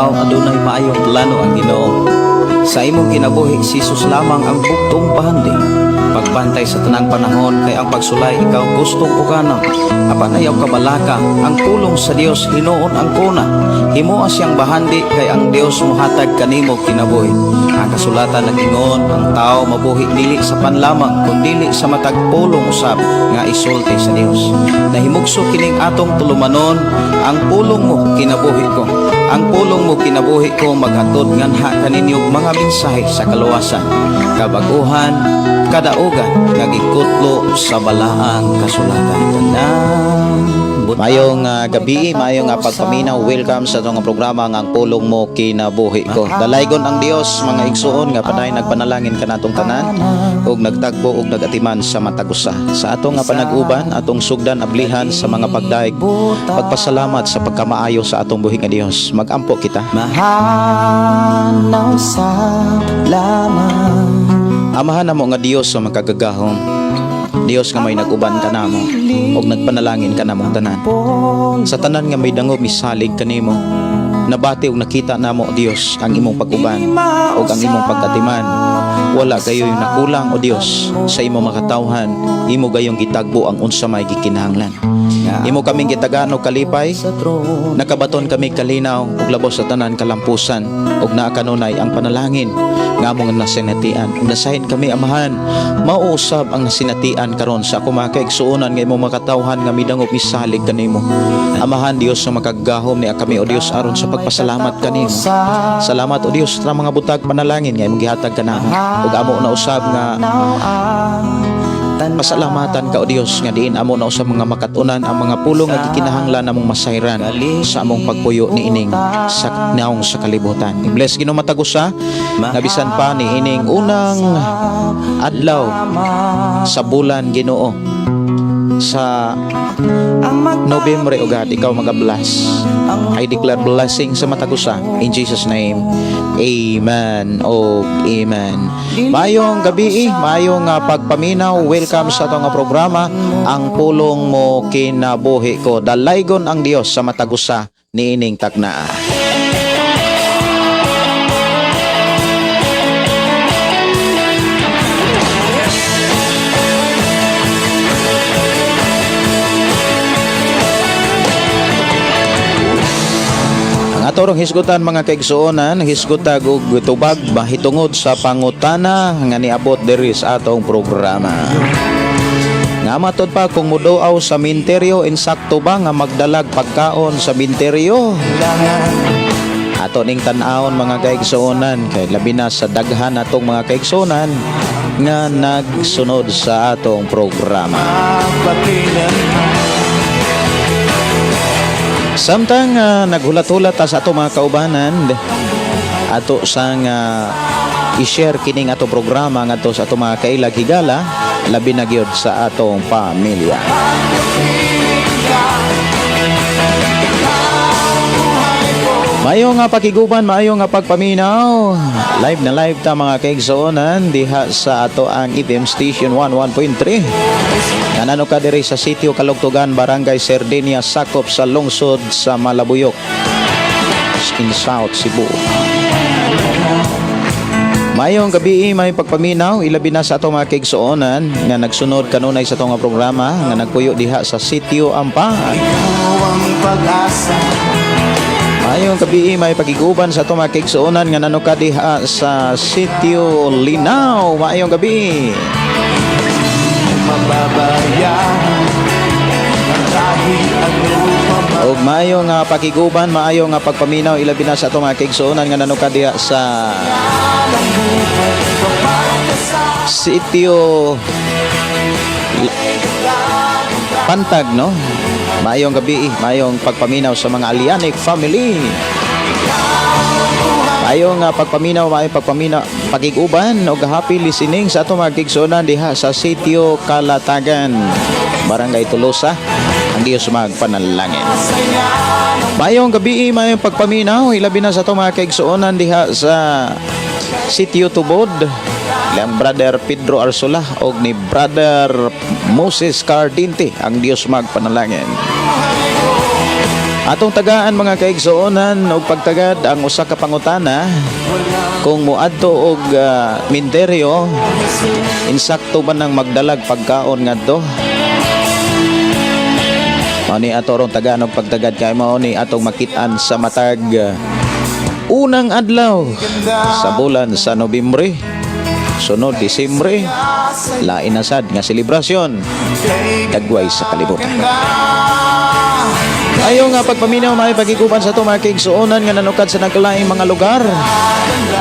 Adlaw adunay maayong plano ang Ginoo. Sa imong kinabuhi, si Jesus lamang ang bugtong bahandi. Pagbantay sa tanang panahon kay ang pagsulay ikaw gustong uganon. Apan ayaw kabalaka, ang pulong sa Dios hinuon ang kuna. Himoa siyang bahandi kay ang Dios mohatag kanimo kinabuhi. Ang kasulatan nag-ingon, ang tao mabuhi dili sa pan lamang kundili sa matag pulong usab nga isulti sa Dios. Nahimugso kining atong tulumanon, "Ang pulong mo kinabuhi ko." "Ang pulong mo kinabuhi ko" maghatod nganha kaninyo mga mensahe sa kaluwasan, kabaguhan, kadaugan nga gikutlo sa balaang kasulatan. Tanan. Maayong gabi, maayong pagpaminaw. Welcome sa atong programa nga "Ang Pulong Mo Kinabuhi Ko." Dalaygon ang Dios, mga igsuon, nga padayon nagpanalangin kanatong tanan ug nagtagbo ug nagatiman sa matag usa. Sa atong nga panag-uban, atong sugdan ablihan sa mga pagdaig, pagpasalamat sa pagkamaayo sa atong buhi nga Dios. Magampo kita. Mahanaw sa lamang. Amahan namo nga Dios sa makagagahom. Dios nga may nag-uban kanamo ug nagpanalangin kanamong tanan. Sa tanan nga may dangog misalig kanimo. Nabati ug nakita namo, Dios, ang imong pag-uban ug ang imong pagkatiman. Wala gayoy nakulang, o Dios, sa imong makatawhan. Imo gayong gitagbo ang unsa may gikinahanglan. Imo kaming gitagaan og kalipay, sa trono. Nakabaton kami kalinaw ug labos sa tanan kalampusan ug naa kanunay ang panalangin nga among nasinatian. Ug nasahin kami, Amahan, mao usab ang nasinatian karon sa ako mga kaigsuonan nga imong makatawhan nga midangop misalig kanimo. Amahan Dios nga makagagahom, nia kami, o Dios, aron sa pagpasalamat kanimo. Salamat, o Dios, sa mga butag panalangin nga imong gihatag kanamo. Ug amo na usab nga pasalamatan ka, o Dios, nga diin amo na usab mga makatunan ang mga pulong nga gikinahanglan namong masayran sa among pagpuyo niining sa naong sa kalibutan. I-bless Ginoo matag usa nga bisan pa ni ining unang adlaw sa bulan, Ginoo, sa Nobyembre, O God, ikaw maga-bless. I declare blessing sa matag usa. In Jesus' name, amen o amen. Maayong gabi, maayong pagpaminaw. Welcome sa atong programa, "Ang Pulong Mo Kinabuhi Ko." Dalaygon ang Dios sa matag usa niining taknaa. Ang ato rong hisgutan, mga kaigsuonan, hisgutag og tubag mahitungod sa pangutana nga niabot diri sa atong programa. Nga matod pa kung muduaw sa minteryo, insakto ba nga magdalag pagkaon sa minteryo? Ato ning tan-awon, mga kaigsuonan, kay labi na sa daghan natong mga kaigsuonan nga nagsunod sa atong programa. Samtang naghulat-hulat ta sa ato mga kaubanan, ato sang i-share kining ato programa ngadto sa ato mga kailag higala, labi na gyud sa atong pamilya. Maayo nga pakiguban, maayo nga pagpaminaw. Live na live ta, mga kaigsuonan, diha sa ato ang FM Station 11.3. Nanano ka diri sa Sitio Kalugtugan, Barangay Sardinia, sakop sa lungsod sa Malabuyok in South Cebu. Maayong gabi, may pagpaminaw, ilabi na sa atong mga kaigsuonan nga nagsunod kanunay sa atong nga programa nga nagpuyo diha sa Sitio Ampan. Ang pag-asa. Maayong gabi, may pagiguban sa atong mga kaigsuonan nga nanuka diha sa Sitio Linaw. Maayong gabi. Mababayaan kahit ano pa man. Og maayo nga pakiguban, maayo nga pagpaminaw, ilabi na sa atong mga kaigsuonan nga nanuka diha sa Sitio Pantag, no? Maayong gabi, maayong pagpaminaw sa mga Alianic family. Maayong pagpaminaw, maayong pagpaminaw, pagiguban og happy listening sa atong mga kaigsuonan diha sa Sitio Kalatagan, Barangay Tolosa. Ang Diyos magpanalangin. Maayong gabi, maayong pagpaminaw, ilabi na sa atong mga kaigsuonan diha sa Sitio Tubod. Ilang Brother Pedro Arsula og ni Brother Moses Cardinte, ang Diyos magpanalangin. Atong tagaan, mga kaigsuonan, og pagtagad ang usa ka pangutana kung moadto og minteryo, insakto ba nang magdalag pagkaon ngadto? Mao ni ato rong tagaan og pagtagad kay mao ni atong makit-an sa matag unang adlaw sa bulan sa Nobyembre, sunod Disyembre, lain na sad nga selebrasyon dagway sa kalibutan. Ayo nga pagpaminaw, may pagiguban sa ato mga kaigsuonan nga nanukad sa nagkalaing mga lugar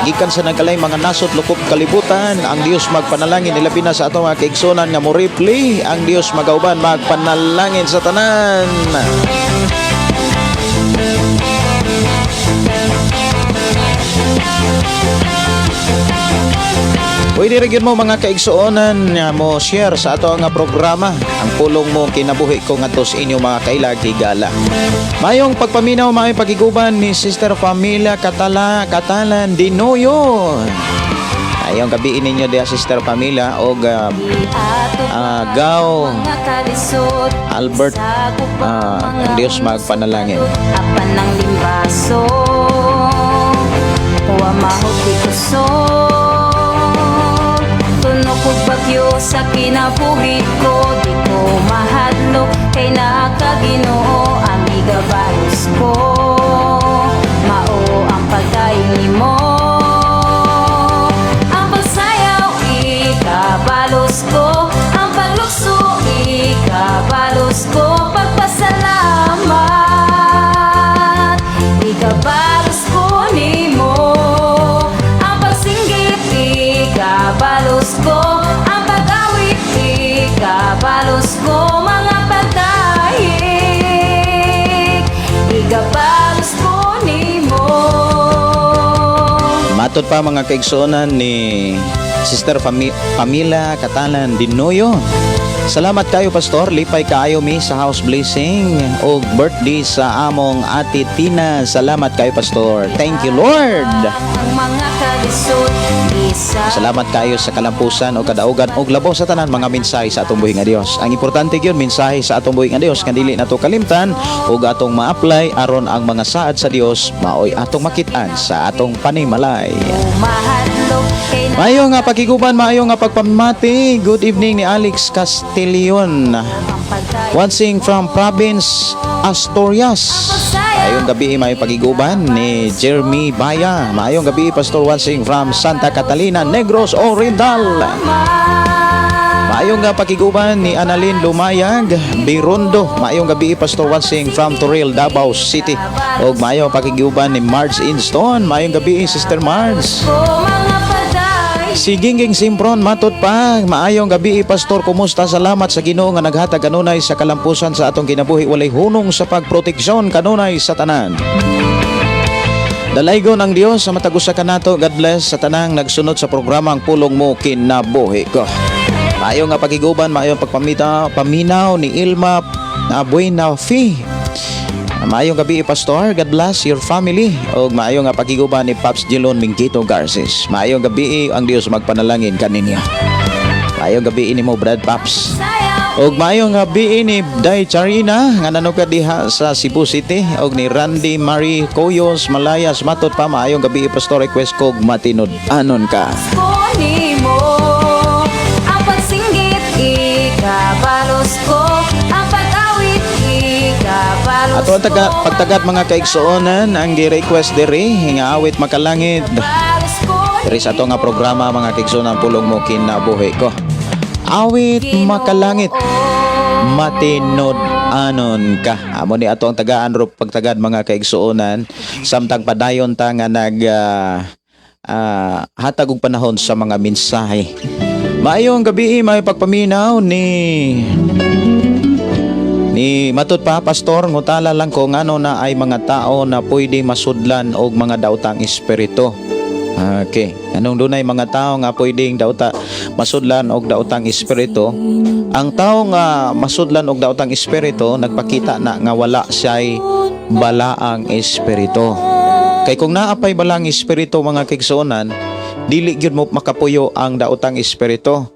gikan sa nagkalaing mga nasod lokop kalibutan. Ang Dios magpanalangin, ilabi na sa ato mga kaigsuonan nga mo replay. Ang Dios magauban, magpanalangin sa tanan. Pwede rin yun mo, mga kaigsuonan, nga mo share sa ato nga programa ang pulong mo kinabuhi ko ngadto sa inyo mga kailag higala. Mayong pagpaminaw, mayong pagiguban ni Sister Familia Katala Katalan Dinoyo. Ayong gabiin ninyo diha, Sister Pamela, og Gaw Albert, ang Dios magpanalangin. Apan ng limbaso, wa mahuti kusog. Tunok og bagyo sa kinabuhi ko. Di ko mahadlok kay naa ka, Ginoo. Ang igabalos ko mao ang pagdayon nimo. Ang pagsayaw, ikabalos ko. Ang paglukso, ikabalos ko. Pagpasalamat, ikabalos ko nimo. Ang pagsinggit, ikabalos ko. Ang pag-awit, ikabalos ko. Mga pagdahig, ikabalos ko nimo. Matod pa, mga kaigsuonan, ni Sister Pamela Katalan Dinoyo. Salamat kayo, Pastor. Lipay kaayo mi sa house blessing og birthday sa among Ate Tina. Salamat kayo, Pastor. Thank you, Lord. Ang mga kalisod isa Salamat kayo sa kalampusan o kadaugan og labaw sa tanan mga mensahe sa atong buhi nga Dios. Ang importante gyud, mensahe sa atong buhi nga Dios nga dili nato kalimtan ug atong ma-apply aron ang mga saad sa Dios maoy atong makit-an sa atong panimalay. Mahadlok kay Maayo nga pagkiguban, maayo nga pagpamati. Good evening ni Alex Castillon. Watching from province Asturias. Maayong gabi, may pagiguban ni Jeremy Baya. Maayong gabi, Pastor Wansing from Santa Catalina, Negros Oriental. Maayong nga pakiguban ni Annalyn Lumayag Birondo. Maayong gabi, Pastor Wansing from Toril, Davao City. Og maayong pakiguban ni Marge Inston. Maayong gabi, Sister Marge. Ko mga paday Si Gingging Simpron, matod pa, maayong gabi, Pastor, kumusta? Salamat sa Ginoo nga naghatag kanunay sa kalampusan sa atong kinabuhi, walay hunong sa pagproteksyon kanunay sa tanan. Dalaygon ang Dios sa matag usa kanato. God bless sa tanang nagsunod sa programa ang pulong mo kinabuhi ko. Maayo nga pagiguban, maayo pagpamita, paminaw ni Ilma na Buena Fi. Maayong gabi, Pastor. God bless your family. Og maayo nga pagiguban ni Paps Jilon Mingquito Garces. Maayong gabi, ang Dios magpanalangin kaninyo. Maayong gabi nimo, Brad Paps. Sayaw Og maayong gabi ni Day Charina nga nanukad diha sa Cebu City og ni Randy Marie Coyos Malayas. Matod pa, maayong gabi, Pastor, request kog matinud-anon ka. Ko nimo. Ang pagsinggit, ikabalos ko. Ang pag-awit, ikabalos Ato ang taga, ko. pagtagad, mga kaigsuonan, ang gi-request diri nga awit makalangit Balos ko diri sa ato nga programa, mga kaigsuonan, pulong mo kinabuhi ko. Awit makalangit, matinud-anon ka. Amo ni ato ang tagaan ro pagtagad, mga kaigsuonan, samtang padayon ta nga nag hatag og panahon sa mga mensahe. Maayong gabi, may pagpaminaw ni matod pa, Pastor, ngutala lang ko ngano na ay mga tao na pwede masudlan og mga daotang espiritu. Okay. Anong dunay mga tao nga pwedeng dauta masudlan og daotang espiritu? Ang tao nga masudlan og daotang espiritu, nagpakita na nga wala siya'y balaang espiritu. Kay kung naa pay balaang espiritu, mga kaigsuonan, dili gyud mo makapuyo ang daotang espiritu.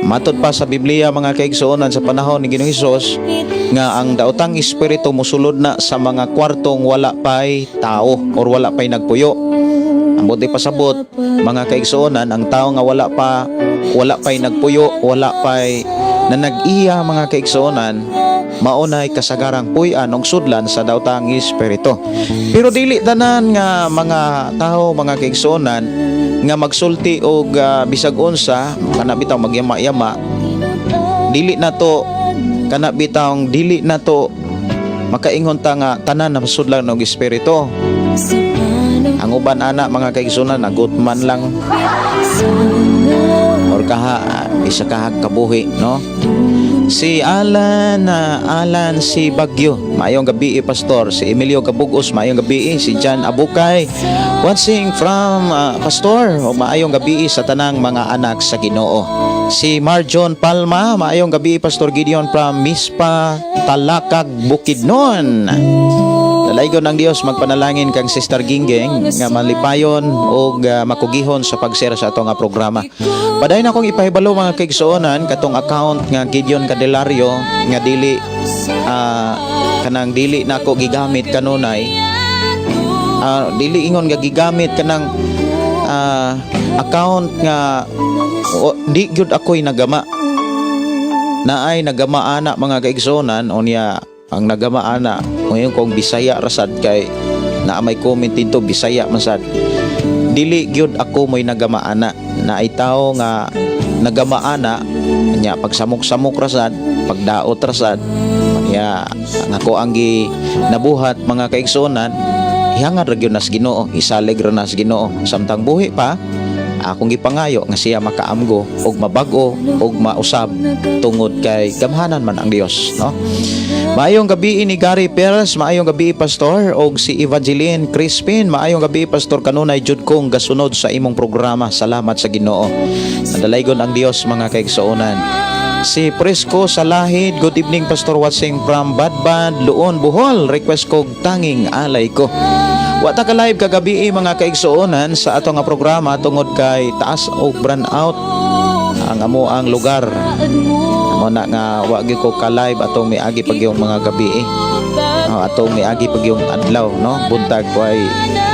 Matod pa sa Biblia, mga kaigsuonan, sa panahon ni Ginoong Hesus nga ang daotang espiritu musulod na sa mga kwartong wala pay tao or wala pay nagpuyo. Ang buot pasabot, mga kaigsuonan, ang tao nga wala pay nagpuyo, wala pay na nag-iya, mga kaigsuonan, maunay kasagarang puy-an og sudlan sa daotang espiritu. Pero dili tanan nga mga tao, mga kaigsuonan, nga magsulti og bisag unsa kana bitaw magyama-yama, dili na to kana bitawng dili na to makaingon ta nga tanan na sudlan og espiritu. Ang uban ana, mga kaigsuonan, nagutman lang or kaha isa ka kabuhi, no? Si Alan Alan si Bagyo, maayong gabi, pastor. Si Emilio Gabugos, maayong gabi. Si John Abukay, watching from pastor, o maayong gabi sa tanang mga anak sa Ginoo. Si Marjon Palma, maayong gabi, Pastor Gideon, from Mispa, Talakag, Bukidnon. Dalaygon ng Dios, magpanalangin kang Sister Gingging nga malipayon og makugihon sa pag-share sa ato nga programa. Padayon akong ipahibalo, mga kaigsuonan, katong account nga Gideon Candelario nga dili kanang dili nako gigamit kanunay, dili ingon nga gigamit, kanang account nga di gyud ako'y nagama. Naay nagama ana, mga kaigsuonan. Unya ang nagama ana ngayon kung Bisaya rasad kay naa may comment dito, Bisaya man sad. Dili gyud ako mo'y nagama ana. Naay tawo nga nagama ana nya pagsamok-samok rasad, pagdaot rasad nya. Ang ako ang gi nabuhat, mga kaigsuonan, ihangad ra gyud nas Ginoo, isalig ra nas Ginoo. Samtang buhi pa, akong gipangayo nga siya makaamgo og mabag-o og mausab tungod kay gamhanan man ang Dios, no? Maayong gabi ni Gary Perez, maayong gabi, pastor, og si Evangeline Crispin, maayong gabi, pastor, kanunay jud kong gasunod sa imong programa. Salamat sa Ginoo. Nadalaygon ang Dios, mga kaigsuonan. Si Prisco Salahid, good evening, pastor, watching from Badbad, Luon, Bohol. Request ko "Tanging Alay Ko". Wa ta ka live kagabi, mga kaigsuonan, sa ato nga programa tungod kay taas og brownout out ang amo ang lugar. Amo na nga wa gyud ko ka live atong miagi pag yung mga gabi eh. Oh, atong miagi pag yung adlaw, no, buntag ko ay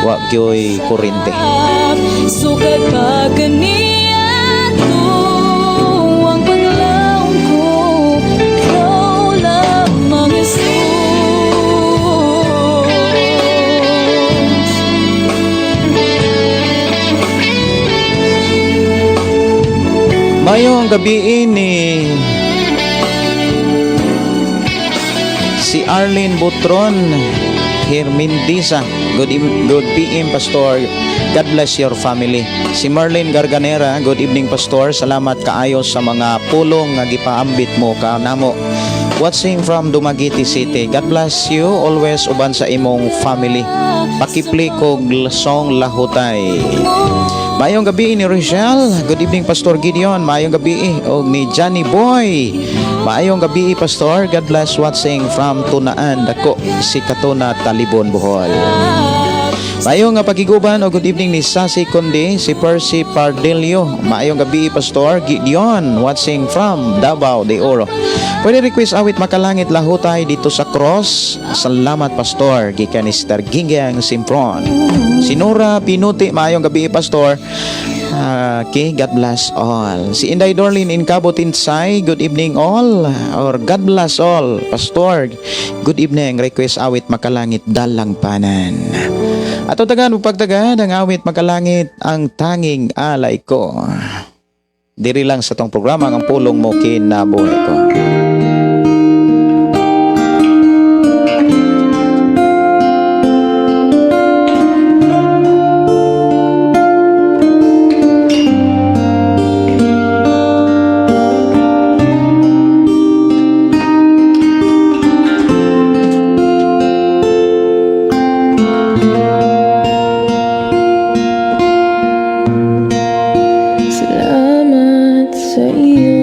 wa gyoy kuryente. Sukad pa kaniadto ang paglaom ko, ikaw lamang, Jesus. Mayong gabi ni si Arlene Butron Hermindisa. Good PM, Pastor. God bless your family. Si Marlene Garganera, good evening, Pastor. Salamat kaayo sa mga pulong nga gipaambit mo kanamo. Watching from Dumaguete City. God bless you always uban sa imong family. Paki-play kog song "Lahutay". Maayong gabi ni Rochelle. Good evening, Pastor Gideon. Maayong gabi og ni Johnny Boy. Maayong gabi, Pastor. God bless, watching from Tunaan, Dako, si Katuna, Talibon, Bohol. Maayong nga pagiguban o good evening ni Sasi Conde, si Percy Pardelio. Maayong gabi, Pastor Gideon, watching from Davao de Oro. Pwede request awit "Makalangit Lahutay Dito sa Cross"? Salamat, Pastor. Gikan ni Star Gingyang Simpron. Si Nora Pinuti, maayong gabi, Pastor. Okay, God bless all. Si Inday Dorlin in Cabo Tinsay, good evening all or God bless all. Pastor, good evening. Request awit "Makalangit Dalangpanan". Ato tagan pagtagan ang awit "Makalangit ang Tanging Alay Ko". Diri lang sa tong programa ang pulong mo kinabuhi ko. Salamat sa iyo,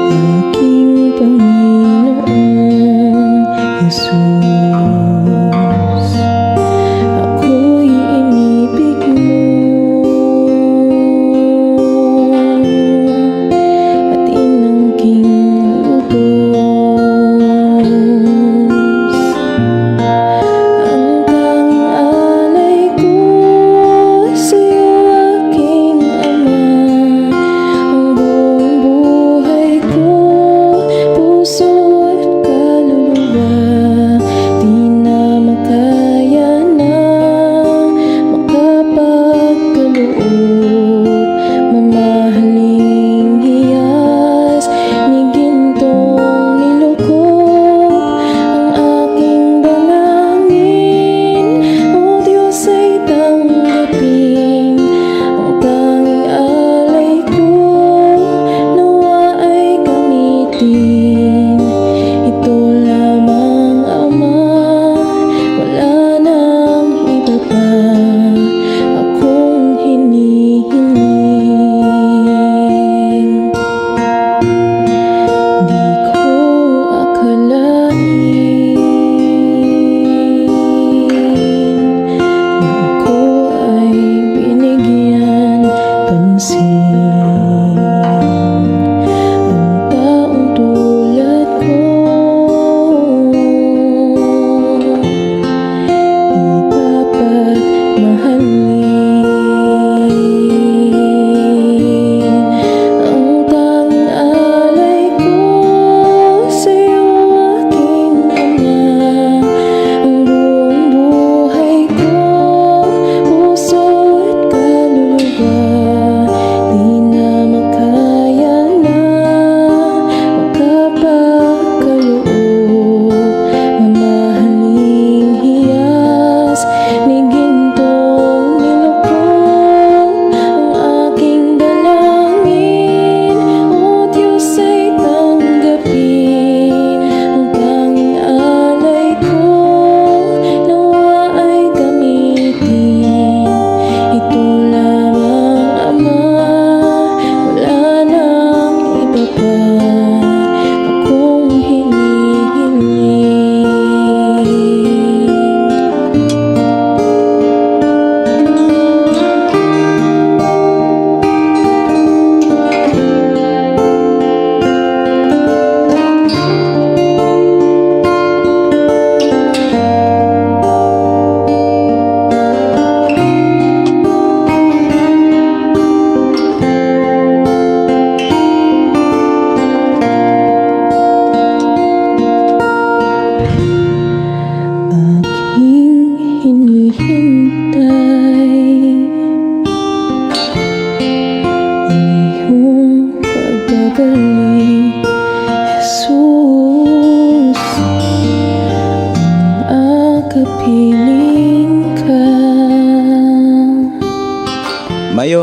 aking Panginoong Jesus. Ako'y inibig mo.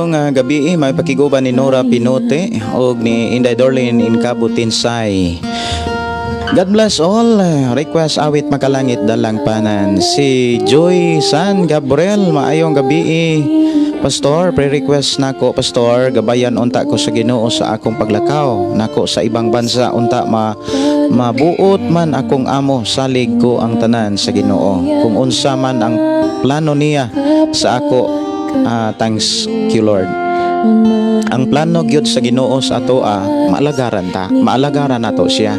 Maayong gabi, may pakiguban ni Nora Pinote og ni Inday Dorlin Incabo Tinsay. God bless all. Request awit "Makalangit Dalangpanan". Si Joy San Gabriel, maayong gabi. Pastor, pre-request nako, Pastor, gabayan unta ko sa Ginoo sa akong paglakaw nako sa ibang bansa, unta ma mabuot man akong amo, salig ko ang tanan sa Ginoo. Kung unsa man ang plano niya sa ako, thanks you, Lord. Ang plano gyud sa Ginoo sa atoa, maalagaran ta, maalagaran nato siya.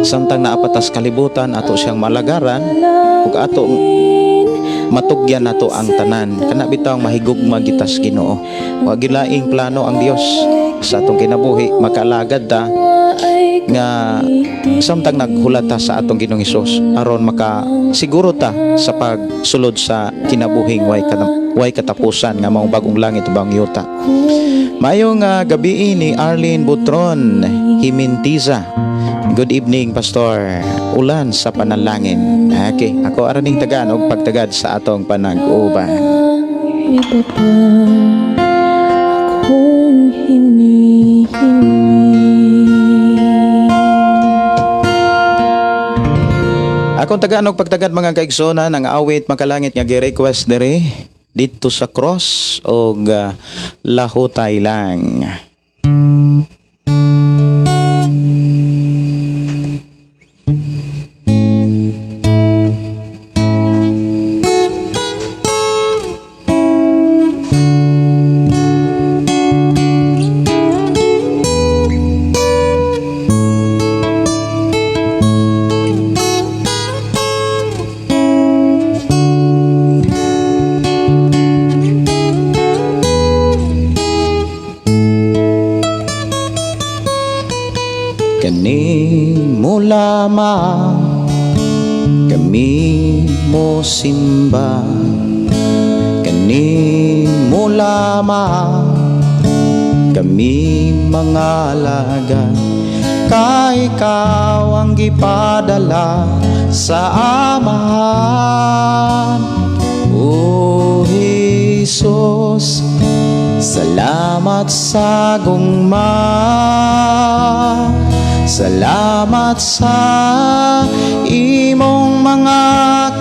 Samtang naa pa tas kalibutan, ato siyang maalagaran ug ato matugyan nato ang tanan. Kana bitaw mahigugma gitas Ginoo. Wa gilaing plano ang Dios sa atong kinabuhi, makaalagad ta nga samtang naghulat ta sa atong Ginoong Hesus aron maka siguro ta sa pagsulod sa kinabuhing way katapusan nga maong bagong langit ug bagong yuta. Maayong gabi ni Arlene Butron Himintiza. Good evening, Pastor. "Ulan sa Panalangin". Okay, ako araning tagaan og pagtagad sa atong panag-uban. Iba pa akong hinihingi. Akong tagaan og pagtagad, mga kaigsonan, ang awit "Makalangit" nga gi-request diri, "Dito sa Cross" og "Lahutay Lang". Kanimo lamang kami mo simba, kanimo lamang kami mangalaga, kay ikaw ang gipadala sa Amahan. O Jesus, salamat sa gugma. Salamat sa imong mga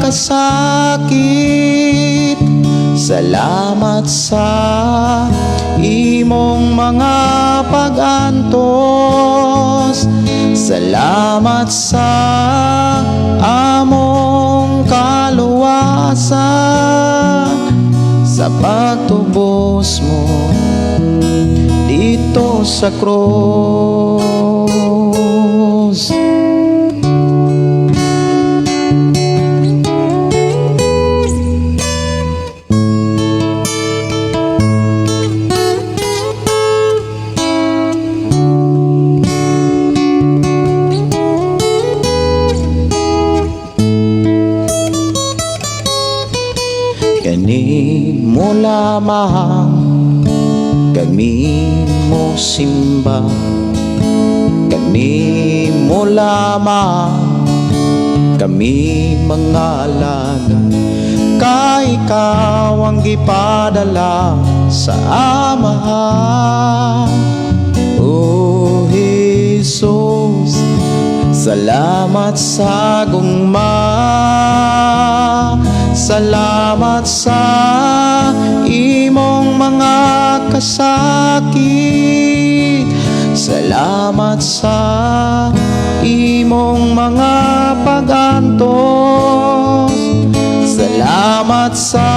kasakit. Salamat sa imong mga pag-antos. Salamat sa among kaluwasan, sa pagtubos mo dito sa krus. Kanimo lamang kami mo simba, kanimo lamang kami mangalaga, kay ikaw ang gipadala sa Amahan. O Jesus, salamat sa gugma. Salamat sa imong mga kasakit. Salamat sa imong mga pag-antos. Salamat sa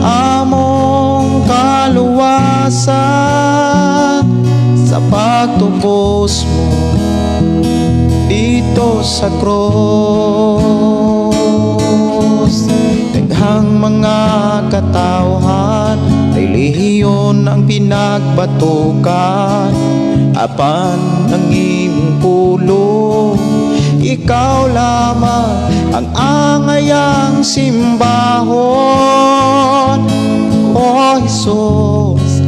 among kaluwasan, sa pagtubos mo dito sa krus. Daghang mga katawhan, relihiyon ang pinagbatukan, apan ang imong pulong, ikaw lamang ang angayang simbahon. O Jesus,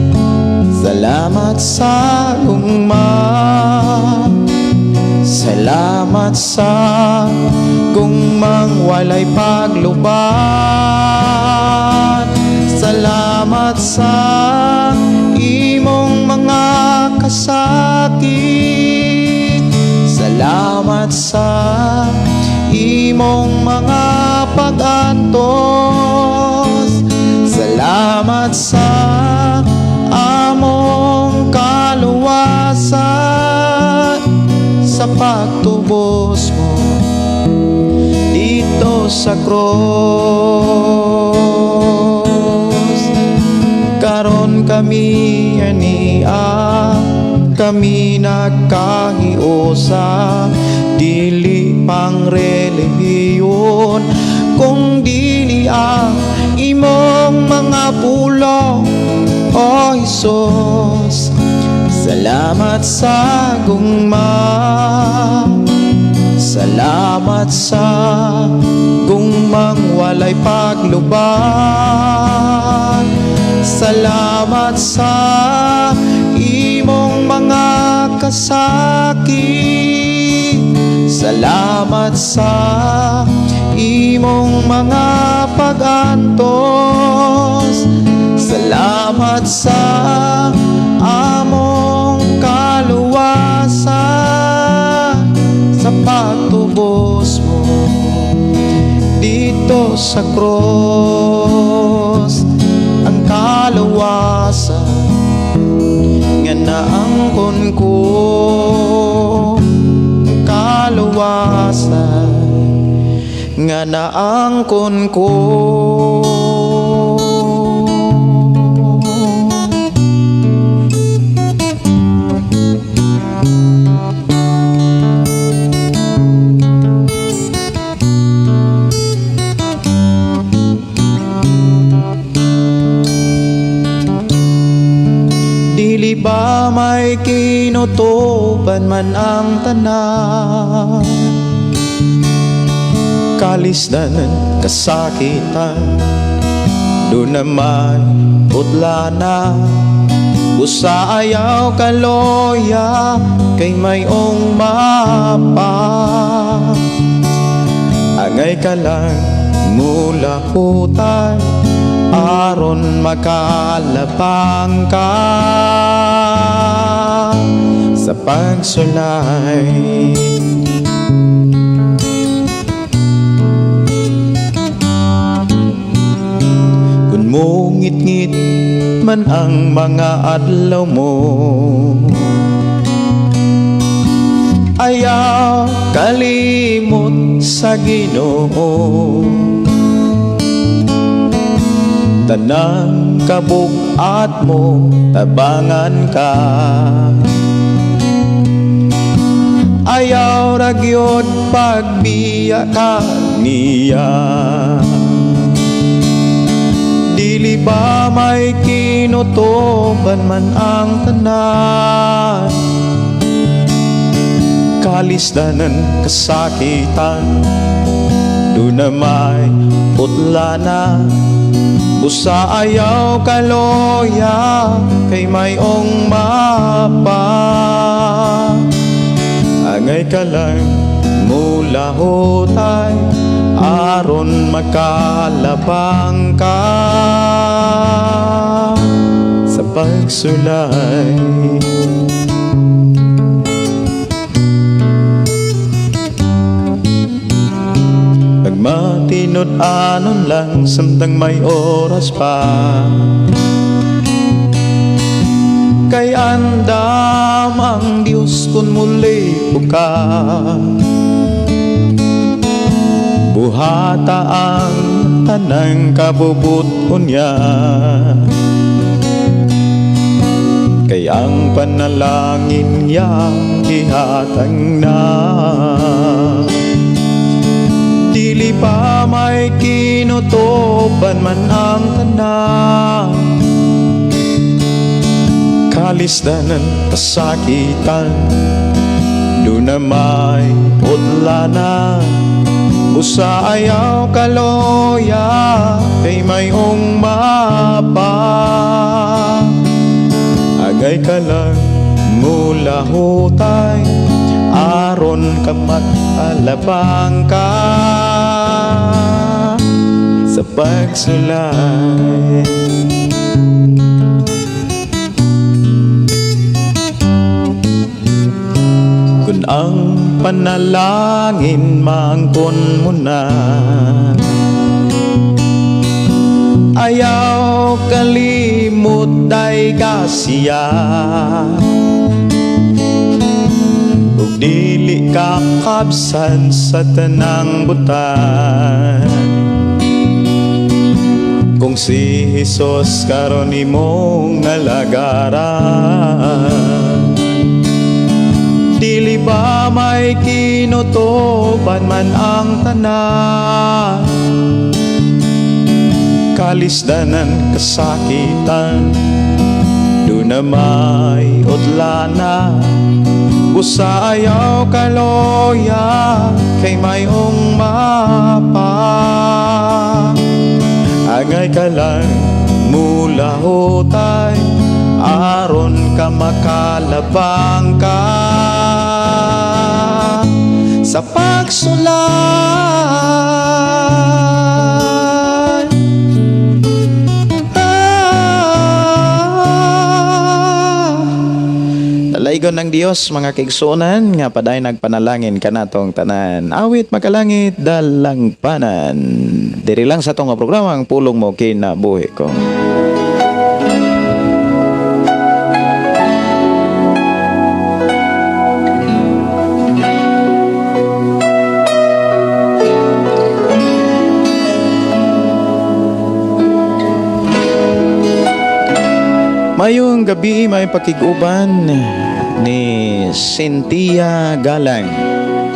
salamat sa gugma. Salamat sa gugmang walay paglubat. Salamat sa imong mga kasakit. Salamat sa imong mga pag-antos. Salamat sa among kaluwasan, sa pagtubos mo dito sa cross. Karon kami ania, kami nagkahiusa. Dili pang relihiyon, kung dili ang imong mga pulong, O Jesus. Salamat sa gugma. Salamat sa gugmang walay paglubad. Salamat sa imong mga kasakit. Salamat sa imong mga pag-antos. Salamat sa among kaluwasan, sa pagtubos mo dito sa cross. Ang kaluwasan nga naangkon ko, ang kaluwasan nga naangkon ko. Dili ba may kinutuban man ang tanan? Kalisdanan, kasakitan, duna may putlana. Busa ayaw kaloya, kay mayong mapa. Angay ka lang mulahutay, aron makalabang ka sa pagsulay. Kung mungit-ngit man ang mga adlaw mo, ayaw kalimot sa Ginoo. Tanang kabug-at mo, tabangan ka. Ayaw ra gyud pagbiya ka niya. Dili ba may kinutuban man ang tanan? Kalisdanan, kasakitan, duna may putlana. Busa ayaw kaloya, kay mayong mapa. Angay ka lang mulahutay, aron makalabang ka sa pagsulay. Pagmatinud-anon lang samtang may oras pa, kay andam ang Diyos kung muli ka. Buhata ang tanang kabubut-on niya, kay ang panalangin niya ihatag na. Dili pa may kinutuban man ang tanan? Kalisdanan, kasakitan, duna may putlana. Busa ayaw kaloya, kay mayong mapa. Agay ka lang mulahutay, aron ka makalabang ka sa pagsulay. Ang panalangin maangkon mo na. Ayaw kalimot ay kasiya, ug dili ka kabsan sa tanang butan. Kung si Jesus karon imong alagaran, dili ba may kinutuban man ang tanan? Kalisdanan, kasakitan, duna may udlana. Busa ayaw kaloya kay mayong mapa. Angay ka lang mulahutay aron ka makalabang ka sa pagsulay. Ah. Dalaygon ng Dios, mga kaigsuonan, nga padayon nagpanalangin kanatong tanan. Awit makalangit dalangpanan. Diri lang sa atong nga programa, Ang Pulong Mo Kinabuhi Ko. Mayong gabi, may pakiguban ni Cynthia Galang.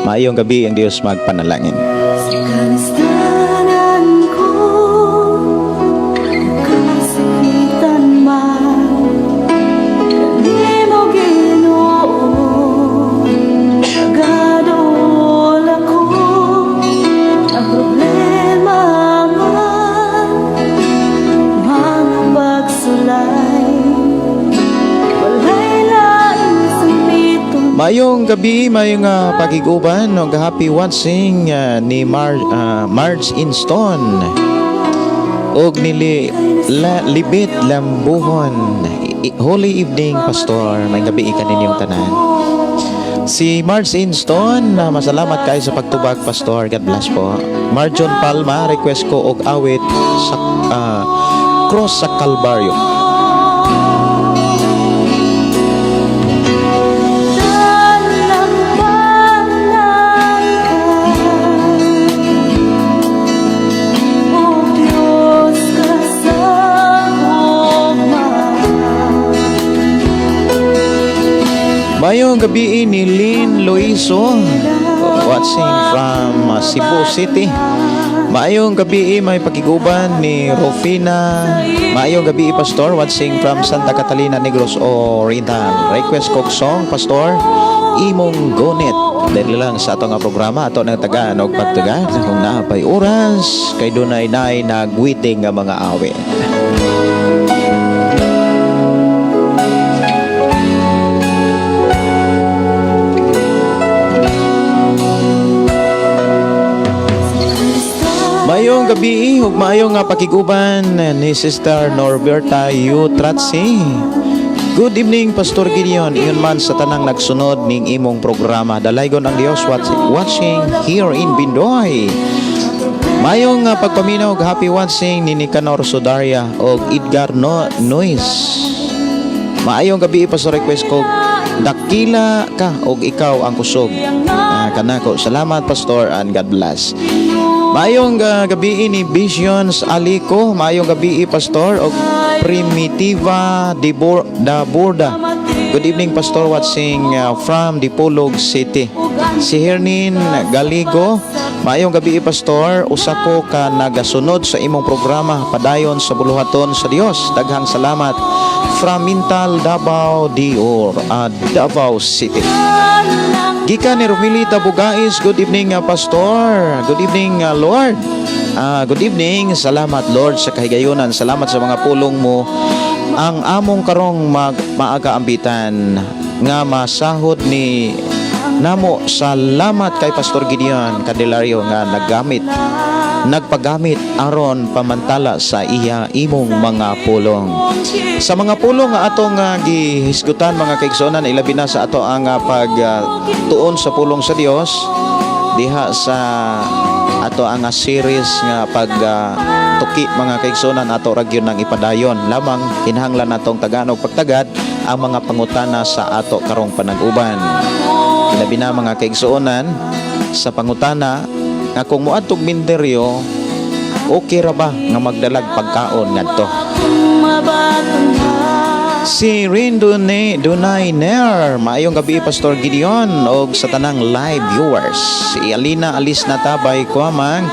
Mayong gabi, ang Dios magpanalangin. Sa kalistanan ko, kasakitan man, kanimo Ginoo, nagaduol ako. Ang problema man, mga pagsulay, walay laing sampiton. Mayong gabi, mayong pakiguban og happy watching ni Marge Inston og nili La, Libit Lambuhon. Holy evening, Pastor. May gabi ka ninyong tanan. Si Marge Inston, masalamat kayo sa pagtubag, Pastor. God bless po. Marjon Palma, request ko og awit sa Cross sa Calvario. Dalangpanan ka, O Diyos ka sa gugma. Mayong gabi ni Lynn Loiso, watching from Cebu City. Maayong gabi, may pakiguban ni Rufina. Maayong gabi, Pastor, watching from Santa Catalina, Negros Oriental. Request kog song, Pastor, Imong Gunit. Dili lang sa ato nga programa, ato ng tagaan og pagtugan kung naapay oras kay dunay nay nagwiting nga mga awit. Mayong gabi ug maayong nga pakiguban ni Sister Norberta U. Tratsi. Good evening, Pastor Gideon. Iyon man sa tanang nagsunod ning imong programa. Dalaygon ang Dios, watching here in Bindoy. Mayong pagpaminaw og happy watching ni Nicanor Sudaria og Edgar No Nois. Maayong gabi, Pastor, request ko Dakila Ka og Ikaw ang Kusog. Kanako. Salamat, Pastor, and God bless. Maayong gabi ni Visions Aliko, maayong gabi, Pastor, og Primitiva de da Borda. Good evening, Pastor, watching from Dipolog City. Si Hernin Galigo, maayong gabi, Pastor, usa ko ka nagasunod sa imong programa, padayon sa buluhaton sa Dios. Daghang salamat from Mintal, Davao de Oro, Davao City. Gikan ni Romilita Bugais, good evening, Pastor. Good evening, Lord. Good evening. Salamat, Lord, sa kahigayunan. Salamat sa mga pulong mo. Ang among karong maaga ambitan nga masahod ni namo. Salamat kay Pastor Gideon Candelario nga naggamit Nagpagamit aron pamantala sa iya imong mga pulong. Sa mga pulong nga atong gihisgutan, mga kaigsuonan, ilabi na sa ato ang pagtuon sa pulong sa Dios diha sa ato ang series nga pag tuki, mga kaigsuonan, ato ra gyud nang ipadayon. Lamang kinahanglan natong tagaan og pagtagad ang mga pangutana sa ato karong panag-uban, labi na, mga kaigsuonan, sa pangutana nga kung moadtog minderyo, okay ra ba nga magdalag pagkaon ngadto? Si Rin Dunay, Dunay Ner. Maayong gabi, Pastor Gideon, og sa tanang live viewers. Si Alina Alis na Tabay Kwamang.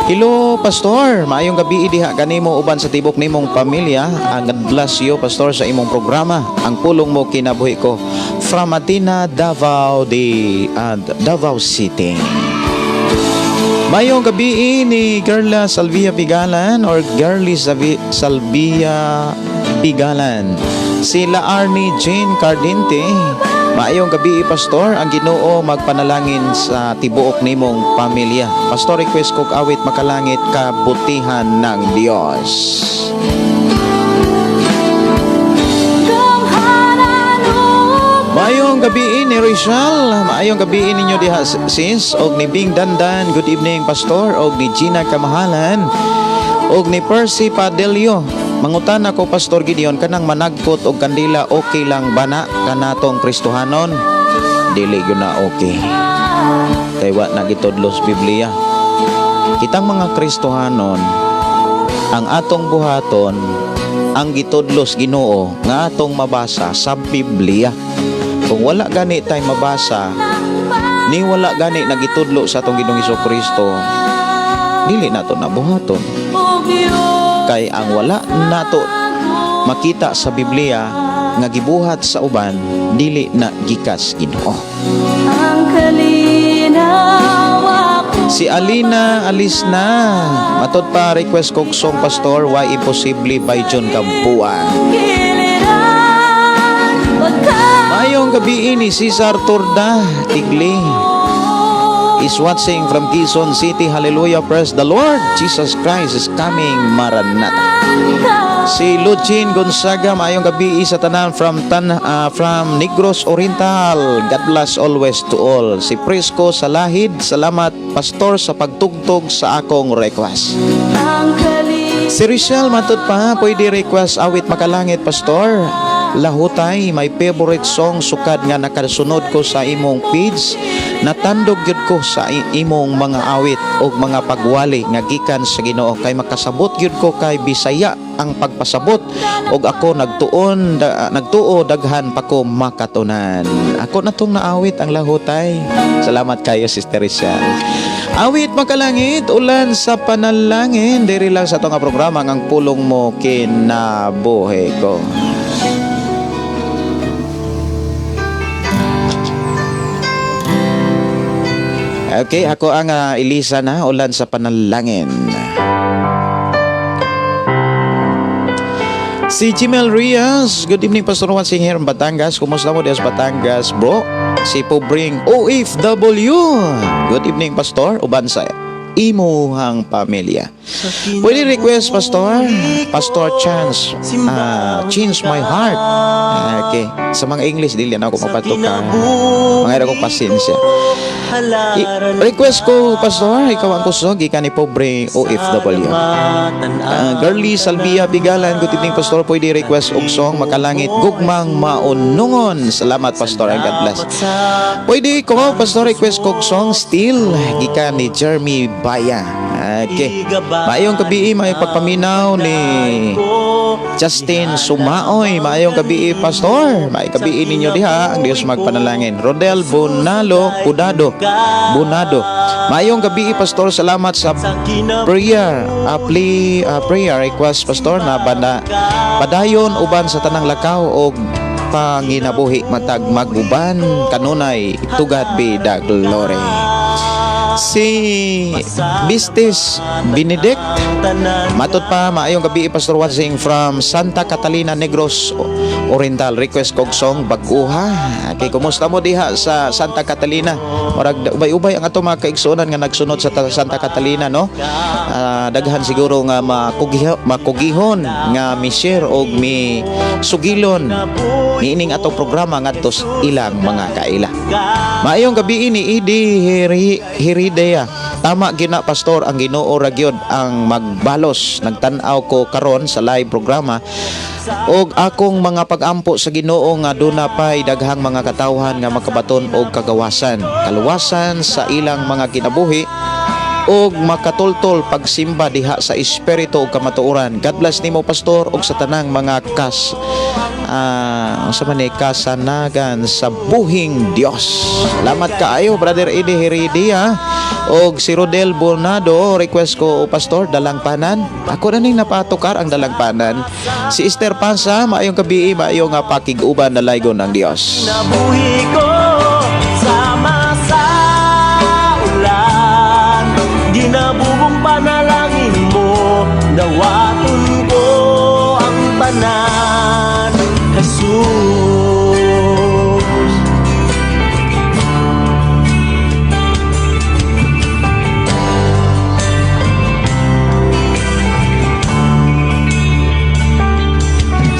Hello, Pastor. Maayong gabi diha kanimo uban sa tibok nimong pamilya. Ang God bless you, Pastor, sa imong programa. Ang pulong mo kinabuhi ko. From Atina, Davao City. Mayong gabi ni Gerla Salvia Bigalan or Girly Salvia Bigalan. Sila Arnie Jane Cardinte. Maayong gabi, Pastor, ang Ginoo magpanalangin sa tibuok nimong pamilya. Pastor, request kog awit "Makalangit Kabutihan ng Dios." Maayong gabi ni Rizal. Maayong gabi ninyo diha, sis, og ni Bing Dandan. Good evening, Pastor, og ni Gina Kamahalan og ni Percy Padelio. Mangutan ako, Pastor Gideon, kanang managkot og kandila, okay lang ba na kanatong Kristohanon? Dili gyud na okay. Kay wa na gitudlo sa Biblia. Kitang mga Kristohanon, ang atong buhaton ang gitudlo sa Ginoo nga atong mabasa sa Biblia. Kung wala gani tay mabasa, ni wala gani nagitudlo sa atong Ginoong Kristo, dili nato nabuhaton. Kay ang wala nato makita sa Biblia nga gibuhat sa uban, dili na gikas Ginoo. Ang kalinaw ako. Si Alina alis na. Matod pa, request kog song, Pastor, "Why Imposible" by John Gambuan. Giliran pagka Mayong gabi ni Cesar Torda Tigli is watching from Quezon City. Hallelujah, praise the Lord. Jesus Christ is coming. Maranatha. Si Luchin Gonzaga, maayong gabi sa tanan from Negros Oriental. God bless always to all. Si Prisco Salahid, salamat, Pastor, sa pagtugtog sa akong request. Ang kalinaw. Si Rizal, matod pa, pwede request awit "Makalangit", Pastor. "Lahutay", my favorite song sukad nga nakasunod ko sa imong feeds. Natandog gyud ko sa imong mga awit o mga pagwali nga gikan sa Ginoo kay makasabot gyud ko kay Bisaya ang pagpasabot og ako nagtuo daghan pa ko makatunan. Ako na tong naawit ang "Lahutay". Salamat kayo, Sister Rizal. Awit "Makalangit", "Ulan sa Panalangin", diri lang sa atong nga programa ang "Pulong Mo Kinabuhi Ko". Okay, ako ang Elisa na "Ulan sa Panalangin". Si Jimel Rias, good evening, Pastor Juan Singer, Batangas. Kumusta mo dias Batangas, bro? Si Pobring OFW. Good evening, Pastor. Uban sa imuhang pamilya. Pwede request, Pastor? Pastor Chance, "Change My Heart". Okay. Sa mga English, dili na ako mapatuka. Mga akong pasensya. Request ko, Pastor, "Ikaw ang Kusog", gikan ni Pobre OFW. Girly Salvia Bigalan, good evening, Pastor. Pwede request og song "Makalangit Gugmang Maunungon". Salamat, Pastor, and God bless. Pwede ko, Pastor, request kog song "Still", gikan ni Jeremy Baya. Okay. Maayong gabi, may pagpaminaw ni Justin Sumaoy. Maayong gabi, Pastor. Maayong gabi ninyo diha. Ang Dios magpanalangin. Rodel Bonalo Pudado. Bunado. Maayong gabi, Pastor. Salamat sa prayer. Prayer request, Pastor, na bana padayon uban sa tanang lakaw og panginabuhi matag maguban kanunay. To God be the glory. Si Bistis Benedict. Matod pa, maayong gabi, Pastor Watsing from Santa Catalina, Negros Oriental. Request kog song Bag-uha. Okay, kumusta mo diha sa Santa Catalina? Murag ubay-ubay ang ato mga kaigsuonan nga nagsunod sa Santa Catalina, no? Daghan siguro nga makugihon nga mi-share og mi sugilon niining atong programa ngadto sa ilang mga kaila. Maayong gabi ni Idi Hiridea. Tama gina, Pastor, ang Ginoo ra gyud ang magbalos. Nagtan-aw ko karon sa live programa og akong mga pagampo sa Ginoo nga duna pay daghang mga katawhan nga makabaton og kagawasan, kaluwasan sa ilang mga kinabuhi og makatultol pagsimba diha sa espiritu ug kamatuoran. God bless nimo, Pastor, ug sa tanang mga kas unsa man ni kasanagan sa buhing Dios. Salamat kaayo, Brother Eddie Heredia. Og si Rodel Bonado, request ko, Pastor, Dalangpanan. Ako na ning napatukar ang Dalangpanan. Si Esther Pansa, maayong gabii, maayong nga pakig-uban, dalaygon ang Dios. Kinabuhi ko sama sa ulan, ginabubong panalangin mo. Dawaton ko ang tanan, Jesus.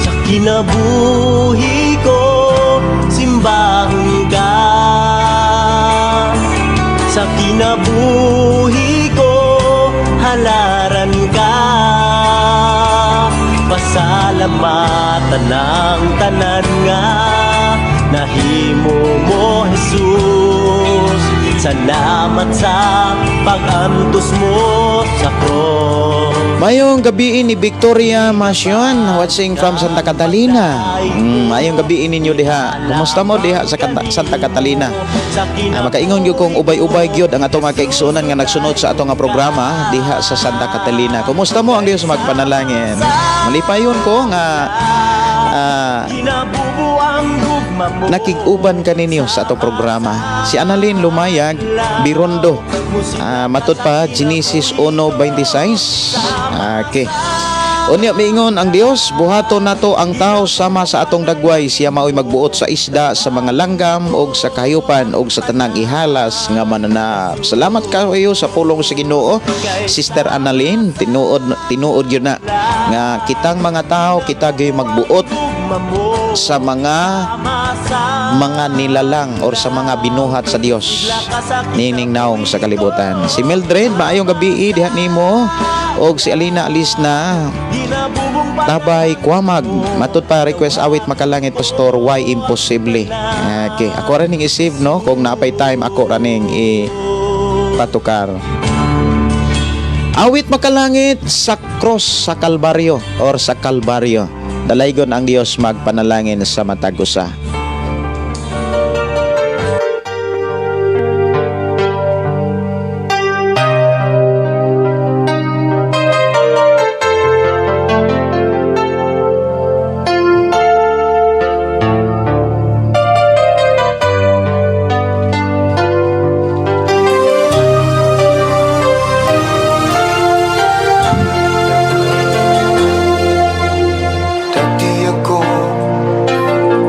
Sa kinabuhi ko, simbahon ka. Sa kinabuhi ko, halaran ka. Pasalamatan ang tanan nga nahimo mo, Jesus. Salamat sa pag-antos mo sa krus. Mayong gabi ni Victoria Masion, watching from Santa Catalina. Mayong gabi ninyo diha. Kumusta mo diha sa Santa Catalina? Makaingon gyud kong ubay-ubay gyud ang atong mga kaigsuonan nga nagsunod sa atong nga programa diha sa Santa Catalina. Kumusta mo? Ang Dios magpanalangin. Malipayon ko nga Kinabubuang gugma mo. Nakig-uban kaninyo sa atong programa. Si Annalyn Lumayag Birondo. Matud pa Genesis 1:26. Okay. Unya miingon ang Dios, buhaton nato ang tao sama sa atong dagway, siya maoy magbuot sa isda, sa mga langgam ug sa kahayupan ug sa tanang ihalas nga mananap. Salamat kayo sa pulong sa Ginoo, Sister Annalyn. Tinuod tinuod gyud na nga kitang mga tao, kita gyud magbuot sa mga nilalang or sa mga binuhat sa Dios nining naong sa kalibutan. Si Mildred, maayong gabi diha nimo, og si Alina Alisna Tabay Kwamag, matud pa request awit Makalangit, Pastor, why imposible. Okay, ako ra ning i-save, no, kung naapay time ako ra ning i patukar. Awit Makalangit, sa cross sa Kalbaryo or sa Kalbaryo. Dalaygon ang Dios magpanalangin sa matag usa. Dati ako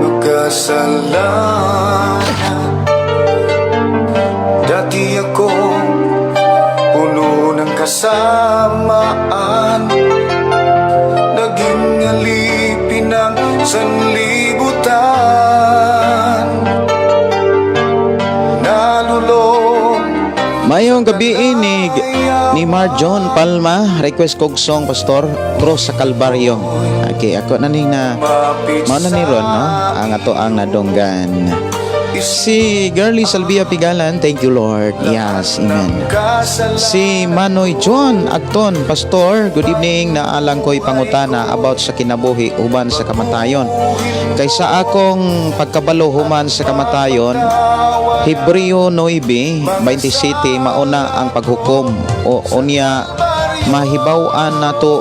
makasalanan. Dati ako puno ng kasamaan. Naging alipin ng sanlibutan. Nalulong. Mayong gabi ni Marjon Palma, request kog song, Pastor, Cross sa Kalbaryo. Okay, ako na ning na mao na ni ron, no, ang ato ang nadunggan. Si Girly Salvia Pigalan, thank you, Lord. Yes, amen. Si Manoy John Agton, Pastor, good evening. Naalang ko'y pangutana about sa kinabuhi human sa kamatayon. Kaysa akong pagkabalo human sa kamatayon, Hebreo 9:27 mauna ang paghukom o unya mahibaw-an nato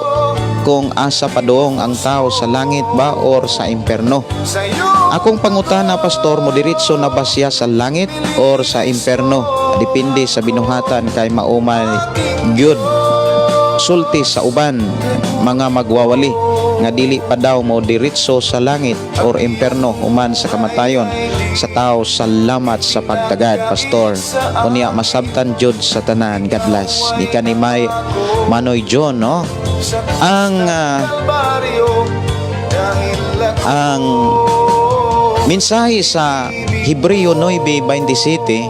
kung asa padong ang tao, sa langit ba or sa imperno. Akong pangutana, Pastor, mo diretso na ba siya sa langit or sa imperno? Depende sa binuhatan kay maumay gyud sulti sa uban mga magwawali. nga dili pa daw mo diretso sa langit or imperno human sa kamatayon sa tao. Salamat sa pagtagad, Pastor. Unya masabtan jud sa tanan. God bless. Gikan ni May Manoy John, no? Sa Ang Kalbaryo dahil ako ang mensahe sa Hebreo 9:27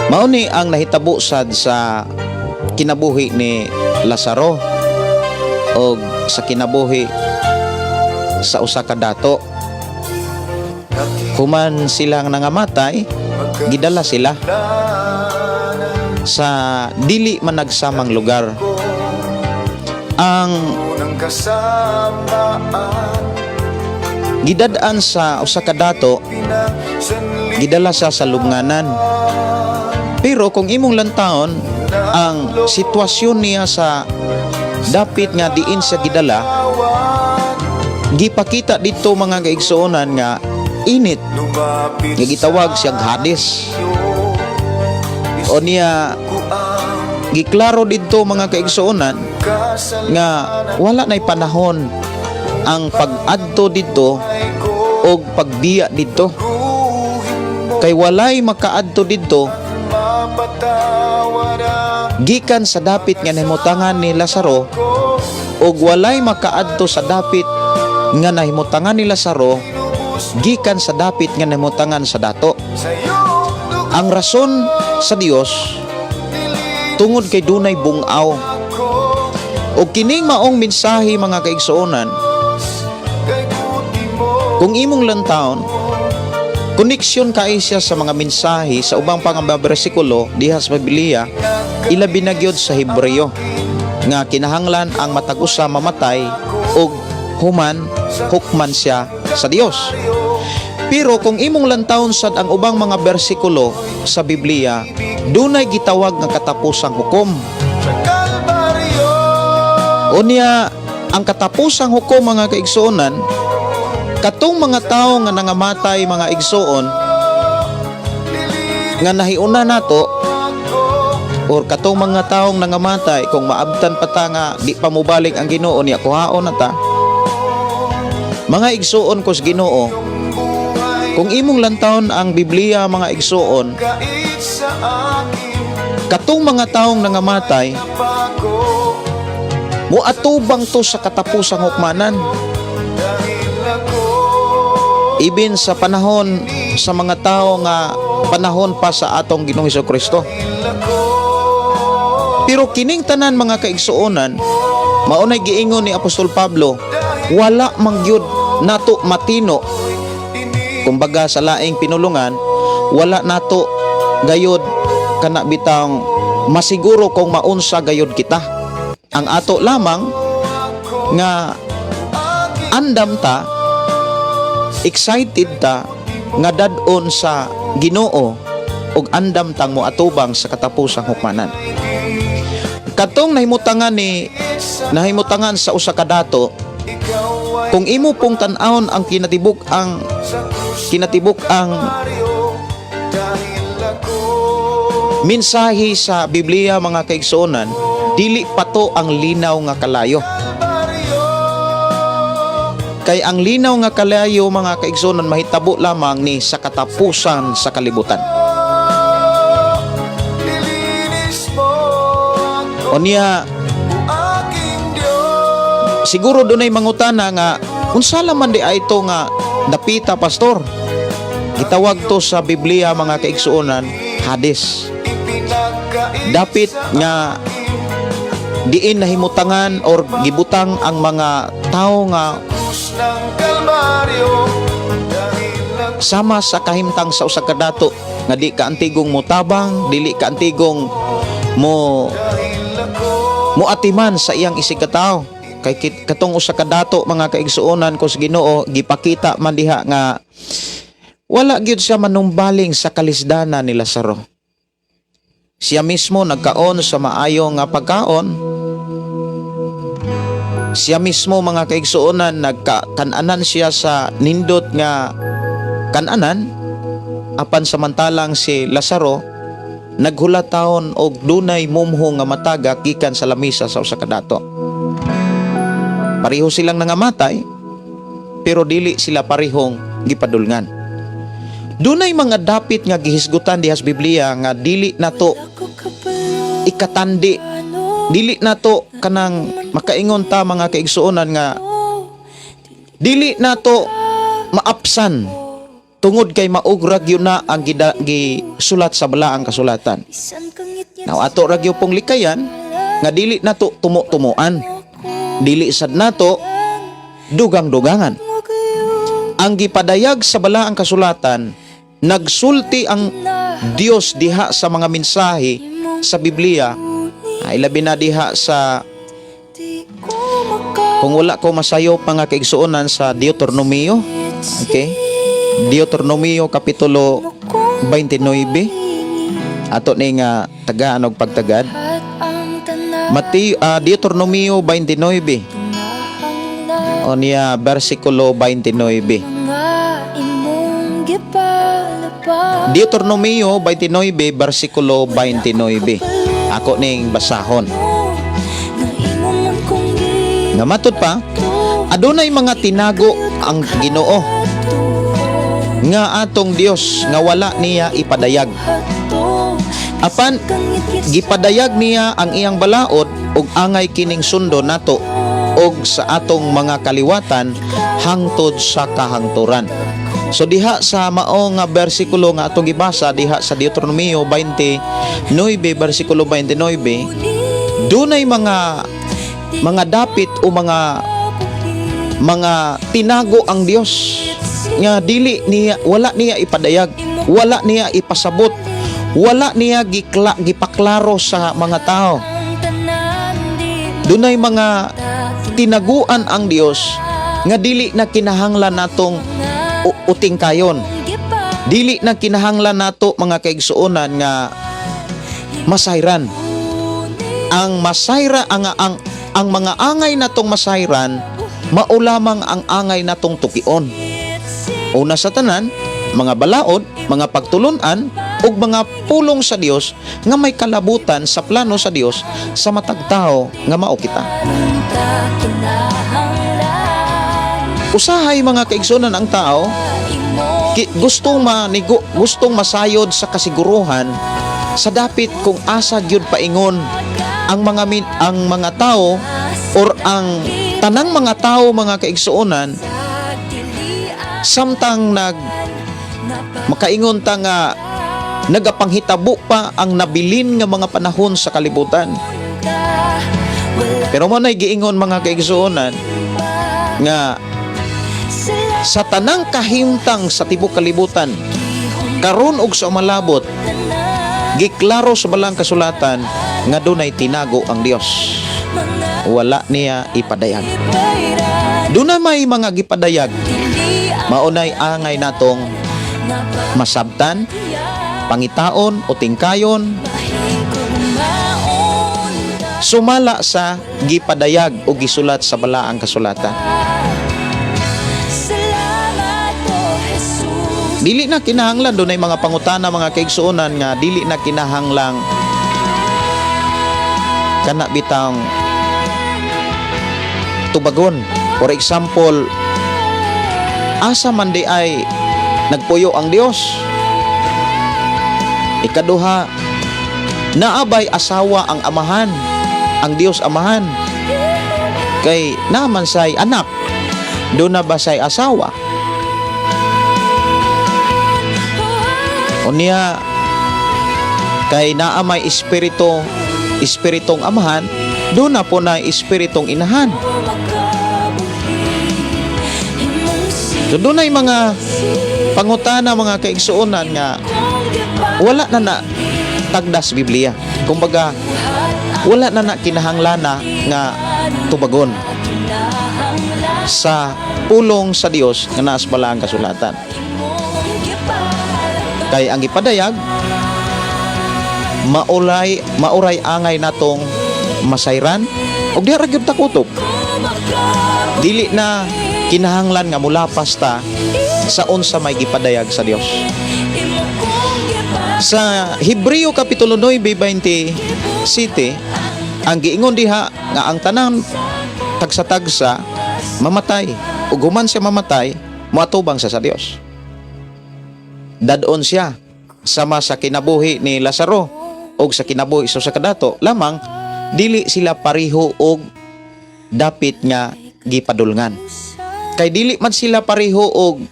mao ni ang nahitabo sad sa kinabuhi ni Lazaro og sa kinabuhi sa usa ka dato. Human silang nangamatay, gidala sila sa dili man nagsamang lugar. Ang unang kasamaan gidad-an sa usa ka dato, pinagsanlian gidala siya sa lubnganan. Pero kung imong lantawon ang sitwasyon niya sa dapit nga diin siya gidala, gipakita dito, mga kaigsuonan, nga init, lumapit nga gitawag siyang Hades. O niya ko ang giklaro didto, mga kaigsuonan, kasalanan nga wala na'y panahon ang pag-adto didto ko og pagbiya didto guhin mo kay walay makaadto didto mapatawad ang gikan sa dapit nga nahimutangan ni Lazaro ko og walay makaadto sa dapit nga nahimutangan ni Lazaro gikan sa dapit nga nahimutangan sa dato. Sa iyong dugo Ang rason sa Dios, tungod kay dunay bungaw. Ako Og kining maong mensahe, mga kaigsuonan, kay buti mo kung imong lantawon, koneksyon kay siya sa mga mensahe sa ubang pang mga bersikulo diha sa Biblia, ilabi na gyud sa Hebreo, nga kinahanglan ang matag usa mamatay og human hukman siya sa Dios. Pero kung imong lantawon sad ang ubang mga bersikulo sa Biblia, dunay gitawag nga katapusang hukom. Sa Kalbaryo. Unya, ang katapusang hukom, mga kaigsuonan, katong mga tao nga nangamatay, mga igsuon, nga nahiuna nato or katong mga taong nangamatay, kung maabtan pa ta nga di pa mobalik ang Ginoo niya, kuhaon na ta. Mga igsuon ko sa Ginoo, kung imong lantawon ang Biblia, mga igsuon, Kait sa akin katong mga taong nangamatay, pako muatubang to sa katapusang hukmanan. Dahil ako Ibin sa panahon sa mga tao nga panahon pa sa atong Ginoong Kristo. Pero kining tanan, mga kaigsuonan, maunay giingon ni Apostol Pablo, wala man gyud nato matino. Kumbaga sa laing pinulungan, wala nato gayod kana bitang masiguro kung maunsa gayod kita. Ang ato lamang nga andam ta, excited ta nga dad-on sa Ginoo ug andam tang moatubang sa katapusang hukmanan. Katong nahimutangan sa usa ka dato, kung imo pong tan-awon ang kinatibuk ang Dahil ako mensahe sa Biblia, mga kaigsuonan, dili pa to ang linaw nga kalayo. Kay ang linaw nga kalayo, mga kaigsuonan, mahitabo lamang ni sa katapusan sa kalibutan. Nilinis mo ako, Unya, aking Diyos. Siguro dunay mangutana nga unsa laman di ay ito nga dapita, Pastor. Gitawag to sa Biblia, mga kaigsuonan, Hades. Ipinagkait Dapit nga diin nahimutangan or gibutang ang mga tao nga krus ng Kalbaryo dahil ako sama sa kahimtang sa usa ka dato nga di ka antigong motabang, dili ka antigong mo Dahil ako moatiman sa iyang isigkatawo. Kay katong usa ka dato, mga kaigsuonan ko sa Ginoo, gipakita man diha nga wala gyud siya manumbaling sa kalisdana ni Lazaro. Siya mismo nagkaon sa maayo nga pagkaon. Siya mismo, mga kaigsuonan, nagkananan siya sa nindot nga kananan, apan samantalang si Lazaro naghulat taon og dunay mumho nga mataga gikan sa lamisa sa usa ka dato. Pareho silang nangamatay, pero dili sila parehong gipadulngan. Dunay mga dapit nga gihisgutan diha sa Biblia nga dili nato ikatandi, dili nato kanang makaingon ta, mga kaigsuonan, nga dili nato maapsan tungod kay mao ra gyud na ang gisulat sa Balaang Kasulatan. Now, ato ra gyud pong likayan nga dili nato tumo-tumuan. Dili sad nato dugang-dugangan. Ang gipadayag sa Balaang Kasulatan, nagsulti ang Dios diha sa mga mensahe sa Biblia, ay labi na diha sa, kung wala ko masayop, mga kaigsuonan, sa Deuteronomio. Okay? Deuteronomio kapitulo 29. Ato ni nga tagaan og pagtagad. Mateo, Deuteronomio 29. O niya versikulo 29. Deuteronomio 29 versikulo 29. Ako ning basahon. Nga matud pa, adunay mga tinago ang Ginoo nga atong Dios nga wala niya ipadayag. Apan gipadayag niya ang iyang balaod ug angay kining sundon nato og sa atong mga kaliwatan hangtod sa kahangturan. So diha sa mao nga bersikulo nga atong gibasa diha sa Deuteronomio 29 bersikulo 29, dunay mga dapit o mga tinago ang Dios nga dili niya, wala niya ipadayag, wala niya ipasabot, wala niya gipaklaro sa mga tao. Dunay mga tinaguan ang Dios nga dili na kinahanglan natong utingkayon, dili na kinahanglan nato, mga kaigsuonan, nga masayran. Ang masayra ang mga angay natong masayran, mao lamang ang angay natong tukion. Una sa tanan, mga balaod, mga pagtulunan ug mga pulong sa Dios nga may kalabutan sa plano sa Dios sa matag tao nga mao kita. Usahay, mga kaigsunan, ang tao gustong manigo, gustong masayod sa kasiguruhan sa dapit kung asa gyud paingon ang mga tao or ang tanang mga tao, mga kaigsuonan, samtang makaingon ta nga nagapanghitabo pa ang nabilin nga mga panahon sa kalibutan. Pero mao nay giingon, mga kaigsuonan, nga sa tanang kahimtang sa tibok kalibutan karon og sa umalabot, giklaro sa Balaang Kasulatan nga dunay tinago ang Dios, wala niya ipadayag. Dunay may mga gipadayag, maunay angay natong masabtan, pangitaon o tingkayon sumala sa gipadayag o gisulat sa Balaang Kasulatan. Dili na kinahanglan, dunay mga pangutana, mga kaigsuonan, nga dili na kinahanglang kana bitang tubagon. For example, asa man di ay nagpuyo ang Dios? Ikaduha, naabay asawa ang Amahan, ang Dios Amahan? Kay naman say anak, duna ba say asawa? Unya, kay naa may espiritu, espiritong Amahan, duna pod na espiritong Inahan. So dunay mga pangutana, mga kaigsuonan, nga wala na na tagdas Biblia. Kumbaga, wala na na kinahanglan nga tubagon sa pulong sa Dios nga naa sa Balaang Kasulatan. Kay ang ipadayag, maulay mauray angay natong masayran og diha ra gyud ta kutob. Dili na kinahanglan nga mulapas ta sa unsa may gipadayag sa Dios. Sa Hebreo kapitulo 9:27, ang giingon diha nga ang tanan tagsa-tagsa mamatay. Ug human siya mamatay, moatubang siya sa Dios. Dadon siya sama sa kinabuhi ni Lazaro og sa kinabuhi sa usa ka dato lamang dili sila pareho og dapit nga gipadulngan. Kay dili man sila pareho og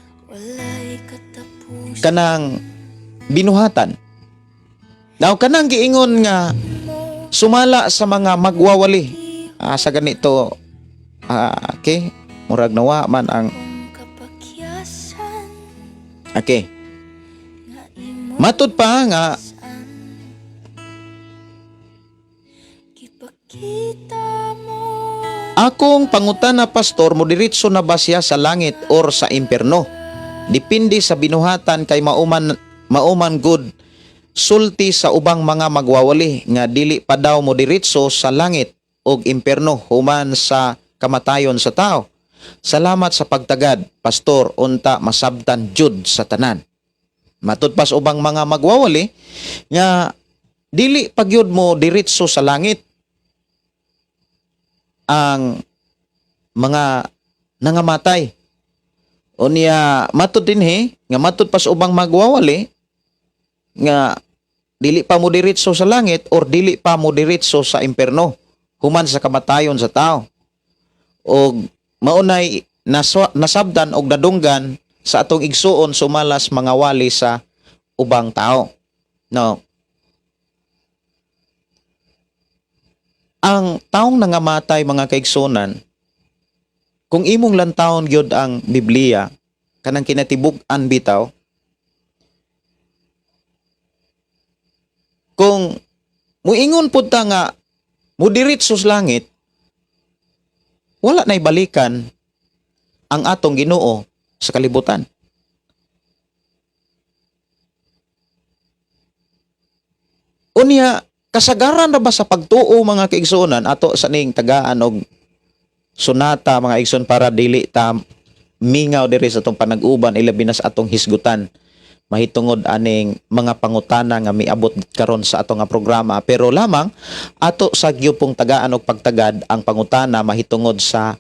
kanang binuhatan. Now kanang giingon nga sumala sa mga magwawali. Sa ganito, okay, murag nawa man ang okay. Matud pa nga akong pangutana, pastor, mo diretso na ba siya sa langit or sa impierno? Depende sa binuhatan kay mauman good sulti sa ubang mga magwawali nga dili pa daw mo diretso sa langit og impierno human sa kamatayon sa tao. Salamat sa pagtagad, pastor, unta masabtan jud sa tanan. Matud pas ubang mga magwawali nga dili pagyud mo diretso sa langit ang mga nangamatay. Unya matud dinhi nga matud pas ubang magwawali nga dili pa mo diretso sa langit or dili pa mo diretso sa impierno human sa kamatayon sa tao. Og maunay nasabdan og nadunggan sa atong igsuon sumalas mga wali sa ubang tao. No. Ang taong nangamatay, mga kaigsunan, kung imong lantawon gyud ang Biblia, kanang kinatibuk-an bitaw, kung muingon pud ta nga mudiretso sa langit, wala na'y balikan ang atong Ginoo sa kalibutan. Unya, kasagaran na ba sa pagtuo, mga kaigsuonan, ato sa ning tagaan og sunata, mga igsoon, para dili ta mingaw diri sa atong panag-uban, ilabi na sa atong hisgutan mahitungod aning mga pangutana nga miabot karon sa atong nga programa? Pero lamang ato sa gyupong tagaan og pagtagad ang pangutana mahitungod sa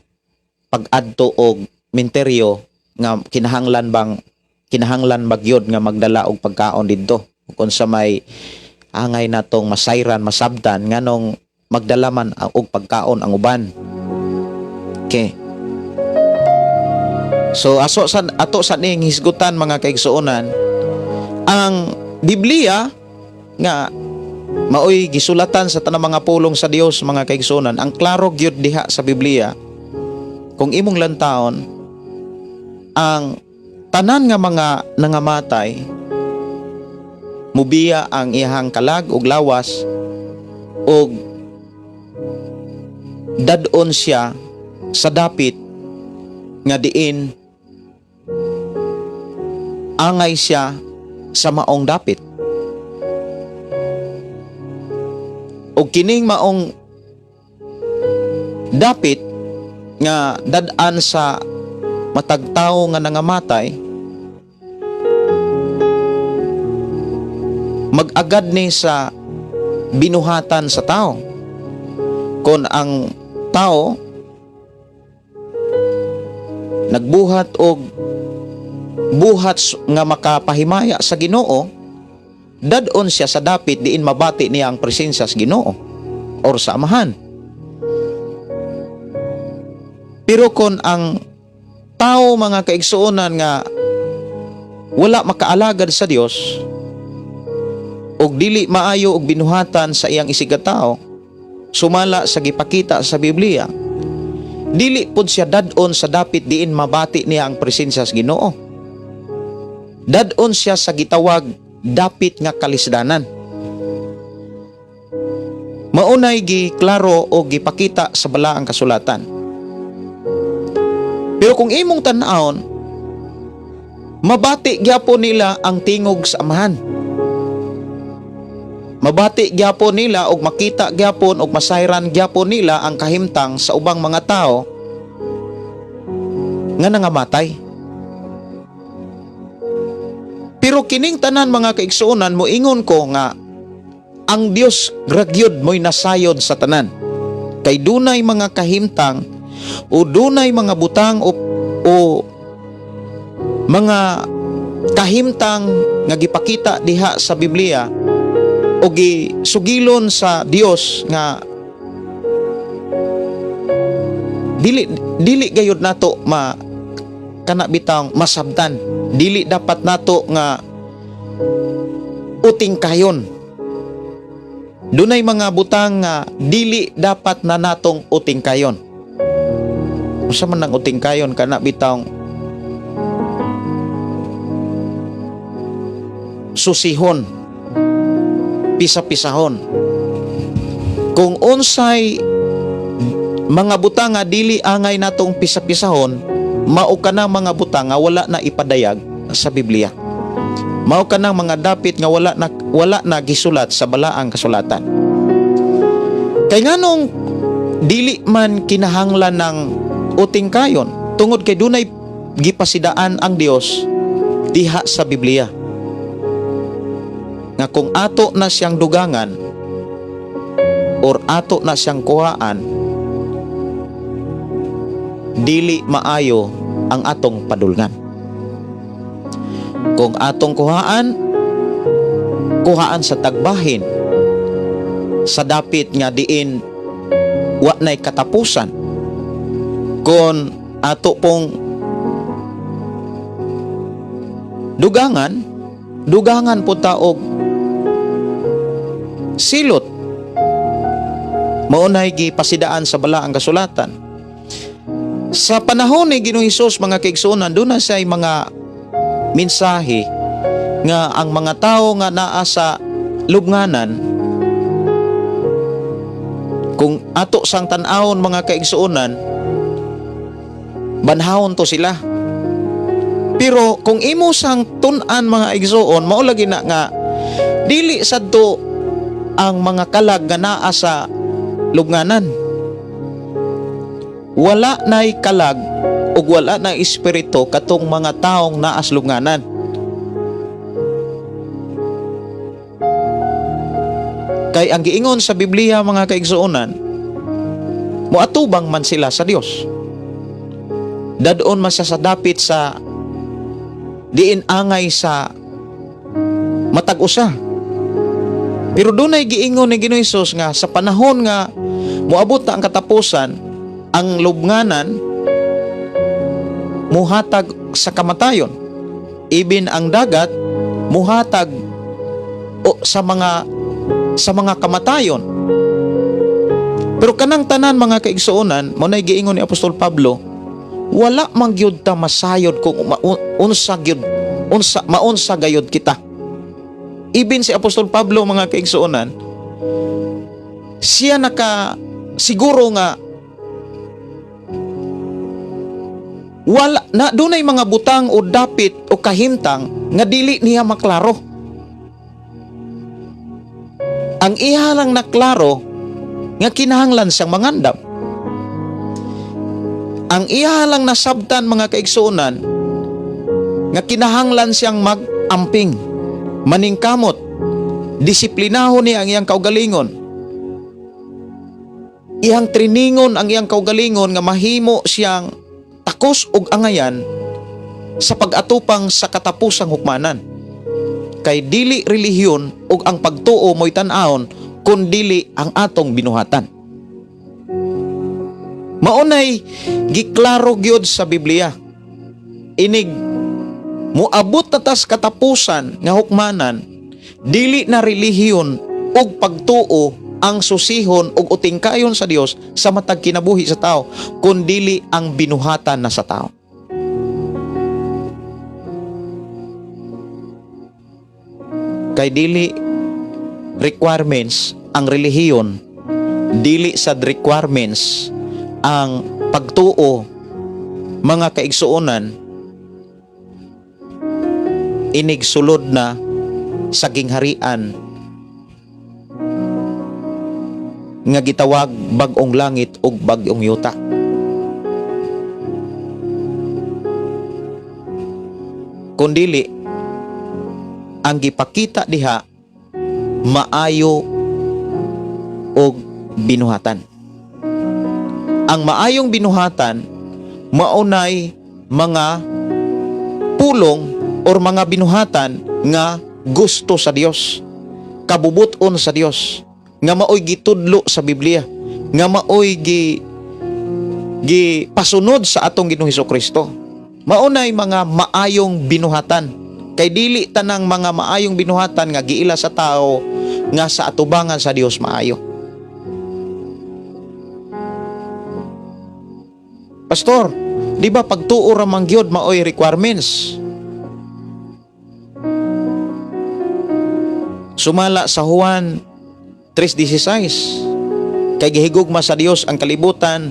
pag-adto og minteryo nga kinahanglan magyod nga magdala og pagkaon didto, kung sa may angay natong masayran, masabtan nganong magdala man og pagkaon ang uban. Okay. So aso sa ato sa ning hisgutan, mga kaigsuonan, ang Biblia nga maoy gisulatan sa tanang mga pulong sa Dios, mga kaigsuonan, ang klaro gyud diha sa Biblia, kung imong lantawon, ang tanan nga mga nangamatay mubiya ang iyahang kalag ug lawas ug dad-on siya sa dapit nga diin angay siya sa maong dapit. Ug kining maong dapit nga dad-an sa matag tawo nga nangamatay mag-agad ni sa binuhatan sa tao. Kung ang tao nagbuhat og buhat nga makapahimaya sa Ginoo, dad-on siya sa dapit diin mabati niya ang presensya sa Ginoo or sa Amahan. Pero kung ang tao, mga kaigsuonan, nga wala makaalagad sa Dios og dili maayo og binuhatan sa iyang isigatao sumala sa gipakita sa Biblia, dili pud siya dad-on sa dapit diin mabati niya ang presensya sa Ginoo. Dad-on siya sa gitawag dapit nga kalisdanan. Maunay giklaro o gipakita sa balaang kasulatan. Pero kung imong tan-awon, mabati gyapon nila ang tingog sa Amahan. Mabati gyapon nila og makita gyapon og masayran gyapon nila ang kahimtang sa ubang mga tao nga nangamatay. Pero kining tanan, mga kaigsuonan, moingon ko nga ang Dios ra gyud mo'y nasayod sa tanan. Kay dunay mga kahimtang O dunay mga butang o mga kahimtang nga gipakita diha sa Biblia o gisugilon sa Dios nga dili dili gayud nato ma kana bitang masabtan, dili dapat nato nga uting kayon. Dunay mga butang nga dili dapat na natong uting kayon. Unsa man ang uting kayon? Kana bitang susihon, pisa-pisahon kung unsay mga butang nga dili angay natong pisa-pisahon. Mao kana mga butang nga wala na ipadayag sa Biblia. Mao kanang mga dapit nga wala na gisulat sa balaang kasulatan. Kay nganong dili man kinahanglan ng uting kayon? Tungod kay dunay gipasidaan ang Dios diha sa Biblia nga kung ato na siyang dugangan or ato na siyang kuhaan, dili maayo ang atong padulngan. Kung atong kuhaan, kuhaan sa tagbahin, sa dapit nga diin wa nay katapusan. Kung ato pong dugangan, dugangan po ta og silot. Mao nay gipasidaan sa balaang kasulatan. Sa panahon ni Ginoong Hesus, mga kaigsuonan, doon na siya mga mensahe nga ang mga tao nga naa sa lubnganan, kung ato sang tan-awon, mga kaigsuonan, banhawon to sila. Pero kung imo sang tun-an, mga igsuon, mao lagi na nga dili sadto ang mga kalag nga naa sa lubnganan. Wala na'y kalag ug wala na espiritu katong mga taong naa sa lubnganan. Kay ang giingon sa Biblia, mga kaigsuonan, moatubang man sila sa Dios. Dadon man siya sa dapit sa diin angay sa matag usa. Pero dunay giingon ni Ginoong Hesus nga sa panahon nga moabot na ang katapusan, ang lubnganan muhatag sa kamatayon. Ibin ang dagat muhatag o sa mga kamatayon. Pero kanang tanan, mga kaigsuonan, mao nay giingon ni Apostol Pablo, wala man gyud ta masayod kung unsa gyud unsa maunsa gayud kita. Ibin si Apostol Pablo, mga kaigsuonan, siya naka siguro nga wala na dunay mga butang o dapit o kahimtang nga dili niya maklaro. Ang iya lang naklaro nga kinahanglan siyang mangandam. Ang iya lang nasabtan, mga kaigsuonan, nga kinahanglan siyang mag-amping, maningkamot, disiplinahon niya ang iyang kaugalingon. Iyang triningon ang iyang kaugalingon nga mahimo siyang takos og angayan sa pag-atupang sa katapusang hukmanan. Kay dili relihiyon ug ang pagtuo mo'y tan-awon, kun dili ang atong binuhatan. Maunay giklaro gyud sa Biblia. Inig moabot na tas katapusan nga hukmanan, dili na relihiyon ug pagtuo ang susihon ug utingkayon sa Dios sa matag kinabuhi sa tao, kun dili ang binuhatan na sa tao. Kay dili requirements ang relihiyon, dili sad requirements ang pagtuo, mga kaigsuonan, inig sulod na sa gingharian nga gitawag bag-ong langit ug bag-ong yuta. Kun dili ang gipakita diha maayo og binuhatan. Ang maayong binuhatan maunay mga pulong or mga binuhatan nga gusto sa Dios, kabubuton sa Dios, nga maoy gitudlo sa Biblia, nga maoy gi gi pasunod sa atong Ginoong Kristo. Maunay mga maayong binuhatan. Kay dili tanang mga maayong binuhatan nga giila sa tao nga sa atubangan sa Dios maayo. Pastor, di ba pagtuo ra man gyud maoy requirements? Sumala sa Juan 3:16, kay gihigugma sa Dios ang kalibutan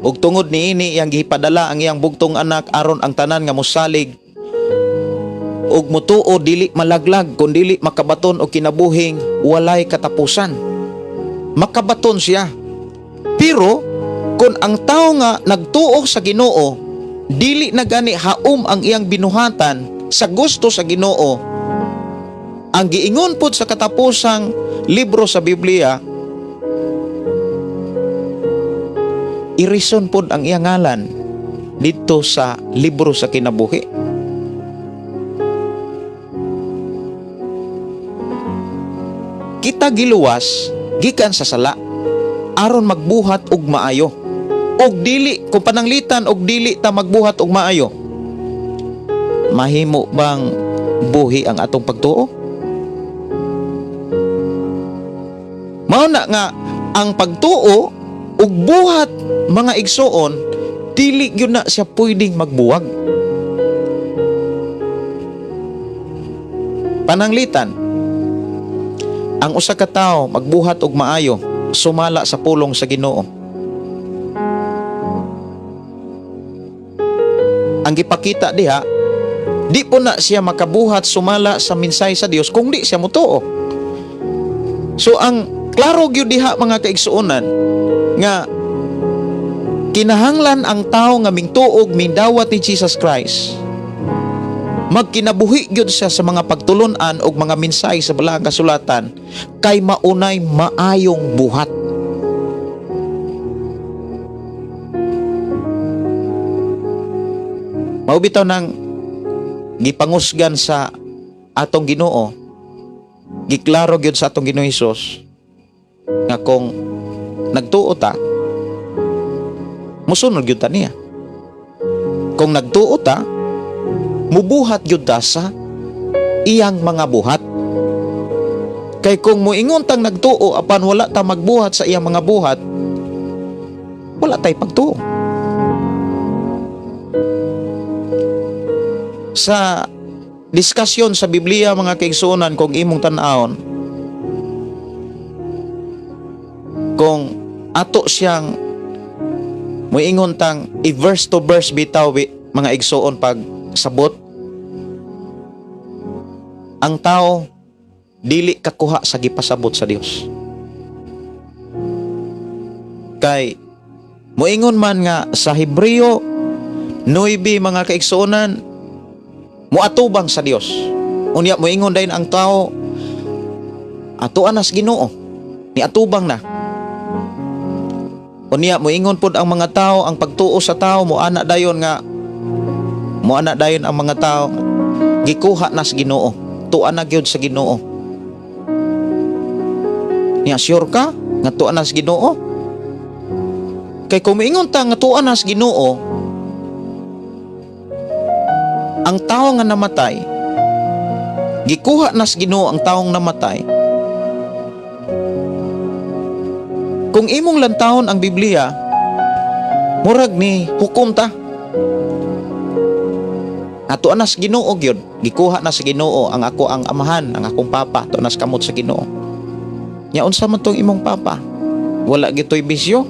ug tungod niini iyang gipadala ang iyang bugtong anak aron ang tanan nga mosalig ug mutuo dili malaglag kun dili makabaton og kinabuhing walay katapusan. Makabaton siya. Pero kung ang tao nga nagtuo sa Ginoo dili na gani haom ang iyang binuhatan sa gusto sa Ginoo, ang giingon pod sa katapusang libro sa Biblia, irison pod ang iyang ngalan didto sa libro sa kinabuhi. Kita giluwas gikan sa sala aron magbuhat og maayo. Og dili kung pananglitan og dili ta magbuhat og maayo, mahimo bang buhi ang atong pagtuo? Mao na nga ang pagtuo ug buhat, mga igsuon, dili gyud na siya pwedeng magbuwag. Pananglitan, ang usa ka tawo magbuhat og maayo sumala sa pulong sa Ginoo. Ang gipakita diha, di po na siya makabuhat sumala sa mensahe sa Dios kung di siya motuo. So ang klaro gyud diha, mga kaigsuonan, nga kinahanglan ang tao nga mingtuog, mingdawat ni Jesus Christ, magkinabuhi gyud siya sa mga pagtulon-an og mga mensahe sa Balaang Kasulatan kay maunay maayong buhat. Mao bitaw nang gipangusgan sa atong Ginoo, giklaro gyud sa atong Ginoo Hesus nga kung nagtuo ta, musunod gyud ta niya. Kung nagtuo ta, mubuhat gyud ta sa iyang mga buhat. Kay kung moingon tang nagtuo apan wala ta magbuhat sa iyang mga buhat, wala tay pagtuo. Sa diskusyon sa Biblia, mga kaigsuonan, kung imong tan-awon, kung ato siyang moingon tang i-verse to verse bitaw bi, mga igsuon, pag sabot ang tao dili kakuha sa gipasabot sa Dios. Kay moingon man nga sa Hebreo 9, mga kaigsuonan, moatubang sa Dios. Unya moingon dayon ang tao, atoa na sa Ginoo, ni atubang na. Unya moingon pod ang mga tao, ang pagtuo sa tao moana dayon nga moana dayon ang mga tao, gikuha na sa Ginoo, tuan na gyud sa Ginoo. Nya sure ka nga tuan na sa Ginoo? Kay kung moingon ta nga tuan na sa Ginoo, ang tao nga namatay, gikuha na sa Ginoo ang taong namatay. Kung imong lantawon ang Biblia, murag ni hukom ta. Ato na sa Ginoo gyud, gikuha na sa Ginoo ang ako ang amahan, ang akong papa, ato na sa kamot sa Ginoo. Nya unsa man tong imong papa? Wala gitoy bisyo.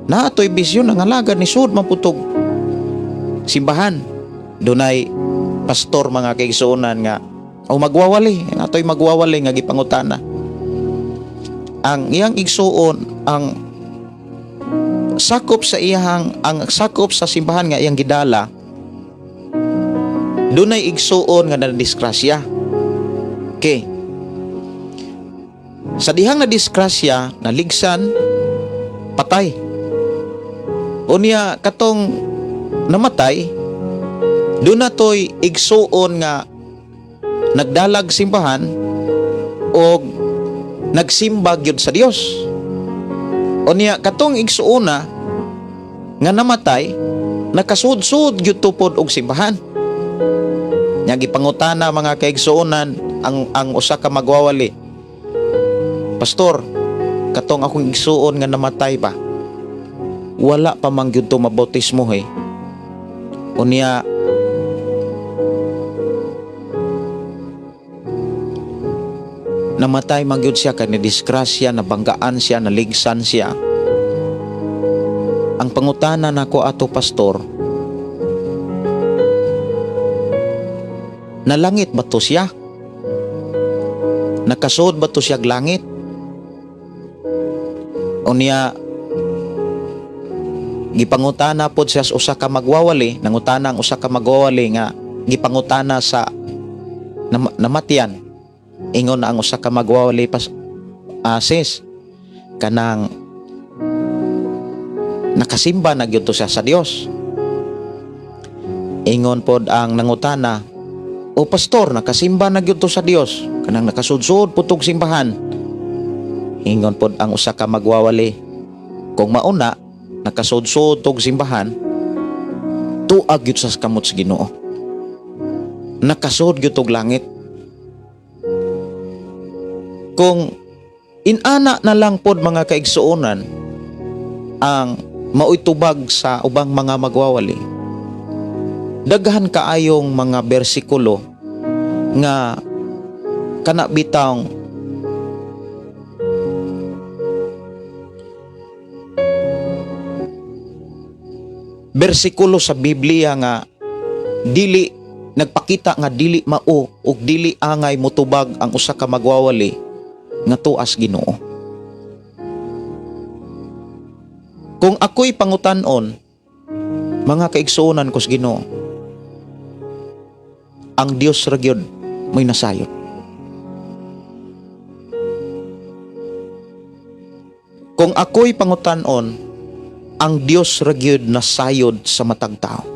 Naa toy bisyo, nangalagad ni sud maputog simbahan. Dunay pastor, mga kaigsuonan, nga o magwawali, atoy magwawali nga gipangutana. Ang iyang igsuon, ang sakop sa simbahan nga iyang gidala, dunay igsuon nga nadisgrasya. Okay. Sa dihang nadisgrasya, naligsan, Patay. Unya katong namatay, duna toy igsuon nga nagdalag simbahan og nagsimba gyud sa Dios. Unya katong igsuona nga namatay, nakasud-sud gyud tupod og simbahan. Nya gipangutana, mga kaigsuonan, ang usa ka magwawali. "Pastor, katong akong igsuon nga namatay ba? Wala pa man gyud to mabautismo eh. Unya namatay man gyud siya kay disgrasya, nabanggaan siya, naligsan siya. Ang pangutana nako ato, pastor, nalangit ba to siya? Nakasuod ba to siya langit?" Unya gipangutana pod siya sa usa ka magwawali, nangutana ang usa ka magwawali nga gipangutana sa namatyan. Ingon na ang usa ka magwawali, pas sis, kanang nakasimba na gyud to siya sa Dios." Ingon pod ang nangutana, "O pastor, nakasimba na gyud to sa Dios, kanang nakasudsud pud tog simbahan." Ingon pod ang usa ka magwawali, "Kung mauna nakasudsud tog simbahan, tuag gyud sa kamot sa Ginoo. Nakasud gyud tog langit." Kung inana na lang pod, mga kaigsuonan, ang maoy tubag sa ubang mga magwawali, daghan kaayong mga bersikulo nga kana bitang bersikulo sa Biblia nga dili nagpakita nga dili mao ug dili angay motubag ang usa ka magwawali nga tuas Ginoo. Kung ako'y pangutan-on, mga kaigsuonan ko sa Ginoo, ang Dios ra gyud mo'y nasayod. Kung ako'y pangutan-on, ang Dios ra gyud nasayod sa matag tao.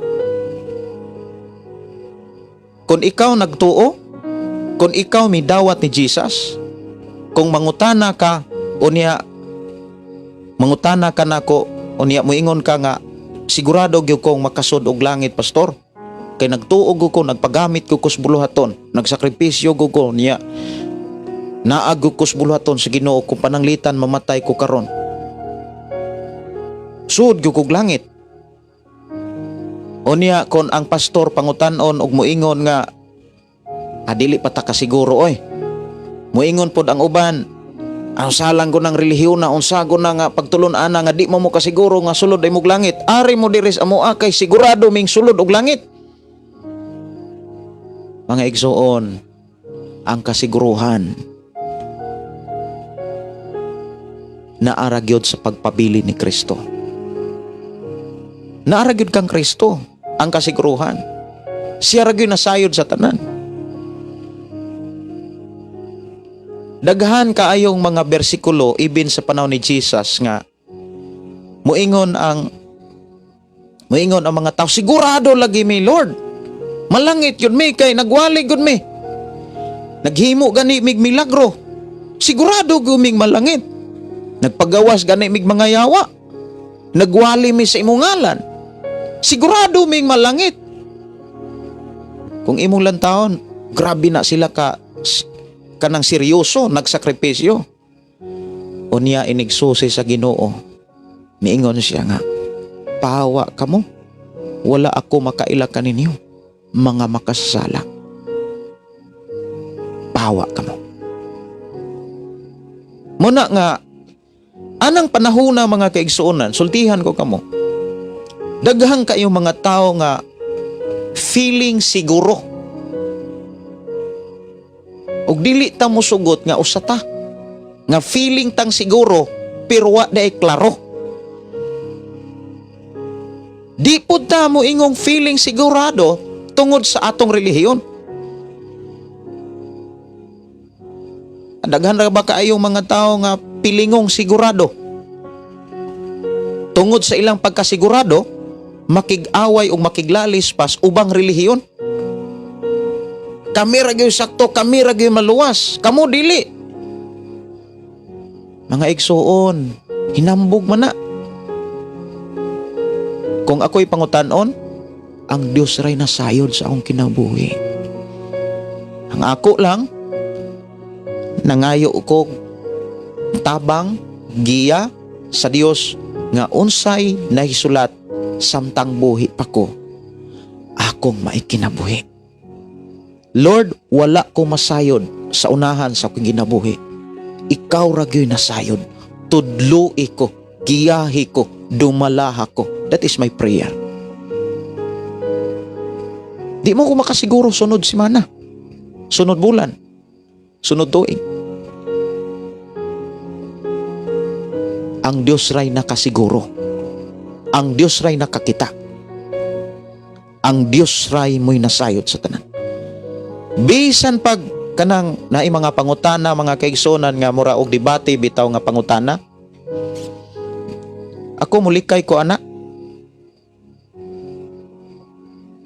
Kung ikaw nagtuo, kung ikaw midawat ni Jesus, kung mangutana ka, unya mangutana ka nako, unya moingon ka nga sigurado gyud kong makasud og langit, pastor. Kay nagtuo ko, nagpagamit ko kus buluhaton, nagsakripisyo ko ko niya. Naag ko kus buluhaton sa Ginoo kung pananglitan mamatay ko karon. Sud gyud kog langit." Unya kon ang pastor pangutan-on og moingon nga dili pa ta kasiguro oy. Moingon pod ang uban, ang salang ko ng relihiyon na unsa ko na nga pagtulon-ana nga di mo mo kasiguro nga sulod ay mog langit. Ari mo diri sa amoa kay sigurado ming sulod og langit. Mga igsoon, ang kasiguruhan naara gyud sa pagpabili ni Kristo. Naara gyud kang Kristo ang kasiguruhan. Siya ra gyud nasayod sa tanan. Daghan kaayong mga bersikulo ibin sa panahon ni Jesus nga muingon ang mga tao, "Sigurado lagi mi, Lord. Malangit yun mi kay nagwali gud mi. Naghimo gani mig milagro. Sigurado guming malangit. Nagpagawas gani mig mga yawa. Nagwali mi sa imong ngalan. Sigurado ming malangit." Kung imong lantawon, grabe na sila ka kanang seryoso, nagsakripisyo. Unya inigsusi sa Ginoo, miingon siya nga, "Pahawa kamo, wala ako makaila kaninyo, mga makasasala. Pahawa kamo." Muna nga, anang panahon na, mga kaigsuonan, sultihan ko kamo, daghang kayo mga tao nga feeling siguro. Ug dili ta mosugot nga usa ta nga feeling tang siguro pero wa day klaro. Di pud ta mo ingong feeling sigurado tungod sa atong relihiyon. Daghan ra ba kaayong mga tao nga pilingong sigurado? Tungod sa ilang pagkasigurado, makig-away o makiglalis pas ubang relihiyon. Kami ra gyud sakto, kami ra gyud maluwas, kamo dili. Mga igsuon, hinambog man na. Kung ako'y pangutan-on, ang Dios ray nasayod sa akong kinabuhi. Ang ako lang, nangayo ko tabang, giya sa Dios nga unsay nahisulat samtang buhi pa ko, akong maikinabuhi. Lord, wala ko masayod sa unahan sa akong ginabuhi. Ikaw ra gyud nasayod. Tudloi ko, giyahi ko, dumalaha ko. That is my prayer. Di mo ko makasiguro sunod semana, sunod bulan, sunod tuig. Ang Dios ray nakasiguro. Ang Dios ray nakakita. Ang Dios ray mo'y nasayod sa tanan. Bisan pag kanang naay mga pangutana, mga kaigsonan, nga mura og debate bitaw nga pangutana. Ako mulikay ko ana.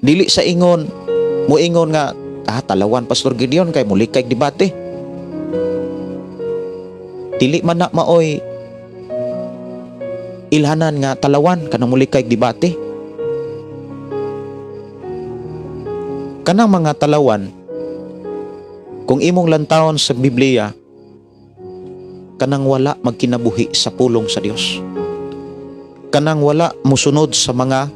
Dili sa ingon, muingon nga talawan Pastor Gideon kay mulikay debate. Dili man na maoy ilhanan nga talawan kanang mulikay debate. Kanang mga talawan, kung imong lantawon sa Biblia, kanang wala magkinabuhi sa pulong sa Dios. Kanang wala musunod sa mga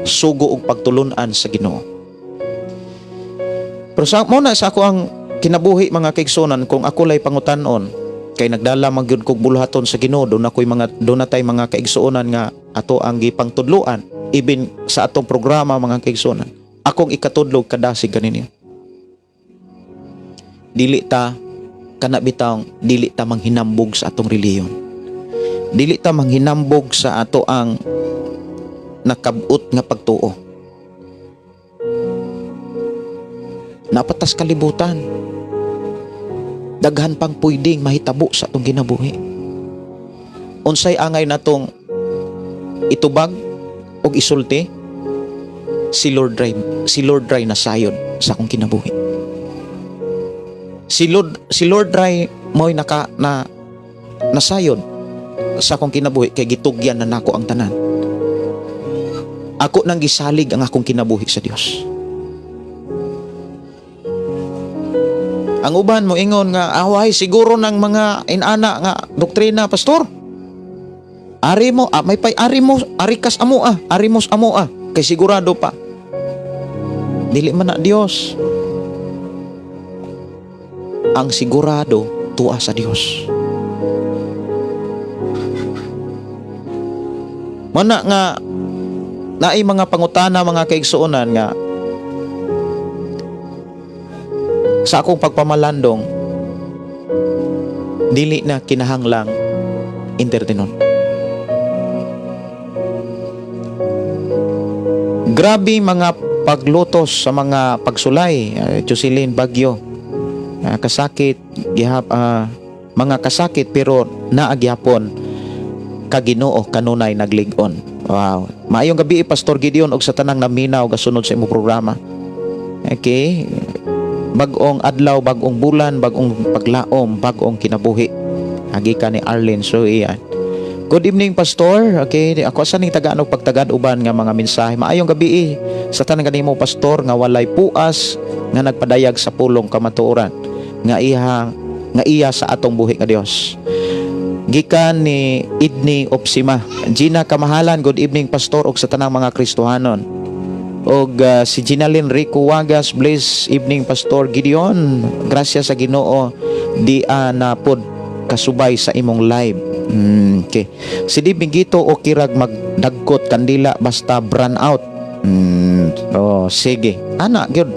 sugo ug pagtulun-an sa Ginoo. Pero sa mo na sa ako ang kinabuhi, mga kaigsunan, kung ako lay pangutan-on, kay nagdala man gyud kog buluhaton sa Ginoo, doon ako'y mga doon natay mga kaigsuonan nga ato ang gipangtudloan even sa atong programa, mga kaigsuonan. Akong ikatudlog kadasig kaninyo. Dili ta kana bitawng dili ta manghinambog sa atong relihiyon. Dili ta manghinambog sa ato ang nakabot nga pagtuo. Napatas kalibutan. Daghan pang pwedeng mahitabo sa atong kinabuhi. Unsay angay natong itubag og isulti? Si Lord Ray nasayod sa akong kinabuhi. Si Lord Ray mo'y nasayod sa akong kinabuhi kay gitugyan na nako ang tanan. Ako nang gisalig ang akong kinabuhi sa Dios. Ang uban mo ingon nga away siguro ng mga inana nga doktrina, pastor. Ari mo, may pay ari mo, ari kas amo ari mos amo kay sigurado pa. Dili man na Dios. Ang sigurado tuwa sa Dios. Mana nga naay mga pangutana, mga kaigsuonan, nga sa akong pagpamalandong dili na kinahanglang entertainon. Grabe mga paglutos sa mga pagsulay, Jocelyn Bagyo. Kasakit gihap, mga kasakit pero naa gihapon kaginoo kanunay naglig-on. Wow. Maayong gabi, Pastor Gideon, og sa tanang naminaw gasunod sa imong programa. Okay. Bag-ong adlaw, bag-ong bulan, bag-ong paglaom, bag-ong kinabuhi. Agi ka ni Arlene. So iyan. Good evening, Pastor. Okay, ako sa ning tagaan og pagtagad uban nga mga mensahe. Maayong gabi sa tanan kanimo, Pastor, nga walay puas nga nagpadayag sa pulong kamatuoran nga iha nga iya sa atong buhi nga Dios. Gikan ni Idni Opsima. Gina Kamahalan, good evening, Pastor, og sa tanang mga Kristohanon. Og si Ginalyn Rico Wagas, bless evening, Pastor Gideon. Gracias sa Ginoo di na pod kasubay sa imong live. Okay. Si Di Migito o kirag magdagkot kandila basta brand out. Oh, sige. Ana gyud.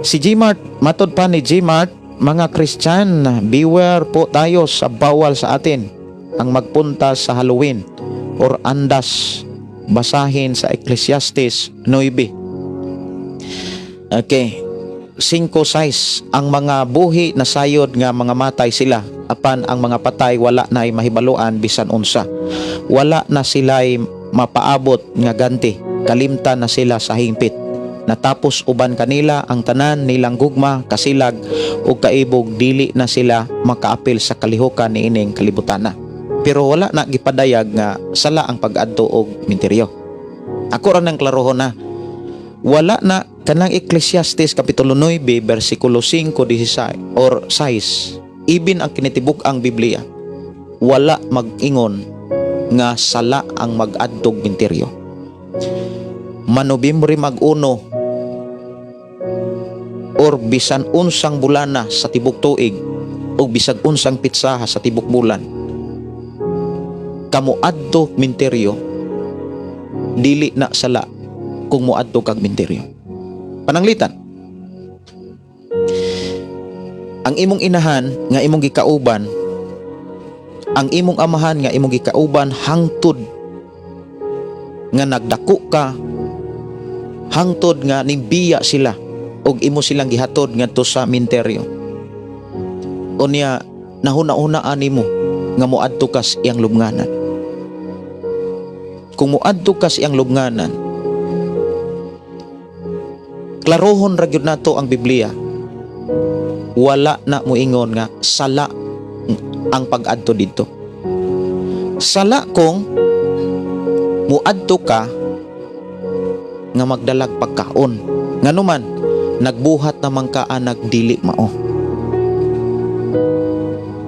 Si Gmart, matod pa ni Gmart, mga Christian, beware po tayo sa bawal sa atin ang magpunta sa Halloween or andas. Basahin sa Ecclesiastes 9. Okay. 5:6, ang mga buhi na sayod nga mga matay sila, apan ang mga patay wala na mahibaluan bisan unsa. Wala na sila'y mapaabot nga ganti, kalimtan na sila sa hingpit. Natapos uban kanila ang tanan nilang gugma, kasilag ug kaibog, dili na sila makaapil sa kalihukan niining kalibutana. Pero wala na gipadayag nga sala ang pag-adto og minteryo. Ako ra nang klarohon na wala na kanang Ecclesiastes kapitulo 9 bersikulo 5, 16 or 6. Ibin ang kinitibuk ang Biblia, wala mag-ingon nga sala ang mag-adtog minteryo. Manobyembre mag-uno or bisan unsang bulana sa tibok tuig o bisag unsang pitsaha sa tibok bulan, kamo adto minteryo, dili na sala kung moadto kag minteryo. Pananglitan, ang imong inahan nga imong gikauban, ang imong amahan nga imong gikauban hangtod nga nagdako ka, hangtod nga nimbiya sila og imo silang gihatod ngadto sa minteryo. Unya nahuna-hunaan nimo nga moadto ka sa iyang lubnganan. Kung moadto ka sa iyang lubnganan, klarohon ra gyud nato ang Biblia. Wala na moingon nga sala ang pag-adto didto. Sala kung muadto ka nga magdalag pagkaon. Nganuman, nagbuhat naman ka anag dili mao.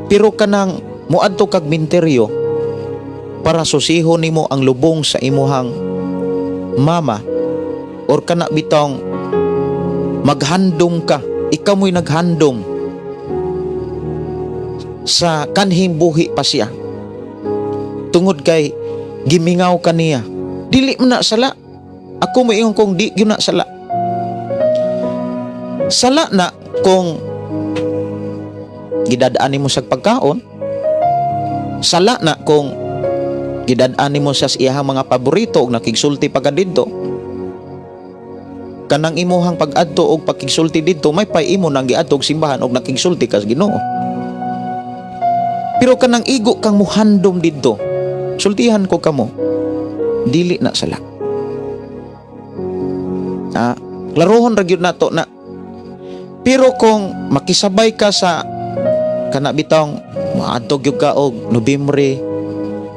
Pero kanang muadto kag minteryo para susihon nimo ang lubong sa imuhang mama or kana bitong maghandom ka, ikaw mo'y naghandom sa kanhing buhi pa siya tungod kay gimingaw ka niya, dili man na sala. Ako moingon kung di gyud na sala. Sala na kung gidadaan nimo sa pagkaon. Sala na kung gidadaan nimo sa iyahang mga paborito ug nakigsulti pa ka didto. Kanang imuhang pag-adto og pagkigsulti didto, may pay imo nang giadto og simbahan og nakigsulti ka sa Ginoo. Pero kanang igo kang muhandom didto, sultihan ko kamo, dili na sala. Ah, klarohon ra gyud nato na. Pero kung makisabay ka sa kana bitong moadto gyud ka og Nobyembre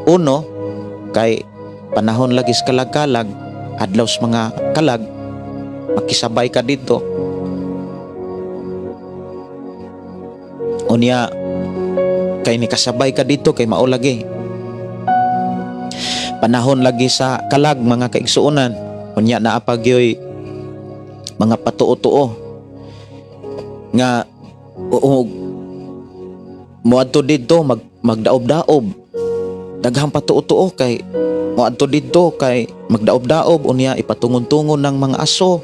1 kay panahon lagi sa kalag-kalag, adlaw sa mga kalag, makisabay ka dito, unya kay nikasabay ka dito kay mao lagi panahon lagi sa kalag, mga kaigsuonan. Unya naa pa gyoy mga patuo-tuo nga oo, moadto didto magdaob-daob. Daghang patuo-tuo kay moadto didto kay magdaob-daob, unya ipatungon-tungon ng mga aso.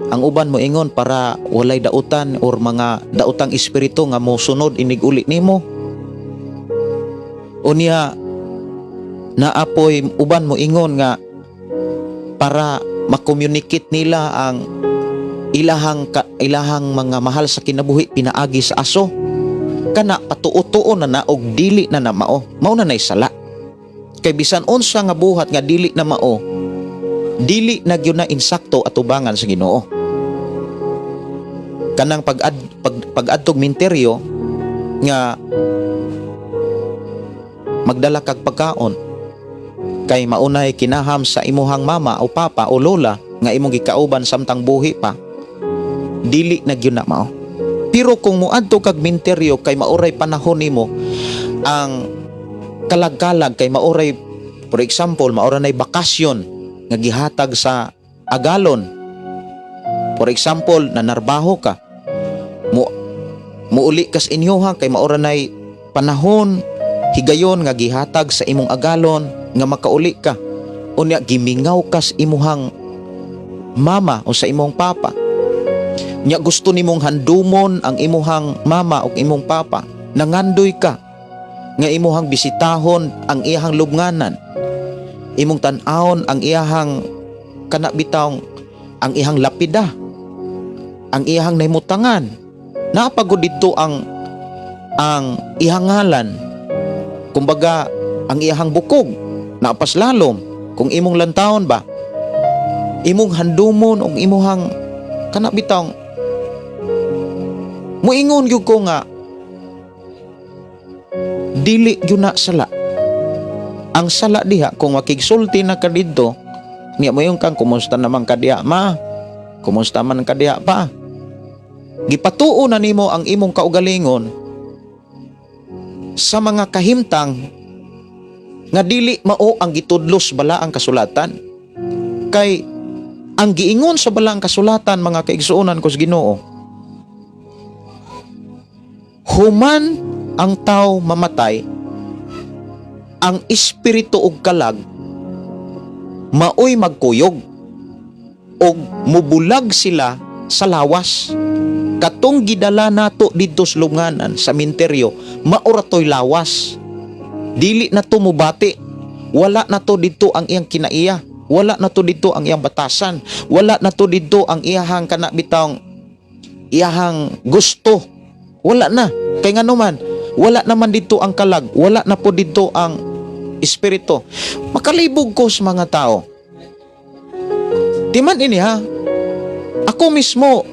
Ang uban moingon para walay dautan or mga dautang espiritu nga mosunod inig uli nimo. Unya naapoy uban moingon nga para makommunicate nila ang ilahang mga mahal sa kinabuhi pinaagi sa aso. Kana patuo-tuo na na og dili na na mao, mao na nay sala. Kay bisan unsa nga buhat nga dili na mao, dili na gyud na insakto atubangan sa Ginoo. Kanang pag-adtog minteryo nga magdala kag pagkaon kay maunay kinaham sa imuhang mama o papa o lola nga imong gikauban samtang buhi pa, dili na gyud na mao. Pero kung moadto kag minteryo kay maoray panahon nimo ang kalag-kalag, kay maoray, for example, maora nay bakasyon nga gihatag sa agalon, for example, nanarbaho ka, mo muuli kas inyoha kay maora nay panahon higayon nga gihatag sa imong agalon nga makauli ka, unya gimingaw kas imuhang mama o sa imong papa nya gusto nimong handumon ang imuhang mama o imong papa, nangandoy ka nga imuhang bisitahon ang iyahang lubnganan, imong tan-awon ang iyahang kana bitawng ang iyahang lapida. Ang iyahang nahimutangan. Naa pa gud didto ang iyang ngalan. Kumbaga, ang iyahang bukog naa pas lalom kung imong lantawon ba, imong handumon og imuhang kana bitawng muingon gyud ko nga dili gyud na sala. Ang sala diha kung makigsulti na ka didto niya, moingon kang, "Kumusta naman ka diha, ma? Kumusta man ka diha, pa?" Gipatuo na nimo ang imong kaugalingon sa mga kahimtang nga dili mao ang gitudlos balaang kasulatan. Kay ang giingon sa balaang kasulatan, mga kaigsuonan ko sa Ginoo, human ang tao mamatay, ang espiritu ug kalag maoy magkuyog og mubulag sila sa lawas. Katong gidala nato didto sa lunganan, sa minteryo, mao ra to'y lawas. Dili na to mubati. Wala na to didto ang iyang kinaiya, wala na to didto ang iyang batasan, wala na to didto ang iyahang kana bitawng iyahang gusto. Wala na. Kay ngano man, wala naman didto ang kalag, wala na po didto ang espiritu. Makalibog ko sa mga tao. Timan ini ha, ako mismo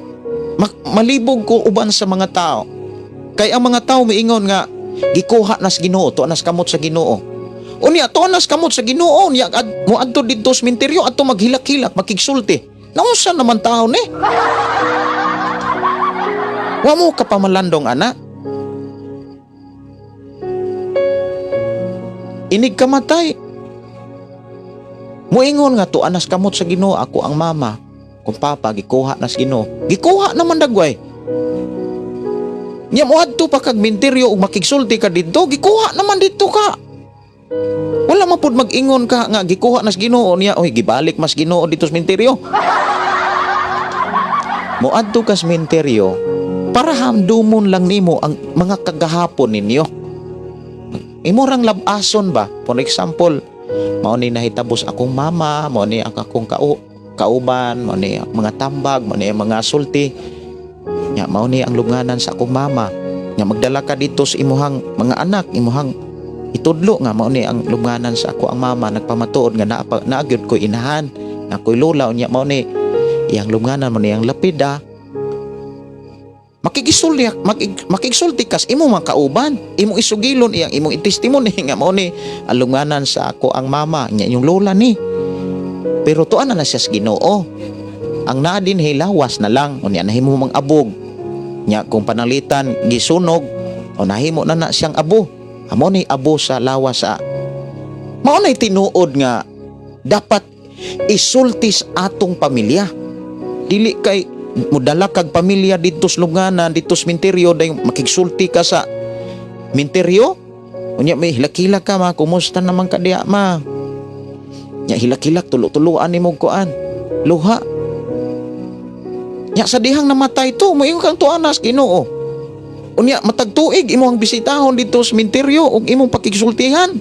malibog ko uban sa mga tao. Kay ang mga tao miingon nga gikuha nas Ginoo, tuwa nas kamot sa Ginoo. Unya tuwa nas kamot sa Ginoo, unya moadto didto sa minteryo adto maghilak-hilak, makigsulti. Naunsa naman tao ni? Wa mo ka pamalandong ana. Inig kamatay, muingon nga tuwa nas kamot sa Ginoo ako ang mama. Kung papa gikuha nas Ginoo. Gikuha naman dagway. Nya moadto pa kag minteryo ug makigsulti ka didto, gikuha naman didto ka. Wala man pud mag-ingon ka nga gikuha nas Ginoo niya, oy, gibalik mas Ginoo didto sa minteryo. Moadto ka sa minteryo para hamdumon lang nimo ang mga kagahapon ninyo. Imo rang lab-ason ba? For example, mao ni nahitabos akong mama, mao ni ang akong kauban, mao ni ang mga tambag, mao ni ang mga sulti. Nya mao ni ang lunganan sa akong mama. Nya magdala ka didto sa imuhang mga anak, imuhang itudlo nga mao ni ang lunganan sa ako ang mama, nagpamatuod nga naa naa gyud ko inahan, naa ko'y lola, unya mao ni iyang lunganan, mao ni ang lapida. Makigsulti kas imo mga kauban, imong isugilon iyang imong itestimony nga mao ni ang lunganan sa ako ang mama, nya inyong lola ni. Pero tuan na na siya sa Ginoo. Ang naa dinhi lawas na lang, unya nahimo mang abog. Nya kung panalitan gisunog, o nahimo na na siyang abo. Amo ni abo sa lawas sa. Mao nay tinuod nga dapat isulti sa atong pamilya. Dili kay mudala kag pamilya didto sa lunganan, didto sa minteryo, dayon makigsulti ka sa minteryo. Unya may hilak-hilak ka, "Ma, kumusta naman ka diha, ma?" Nya hilak-hilak, tulo-tuloan nimo kuan. Luha. Nya sa dihang namatay to, moingon kang tuanas Ginoo. Unya matag tuig imong bisitahon didto sa minteryo ug imong pakigsultihan.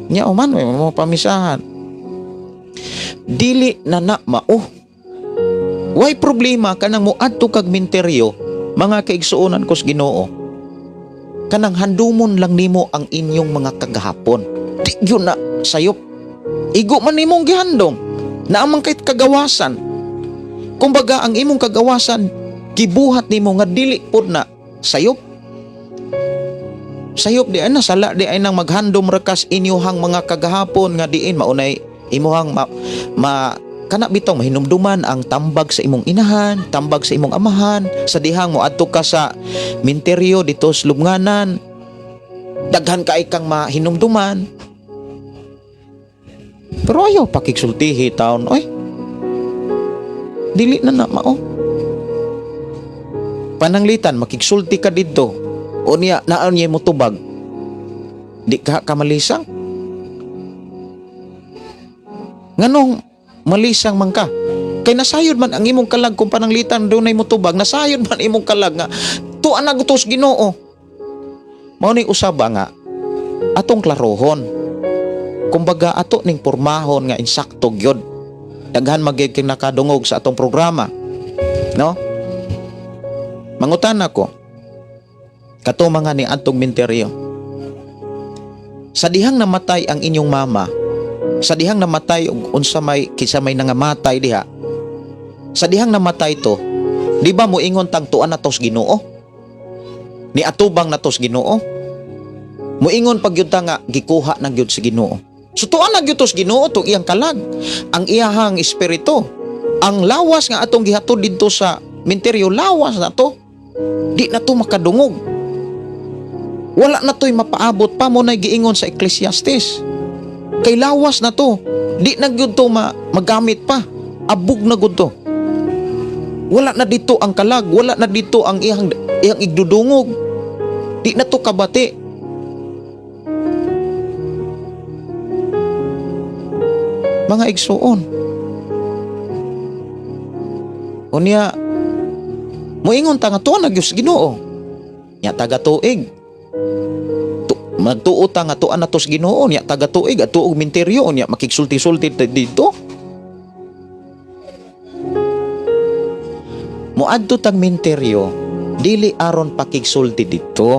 Nya oman may mo pamisahan. Dili na na mao. Way problema kanang moadto kag minteryo, mga kaigsuonan ko sa Ginoo. Kanang handumon lang nimo ang inyong mga kagahapon. Di gyud na sayop. Igo man nimong gihandom. Naa man kay kagawasan. Kumbaga ang imong kagawasan gibuhat nimo nga dili pod na sayop. Sayop di ay na sala di ay nang maghandom ra kas inyohang mga kagahapon nga diin maunay imuhang ma kana bitong mahinumduman ang tambag sa imong inahan, tambag sa imong amahan, sa dihang mo adto ka sa minteryo didto sa lubnganan. Daghan kay kang mahinumduman. Pero ayaw pakigsultihi taon, oy. Dili na na mao. Pananglitan makigsulti ka didto. Unya naa niya mo tubag. Di ka kamalisang. Nganong malisang man ka? Kay nasayod man ang imong kalag kung pananglitan dunay mo tubag, nasayod man imong kalag nga tuan na gutos Ginoo. Mao ni usaba nga atong klarohon. Kumbaga ato ning pormahon nga insakto gyud. Daghan magyud kay nakadungog sa atong programa. No? Mangutana ko, kato mga ni atong minteryo, sa dihang namatay ang inyong mama, sa dihang namatay og unsa may kinsa may nangamatay diha, sa dihang namatay to, di ba moingon tang tuan na tos Ginoo? Ni atubang na tos Ginoo? Moingon pag gyud ta nga gikuha na gyud sa Ginoo. So tuan na gyud tos Ginoo tong iyang kalag, ang iyahang espiritu, ang lawas nga atong gihatod didto sa minteryo, lawas na to. Di na to makadungog. Wala na to'y mapaabot pa mo na giingon sa Ecclesiastes. Kay lawas na to. Di na gyud to magamit pa. Abog na gyud to. Wala na dito ang kalag, wala na dito ang iyang igdudungog. Di na to kabati. Mga igsuon. Unya, moingon ta nga tuwa na gyud sa Ginoo. Nya taga tuig. Magtuo ta nga tuan na to sa Ginoo, nya taga tuig at tuog minteryo, nya makigsulti-sulti dito. Moadto tag minteryo, dili aron pakigsulti dito.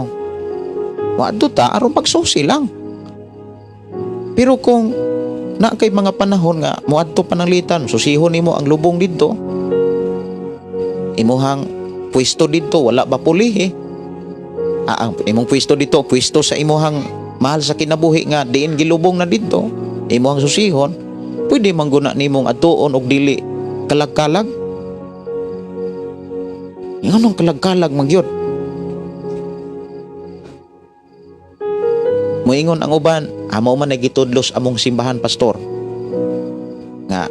Moadto ta aron pagsusi lang. Pero kung na kay mga panahon nga moadto pananglitan, susihon nimo ang lubong didto. Imuhang pwesto didto wala ba pulihi? Ang imong pwesto dito, pwesto sa imuhang mahal sa kinabuhi nga diin gilubong na didto, imuhang susihon, pwede man guna nimong atuon og dili kalag-kalag. Nganong kalag-kalag man gyud? Moingon ang uban, amo man ay gitudlos among simbahan, pastor. Nga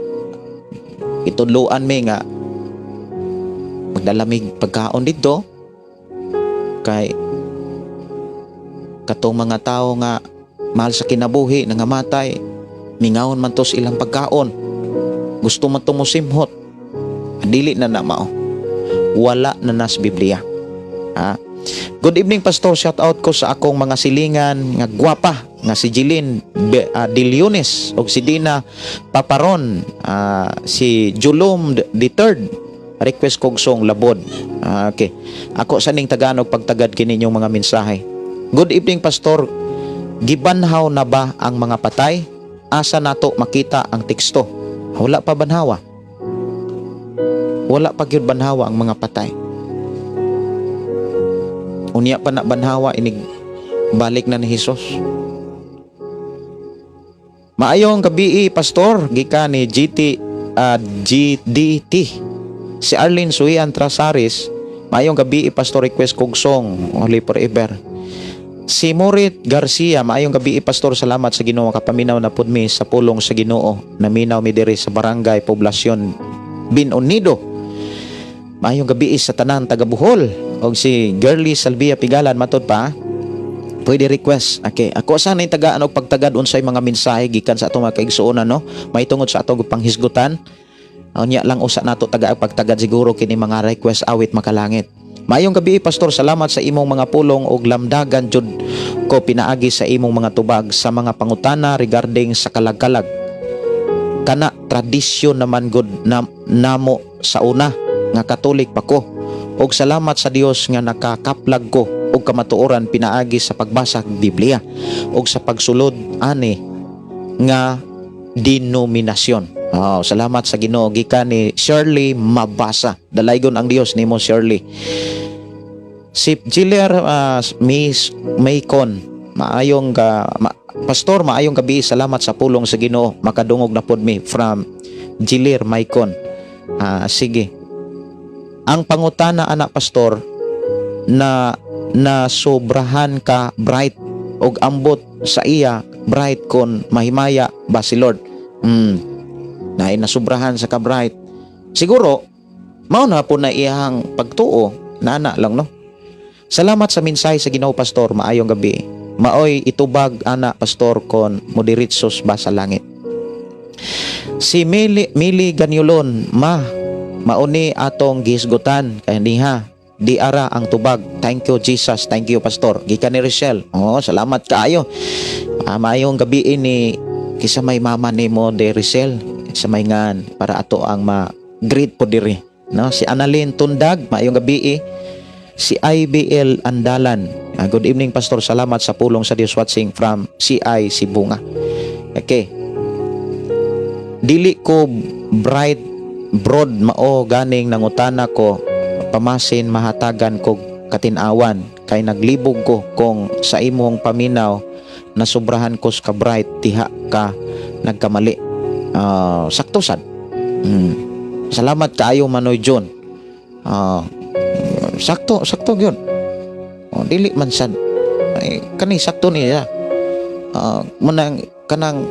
gitudloan mi nga magdalamig pagkaon didto kay katong mga tawo nga mahal sa kinabuhi nangamatay, mingawon man to sa ilang pagkaon, gusto man to mosimhot. Dili na na mao, wala na nas Biblia, ha? Good evening, pastor, shout out ko sa akong mga silingan nga gwapa nga si Jeline De Leones og si Dina Paparon, si Julom the third, request kog song Labod. Okay, ako sa ning Tagalog pagtagad kini inyong mga mensahe. Good evening, pastor, gibanhaw na ba ang mga patay? Asa nato makita ang teksto? Wala pa banhawa. Wala pa gyud banhawa ang mga patay. Unya pa na banhawa inig balik na ni Hesus. Maayong gabi, pastor, gikan ni GT GDT. Si Arlene Suian Trasaris, maayong gabi, pastor, request kog song Holy Forever. Si Morit Garcia, maayong gabi, pastor, salamat sa Ginoo kapaminaw na pud mi sa pulong sa Ginoo. Naminaw mi diri sa Barangay Poblacion Binonido. Maayong gabi sa tanan taga Bohol. Og si Girly Salvia Pigalan, matod pa. Pwede request. Okay, ako sa ning tagaan og pagtagad unsay mga mensahe gikan sa atong mga kaigsuonan, no. May tungod sa atong panghisgutan. Unya lang usa nato taga pagtagad siguro kini mga request awit makalangit. Maayong gabi, pastor, salamat sa imong mga pulong og lamdagan jud ko pinaagi sa imong mga tubag sa mga pangutana regarding sa kalagkalag. Kana tradisyon naman gud na, namo sa una nga Katolik pa ko. Og salamat sa Dios nga nakakaplag ko og kamatuoran pinaagi sa pagbasa og Biblia og sa pagsulod ani nga denominasyon. Oh, salamat sa Ginoo, gikan ni Shirley Mabasa. Dalaygon ang Dios nimo, Shirley. Si Giller Miss Maycon, maayong ka pastor, maayong gabi, salamat sa pulong sa Ginoo. Makadungog na pod mi from Gilir Maycon. Sige. Ang pangutana ana, pastor, na nasobrahan ka bright og ambot sa iya bright kon mahimaya ba si Lord? Na nasubrahan sa ka bright. Siguro mao na po na iyang pagtuo nana lang, no. Salamat sa mensahe sa Ginoo, pastor, maayong gabi. Maoy itubag ana, pastor, kon modiretsos ba sa langit? Si Mili, Mili Ganyulon, ma mauni atong gihisgutan kay niha di ara ang tubag. Thank you, Jesus. Thank you, pastor. Gikan ni Rochelle. Oh, salamat kaayo. Maayong gabi ni kisa may mama nimo de Rochelle sa may ngan para ato ang ma-greet po diri. No, si Annalyn Tundag, maayong gabi. Si IBL Andalan. Good evening, Pastor. Salamat sa pulong sa Dios, watching from CI Sibunga. Okay. Dili ko bright broad, mao ganing nangutana ko pamasin mahatagan ko katinawan kay naglibog ko kung sa imong paminaw nasubrahan ko sa ka-bright, diha ka nagkamali. Sakto sad. Salamat kaayo, Manoy John. Sakto, sakto gyud. Oh, dili man sad. Ay, kani sakto niya. Munang kanang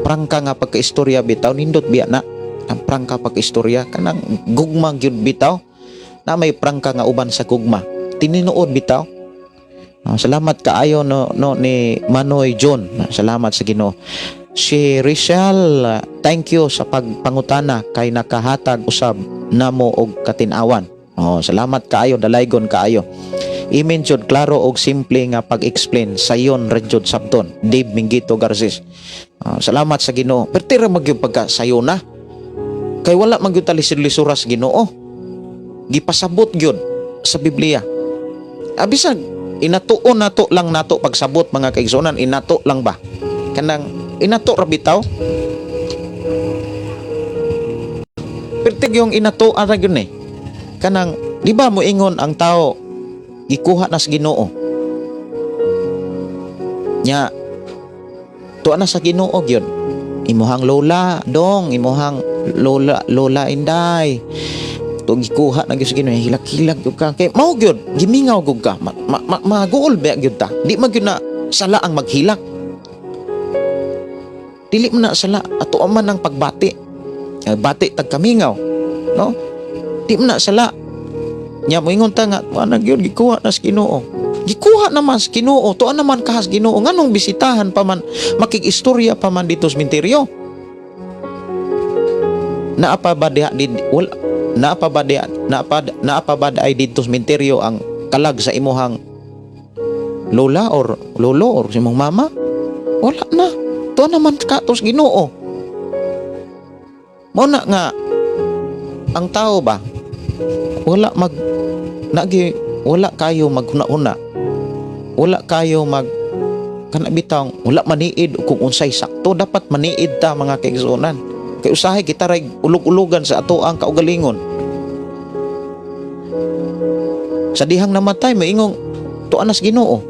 prangka nga pagkaistorya bitaw, nindot biya na. Ang prangka pagkaistorya kanang gugma gyud bitaw. Na may prangka nga uban sa gugma. Tininuod bitaw. Salamat kaayo no ni Manoy John. Salamat sa Ginoo. Si Rizal, thank you sa pagpangutana kay nakahatag usab namo og katinawan. Oh, salamat kaayo, dalaygon kaayo. Amen jud, klaro og simple nga pag-explain sayon ra jud sabton. Dave Mingito Garces. Oh, salamat sa Ginoo. Perti ra magyud pagka sayo na. Kay wala man gyud ta lisod-lisura sa Ginoo. Gipasabot gyud sa Biblia. Abisag inatuon nato lang nato pagsabot, mga kaigsuonan, inato lang ba? Kanang inato ra bitaw. Pertig yung inato ara gyud eh. Kanang di ba moingon ang tao, gikuha na sa Ginoo. Nya tuwa na sa Ginoo gyud. Imuhang lola dong, imuhang lola, Lola Inday. To gikuha na gyud sa Ginoo, hilak-hilak gyud ka. Kay mao gyud, gimingaw gyud ka. Ma, ma, ma, maguol ba gyud ta? Di man gyud na sala ang maghilak. Dili man na sala ato man ang pagbati. Bati tag kamingaw, no? Di man na sala. Nya moingon ta nga wa na gyud, gikuha na sa Ginoo. Gikuha naman sa Ginoo, tuan naman ka sa Ginoo, nganong bisitahan pa man, makig-istorya pa man dito sa minteryo? Naa pa ba diha di wala, naa pa ba diha, naa pa ba ay didto sa minteryo ang kalag sa imuhang lola or lolo or sa imong mama? Wala na. Tuan naman ka to sa Ginoo. Mao na nga ang tao ba, wala mag nagi, wala kayo maghuna-huna, wala kayo mag kana bitaw, wala maniid kung unsay sakto. Dapat maniid ta, mga kaigsuonan, kay usahay kita ray ulog-ulogan sa ato ang kaugalingon. Sa dihang namatay maingong tuan na sa Ginoo,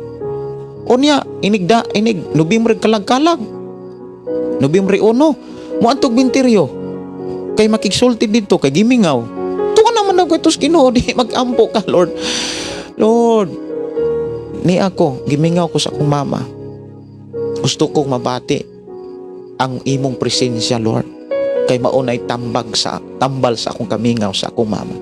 unya inigda inig Nobyembre, kalag-kalag Nobyembre 1, moadtog minteryo kay makigsulti didto kay gimingaw, tuan naman ako ito sa Ginoo. Di magampo ka, "Lord, Lord, ni ako gimingaw ko sa akong mama, gusto kong mabati ang imong presensya, Lord, kay mao nay tambag sa tambal sa akong kamingaw sa akong mama."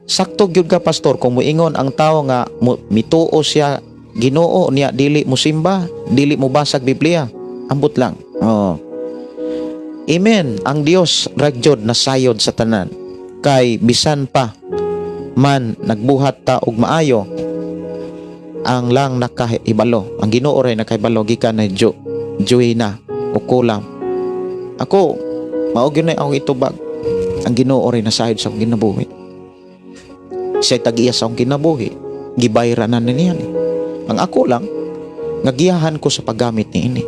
Sakto gyud ka, Pastor, kung muingon ang tao nga mituo siya Ginoo niya dili mo simba, dili mo basag Biblia. Ambot lang. Oh. Amen. Ang Dios ra gyud nasayod sa tanan. Kay bisan pa man nagbuhat ta og maayo, ang lang nakahibalo, ang Ginoo ray nakahibalo, gikan na Jo Joina Ukulam. Ako mao gyud na akong itubag. Ang Ginoo ray nasayod sa akong kinabuhi. Siya tag-iya sa akong kinabuhi. Gibayran na niya ni. Ang ako lang nga giyahan ko sa paggamit niini.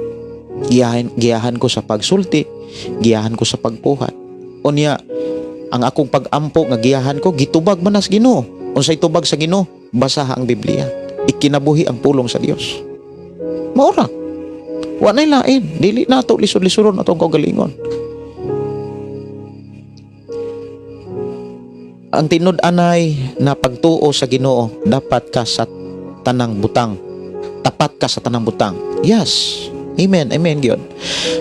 Giyahan, giyahan ko sa pagsulti, giyahan ko sa pagpuhat. Unya ang akong pag-ampo nga giyahan ko, gitubag man nas Ginoo. Unsay tubag sa Ginoo? Basaha ang Biblia. Ikinabuhi ang pulong sa Dios. Mao ra. Wa nay lain, dili nato lisod-lisuron atong kaugalingon. Ang tinud-anay na pagtuo sa Ginoo, dapat ka sa tanang butang. Tapat ka sa tanang butang. Yes. Amen. Amen gyud.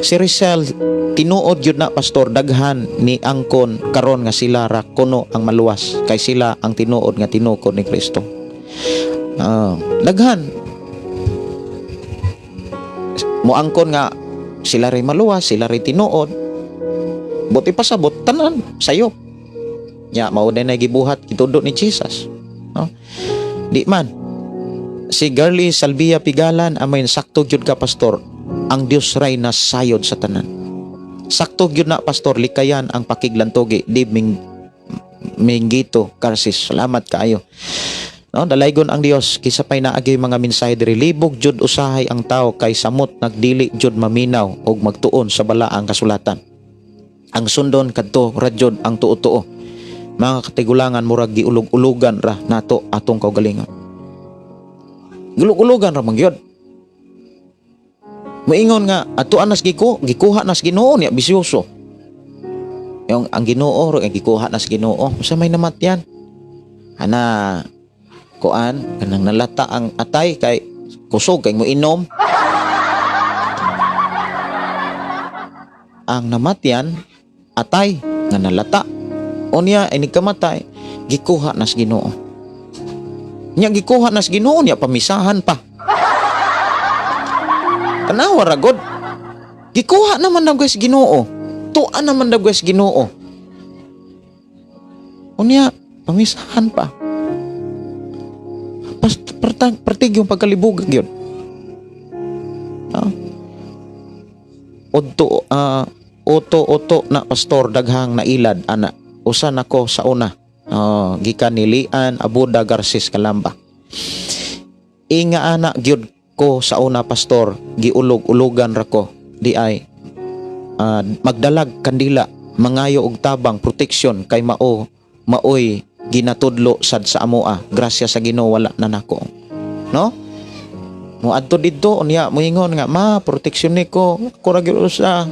Si Rizal, tinuod gyud na, Pastor, daghan ni angkon karon nga sila ra kuno ang maluwas kay sila ang tinuod nga tinukod ni Kristo. Daghan moangkon nga sila ray maluwas, sila ray tinuod. Buot ipasabot tanan sayo. Nya mao na gibuhat gitudo ni Jesus. No? Di man. Si Girlie Salvia Pigalan, amen, sakto gyud ka, Pastor. Ang Dios ray nasayod sa tanan. Sakto gyud na, Pastor, likayan ang pakiglantugi. Di ming Mingito Carsis, salamat kaayo. No, dalaygon ang Dios kisa pay naagay mga mensahe diri, libog jud usahay ang tao kay samot nagdili jud maminaw og magtuon sa balaang kasulatan. Ang sundon kadto ra jud ang tuo-tuo. Mga katigulangan, murag giulog-ulugan ra nato atong kaugalingon. Gulog-ulugan ra man gyud. Moingon nga atuan nas gikuha nas Ginoo niya bisyoso. Yung ang Ginoo ro gikuha nas Ginoo. Unsa may namatyan? Ana kuan kanang nalata ang atay kay kusog kay mo inom. Ang namatyan atay nga nalata. Unya inig kamatay gikuha nas Ginoo. Nya gikuha nas Ginoo niya pamisahan pa. Tanawa ra god. Gikuha naman daw guys Ginoo. Tuan naman daw guys Ginoo. Unya pamisahan pa. Pas pertig yung pagkalibog yun. Ah. Odto oto oto na, pastor, daghang nailad ana. Usa nako sa una. Oh, gikan ni Lian Abuda Garcis Kalamba. Inga ana gyud ko sa una, pastor, giulog-ulugan ra ko di ay magdalag kandila, mangayo og tabang, protection kay mao maoy ginatudlo sad sa amoa. Grasya sa Ginoo, wala na nako. No? Mo adto didto unya moingon nga ma protection ni ko ko ra gyud usa.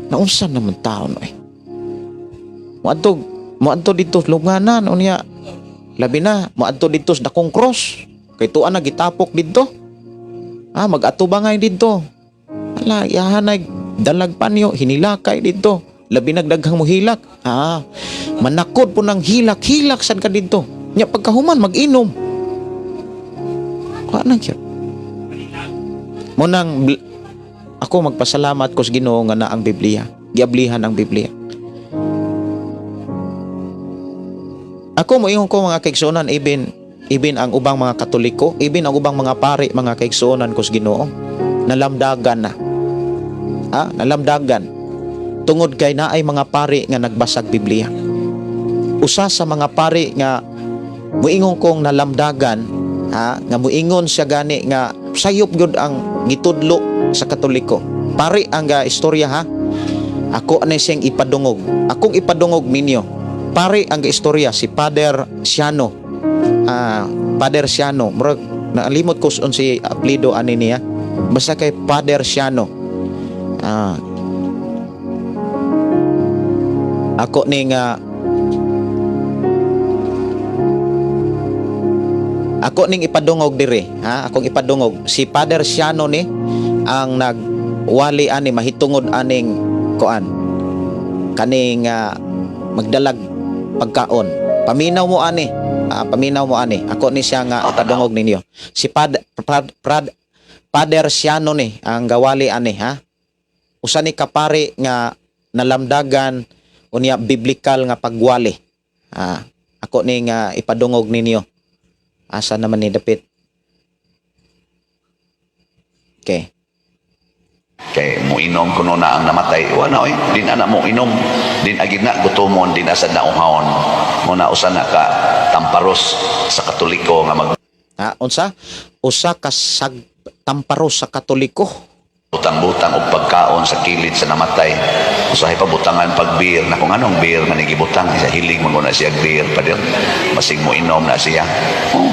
Naunsa naman taon eh. Moadto didto lunganan unya labi na moadto didto sa dakong cross kay tuan na gitapok didto. Ah, mag-atubangay didto. Ala, iyahanay dalag panyo hinilakay didto. Labi nagdaghang mohilak. Ah, manakod po ng hilak-hilak sad ka didto. Nya pagkahuman mag-inom. Kuha na gyud. Mo nang ako magpasalamat ko sa Ginoo nga na ang Biblia. Giablihan ang Biblia. Ako moingon ko, mga kaigsuonan, even even ang ubang mga Katoliko, even ang ubang mga pari, mga kaigsuonan ko sa Ginoo, nalamdagan na. Ah, nalamdagan. Tungod kay naay mga pari nga nagbasag Biblia. Usa sa mga pari nga muingon kong nalamdagan, ha, nga muingon siya gani nga sayop gyud ang gitudlo sa Katoliko. Pari ang ga istorya ha. Ako ani siyang ipadungog. Akong ipadungog ninyo. Pari ang istorya si Father Siano. Ah, Father Siano. Murag nalimot ko si apelyido ani niya. Basta kay Father Siano. Ah. Ako ni nga ako ning ipadungog diri ha, akong ipadungog si Father Siano ni ang nagwali ani mahitungod aning kuan kaning magdalag pagkaon. Paminaw mo ani. Ah, paminaw mo ani, ako ni siya nga ipadungog ninyo, si Father Siano ni ang gawali ani ha. Usa ni kapari nga nalamdagan unya biblical nga pagwali. Ah, ako ni nga ipadungog ninyo. Asa naman ni dapit? Okay. Kay muinom kuno na ang namatay. Wala oy, di na na mo inom. Din agid na gutomon, di na sad na uhawon. Mo na usa na ka tamparos sa Katoliko nga mag Ha, unsa? Usa ka sag tamparos sa Katoliko. Butang-butang og pagkaon sa kilid sa namatay. Usahay pa butangan pag beer na kung anong beer man gibutang sa hilig man na siya beer pa din. Masig mo inom na siya. Oh.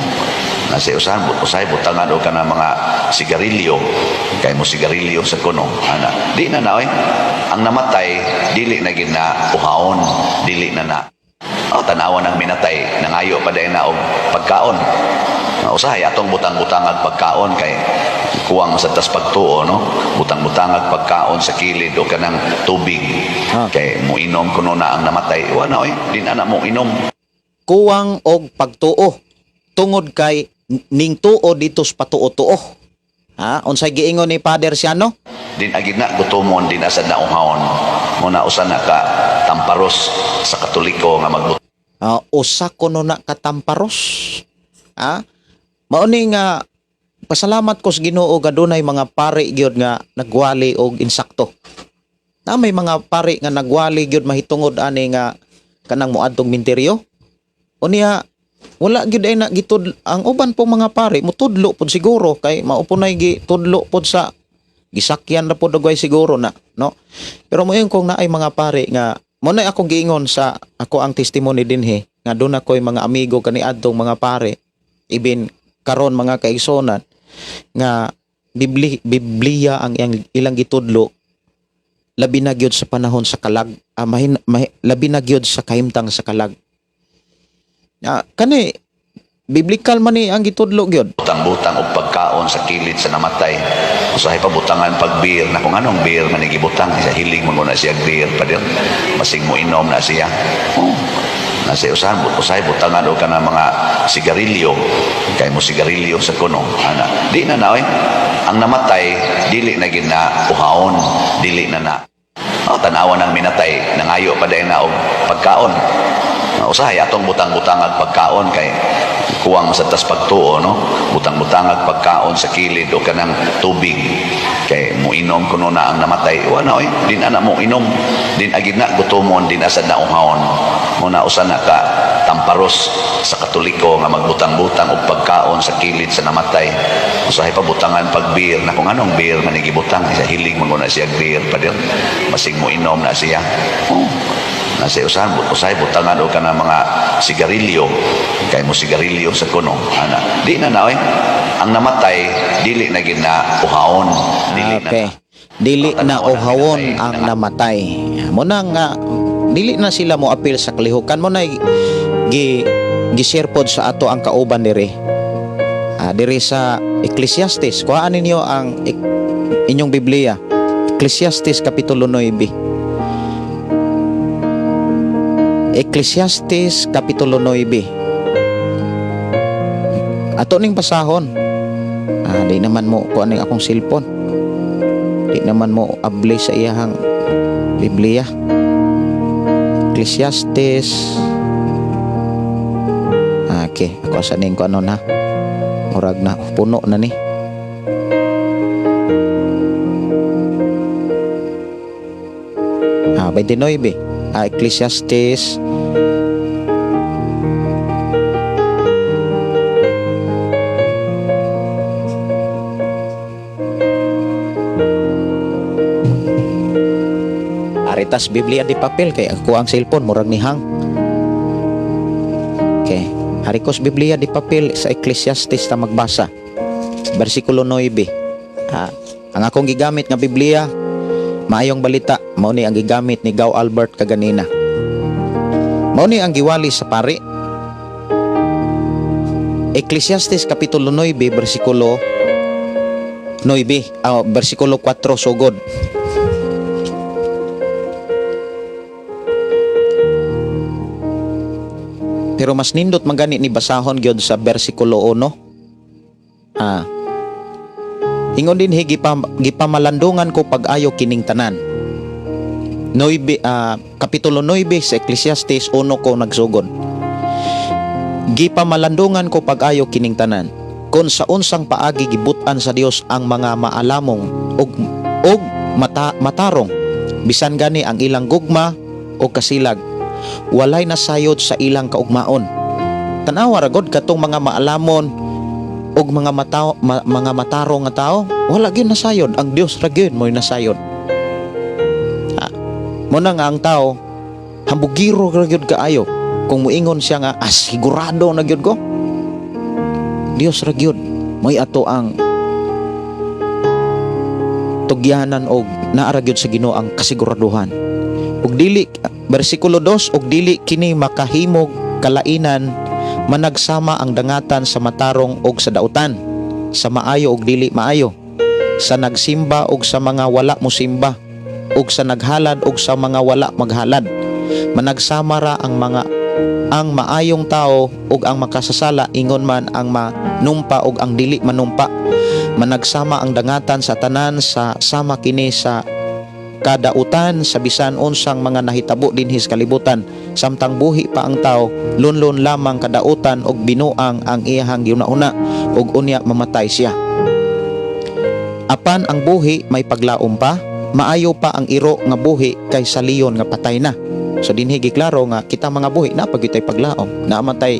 Na siya usahan usahay butangan og kana mga sigarilyo kay mo sigarilyo sa kuno ana. Di na na oy. Ang namatay dili na gid na uhawon, dili na na. Oh, tanawa ng minatay, nangayo pa dayon na og pagkaon. Usahay atong butang-butangag pagkaon kay kuwang sa tas pagtuo, no? Butang-butangag pagkaon sa kilid o kanang tubig. Ah. Kay muinom kuno na ang namatay. Wala oy, di na na mo inom. Kuwang og pagtuo tungod kay ning tuo dito sa patuo-tuo. Ha, unsay giingon ni Father Siano? Din agid na gutomon, din asad na uhawon. Mo na usa na ka tamparos sa Katoliko nga magbutang Ah, usa kuno na katamparos. Ha? Mao ni nga pasalamat ko sa Ginoo nga dunay mga pari gyud nga nagwali og insakto. Na may mga pari nga nagwali gyud mahitungod ani nga Kanang moadtong minteryo. Unya wala gyud ay na gitud ang uban pong mga pare mutudlo pod siguro kay mao po nay gitudlo pod sa gisakyan ra pod og siguro na, no? Pero moingon kong naay mga pare nga mo na akong giingon sa ako ang testimony dinhi nga doon ako'y mga amigo kaniadtong mga pare ibin karon, mga kaigsonan, nga Biblia ang ilang gitudlo, labi na gyud sa panahon sa kalag, labi na gyud sa kahimtang sa kalag. Kani biblical man ni ang gitudlo gyud. Butang-butang og pagkaon sa kilid sa namatay. Usahay pa butangan pag beer na kung anong beer man gibutang sa hilig man na siya beer, pader. Masing mo inom na siya. Oh. Na siya usahay, usahay butangan og kana mga sigarilyo kay mo sigarilyo sa kuno ana. Di na na oy. Ang namatay dili na gid na uhawon, dili na na. Oh, tanawa ng minatay, nangayo pa dayon na og pagkaon. Usahay atong butang-butang ag pagkaon kay kuwang sa tas pagtuo, no? Butang-butang ag pagkaon sa kilid o kanang tubig kay muinom kuno na ang namatay. Wa na oy, din na mo inom, din agid na gutomon, din asad na uhawon mo na. Usa na ka tamparos sa Katoliko nga magbutang-butang og pagkaon sa kilid sa namatay. Usahay pa butangan pag beer na kung anong beer man gibutang sa hilig man na siya beer, pader. Masing mo inom na siya. Oh. Na siya usahay, usahay butangan og kana mga sigarilyo kay mo sigarilyo sa kuno ana. Di na na oy. Ang namatay dili na gid na uhawon, dili na Okay. Dili na uhawon ang namatay. Mo na nga dili na sila mo apil sa kalihukan mo na gi gi-share pod sa ato ang kauban diri. Diri sa Ecclesiastes, kuhaan ninyo ang inyong Biblia. Ecclesiastes kapitulo 9. Ecclesiastes kapitulo 9. Ato ning basahon. Di naman mo kuan ning akong cellphone. Di naman mo abli sa iyahang Biblia. Ecclesiastes. Okay, ako sa ning ko ano na. Murag na puno na ni. 29. Ecclesiastes. Aritas Biblia di papel kay ako ang cellphone murag ni hang. Okay. Harikos Biblia di papel sa Ecclesiastes ta magbasa. Bersikulo 9. Ang akong gigamit nga Biblia, Maayong Balita, mao ni ang gigamit ni Gaw Albert kaganina. Mao ni ang giwali sa pari. Ecclesiastes kapitulo 9 bersikulo 9, bersikulo 4 sugod. Pero mas nindot man gani ni basahon gyud sa bersikulo 1. Ingon din gipamalandungan ko pag-ayo kining tanan. Noybe, kapitulo 9 sa Ecclesiastes, 1 ko nagsugod. Gipamalandungan ko pag-ayo kining tanan. Kung sa unsang paagi gibut-an sa Dios ang mga maalamong ug matarong, bisan gani ang ilang gugma o kasilag walay nasayod sa ilang kaugmaon. Tanawa ra gud katong mga maalamon ug mga matarong nga tao, wala gyud nasayod. Ang Dios ra gyud mo'y nasayod. Mo na nga ang tao hambugiro ra gyud kaayo kung muingon siya nga sigurado na gyud ko. Dios ra gyud mo'y ato ang tugyanan og naa ra gyud sa Ginoo ang kasiguraduhan. Ug dili, bersikulo 2, ug dili kini makahimog kalainan managsama ang dangatan sa matarong og sa dautan, sa maayo og dili maayo, sa nagsimba og sa mga wala mosimba, ug sa naghalad og sa mga wala maghalad. Managsama ra ang maayong tao ug ang makasasala, ingon man ang manumpa ug ang dili manumpa. Managsama ang dangatan sa tanan sa sama kini sa kadautan sa bisan unsang mga nahitabo dinhi sa kalibutan. Samtang buhi pa ang tao, lunlun lamang kadautan og binuang ang iyahang giuna-una, ug unya mamatay siya. Apan ang buhi may paglaom pa, maayo pa ang iro nga buhi kaysa leon nga patay na. So dinhi giklaro nga kitang mga buhi naa pa gyud tay paglaom, naa man tay,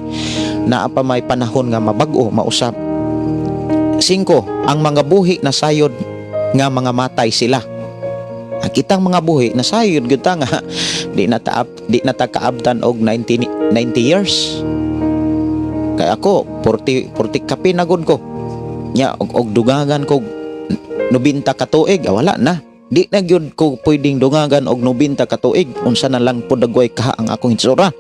naa pa may panahon nga mabag-o, mausab. Singko, ang mga buhi na sayod nga mga matay sila. Ang kitang mga buhi nasayod gyud ta nga di na ta kaabtan og 90 90 years. Kay ako 40 40 kapin na gud ko. Nya og dugangan ko 90 ka tuig, ah, wala na. Di na gyud ko pwedeng dungagan og 90 ka tuig, unsa na lang pud dagway kaha ang akong hitsura.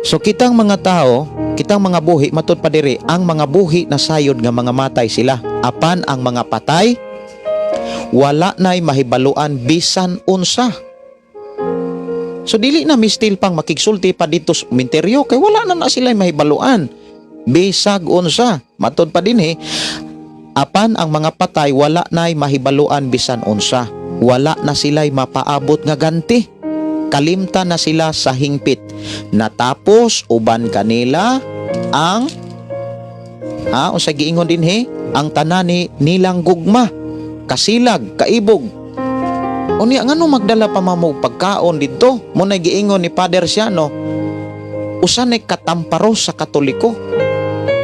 So kitang mga tao, kitang mga buhi, matud pa diri, ang mga buhi na sayod nga mga matay sila. Apan ang mga patay wala na'y mahibaluan bisan unsa. So dili na mistil pang makigsulti pa dito sa minteryo kay wala na na sila mahibaluan. Bisag unsa. Matod pa dinhi, apan ang mga patay wala na'y mahibaluan bisan unsa. Wala na sila'y mapaabot nga ganti. Kalimta na sila sa hingpit. Natapos uban kanila ang, ha, unsa giingon dinhi, ang tanan ni nilang gugma, kasilag, kaibog. Unya ngano magdala pa mamo pagkaon didto? Mo na giingon ni Father Siano, usa ni katamparos sa Katoliko.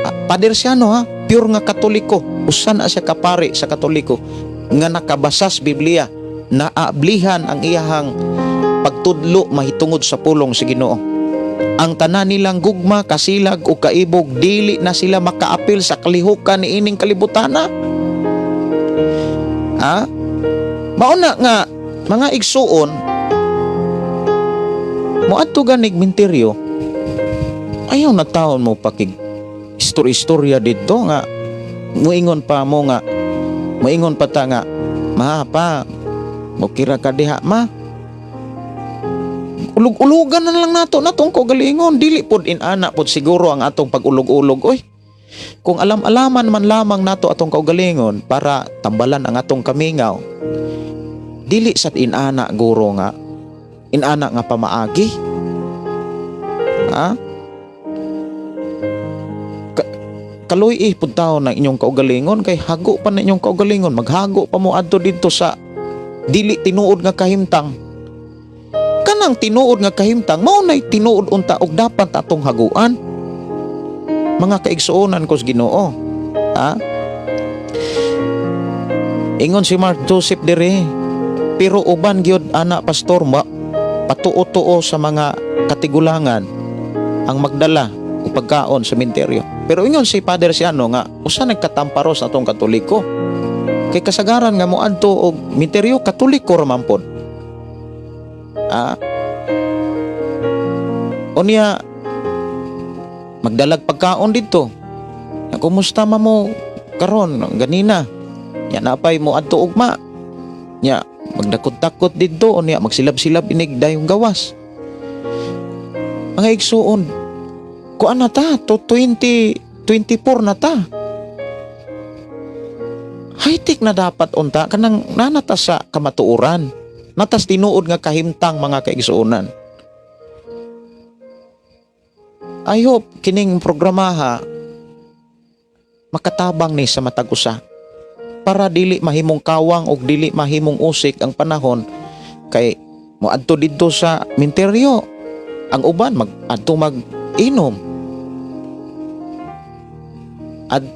Ah, Father Siano ha, pure nga Katoliko. Usa na siya kapari sa Katoliko nga nakabasas Biblia, naablihan ang iyahang pagtudlo mahitungod sa pulong sa Ginoo. Ang tanan nilang gugma, kasilag o kaibog, dili na sila makaapil sa kalihukan ni ining kalibutana. Ha? Mauna nga mga igsuon, moadto ganig minteryo, ayaw na taon mo pakig istorya-istorya didto nga muingon pa mo nga muingon pa ta nga, "Ma, pa mo kira ka diha, ma." Ulog-ulogan na lang nato natong kaugalingon. Dili pod inana pod siguro ang atong pag-ulog-ulog, oy. Kung alam-alaman man lamang nato atong kaugalingon para tambalan ang atong kamingaw, dili sad inana guro nga inana nga pamaagi, ha. Kaluy eh pud taon ng inyong kaugalingon kay hago pa na inyong kaugalingon, maghago pa mo adto didto sa dili tinuod nga kahimtang. Kanang tinuod nga kahimtang mao nay tinuod unta og dapat atong haguan, mga kaigsuonan ko sa Ginoo, ha. Ingon si Mark Joseph dire, "Pero uban gyud ana, pastor, ma patuo-tuo sa mga katigulangan ang magdala og pagkaon sa minteryo." Pero ingon si Father Siano nga usa nagkatamparos atong Katoliko kay kasagaran nga moadto og minteryo Katoliko ra man pod. Ah, unya magdalag pagkaon didto. "Kumusta ma mo karon ganina?" Nya napay mo adto ugma. Nya magdakot-dakot didto, unya magsilab-silab inig dayong gawas. Mga igsuon, kuan na ta to, 2024 na ta. High-tech na dapat unta kanang nanata sa kamatuoran. Natas tinuod nga kahimtang, mga kaigsuonan. I hope kining programaha makatabang ni sa matag usa para dili mahimong kawang og dili mahimong usik ang panahon kay moadto didto sa minteryo ang uban mag adto mag inom ad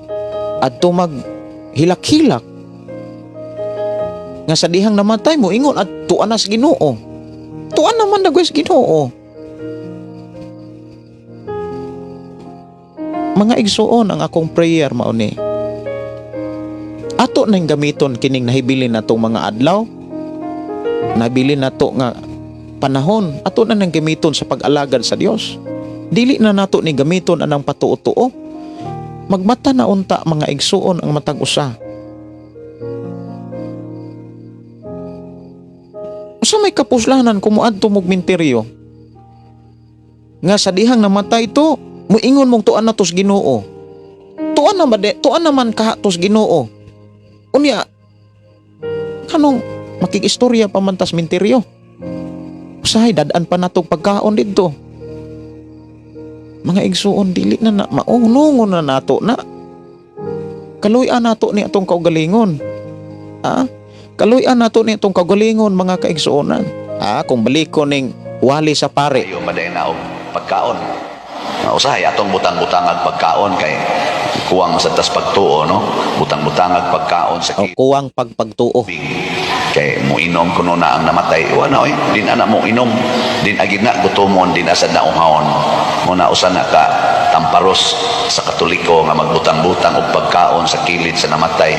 adto mag hilak-hilak nga sa dihang namatay mo ingon at tuan na sa Ginoo, tuan naman na sa Ginoo. Mga igsuon, ang akong prayer mao ni ato nang gamiton kining nahibilin natong mga adlaw, nabilin nato nga panahon, ato na nang gamiton sa pag-alagad sa Dios. Dili na nato ni gamiton anang patuo-tuo. Magmata na unta, mga igsuon, ang matag usa. Usa may kapuslanan kung moadto mog minteryo nga sa dihang namatay to muingon mong tuan na tos Ginoo, tuan na ba, tuan naman kaha tos Ginoo. Unya kanong makikistorya pa man tas minteryo, usahay dad-an pa natog pagkaon didto. Mga igsuon, dili na na maunungon na nato na kaluy-an nato ni atong kaugalingon, ha. Kaluy-an nato ni atong kaugalingon, mga kaigsuonan, ha. Kung baliko ning Wali sa pare. Ayo maday na og pagkaon. Nga usahay atong butang-butangag pagkaon kay kuwang sa tas pagtuo, no? Butang-butangag pagkaon sa O kuwang pagpagtuo. Kay mo inom kuno na ang namatay. Wala oy, din ana mo inom, din agid na gutomon, din asad na uhawon. Mo na usa na ka tamparos sa Katoliko nga magbutang-butang og pagkaon sa kilid sa namatay.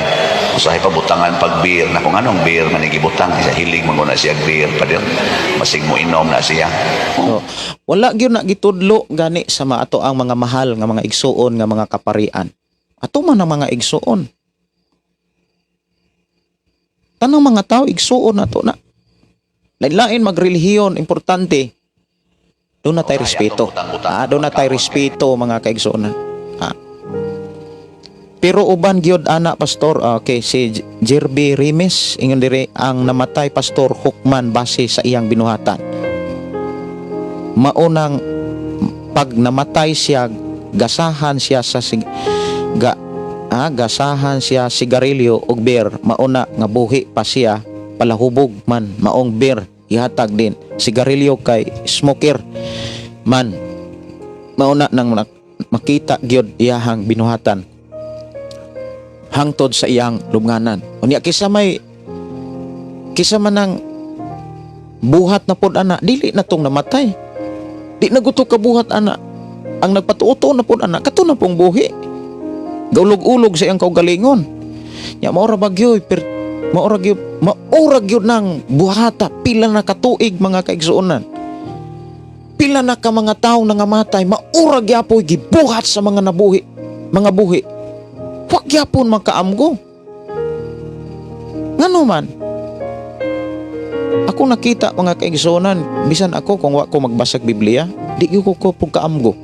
Usahay pa butangan pag beer na kung anong beer man gibutang sa hilig man na siya beer, pader. Masig mo inom na siya. So, wala gyud na gitudlo gani sa maato ang mga mahal nga mga igsuon nga mga kaparian. Ato man ang mga igsuon. Tanang mga tao igsuon ato na. Lain-lain magrelihiyon, importante. Doon na tayo respeto. Ah, doon na tayo respeto, mga kaigsuonan. Ah. Pero uban gyud ana, pastor. Ah, okay, si Jerby Rimes ingon diri, ang namatay, pastor, hukman base sa iyang binuhatan. Maunang pag namatay siya, gasahan siya sa sig ga ah, gasahan siya sigarilyo ug beer. Mauna nga buhi pa siya, palahubog man maong beer ihatag din sigarilyo kay smoker man. Mauna nang makita gyud iyahang binuhatan hangtod sa iyang lubnganan. Unya kisa may kisa man ang buhat na pod ana, dili na tong namatay, di na guto kabuhat ana. Ang nagpatuoto na pod ana, kato na pong buhi gaulog-ulog sa iyang kaugalingon. Nya maora bagyoy per maora gyud nang buhata pila na katuig, mga kaigsuonan. Pila na ka mga tawo nangamatay, maura gyapoy gibuhat sa mga nabuhi, mga buhi. Wa gyapon makaamgo. Ngano man? Ako nakita, mga kaigsuonan, bisan ako kung wa ko magbasag Biblia, di gyud ko pugkaamgo.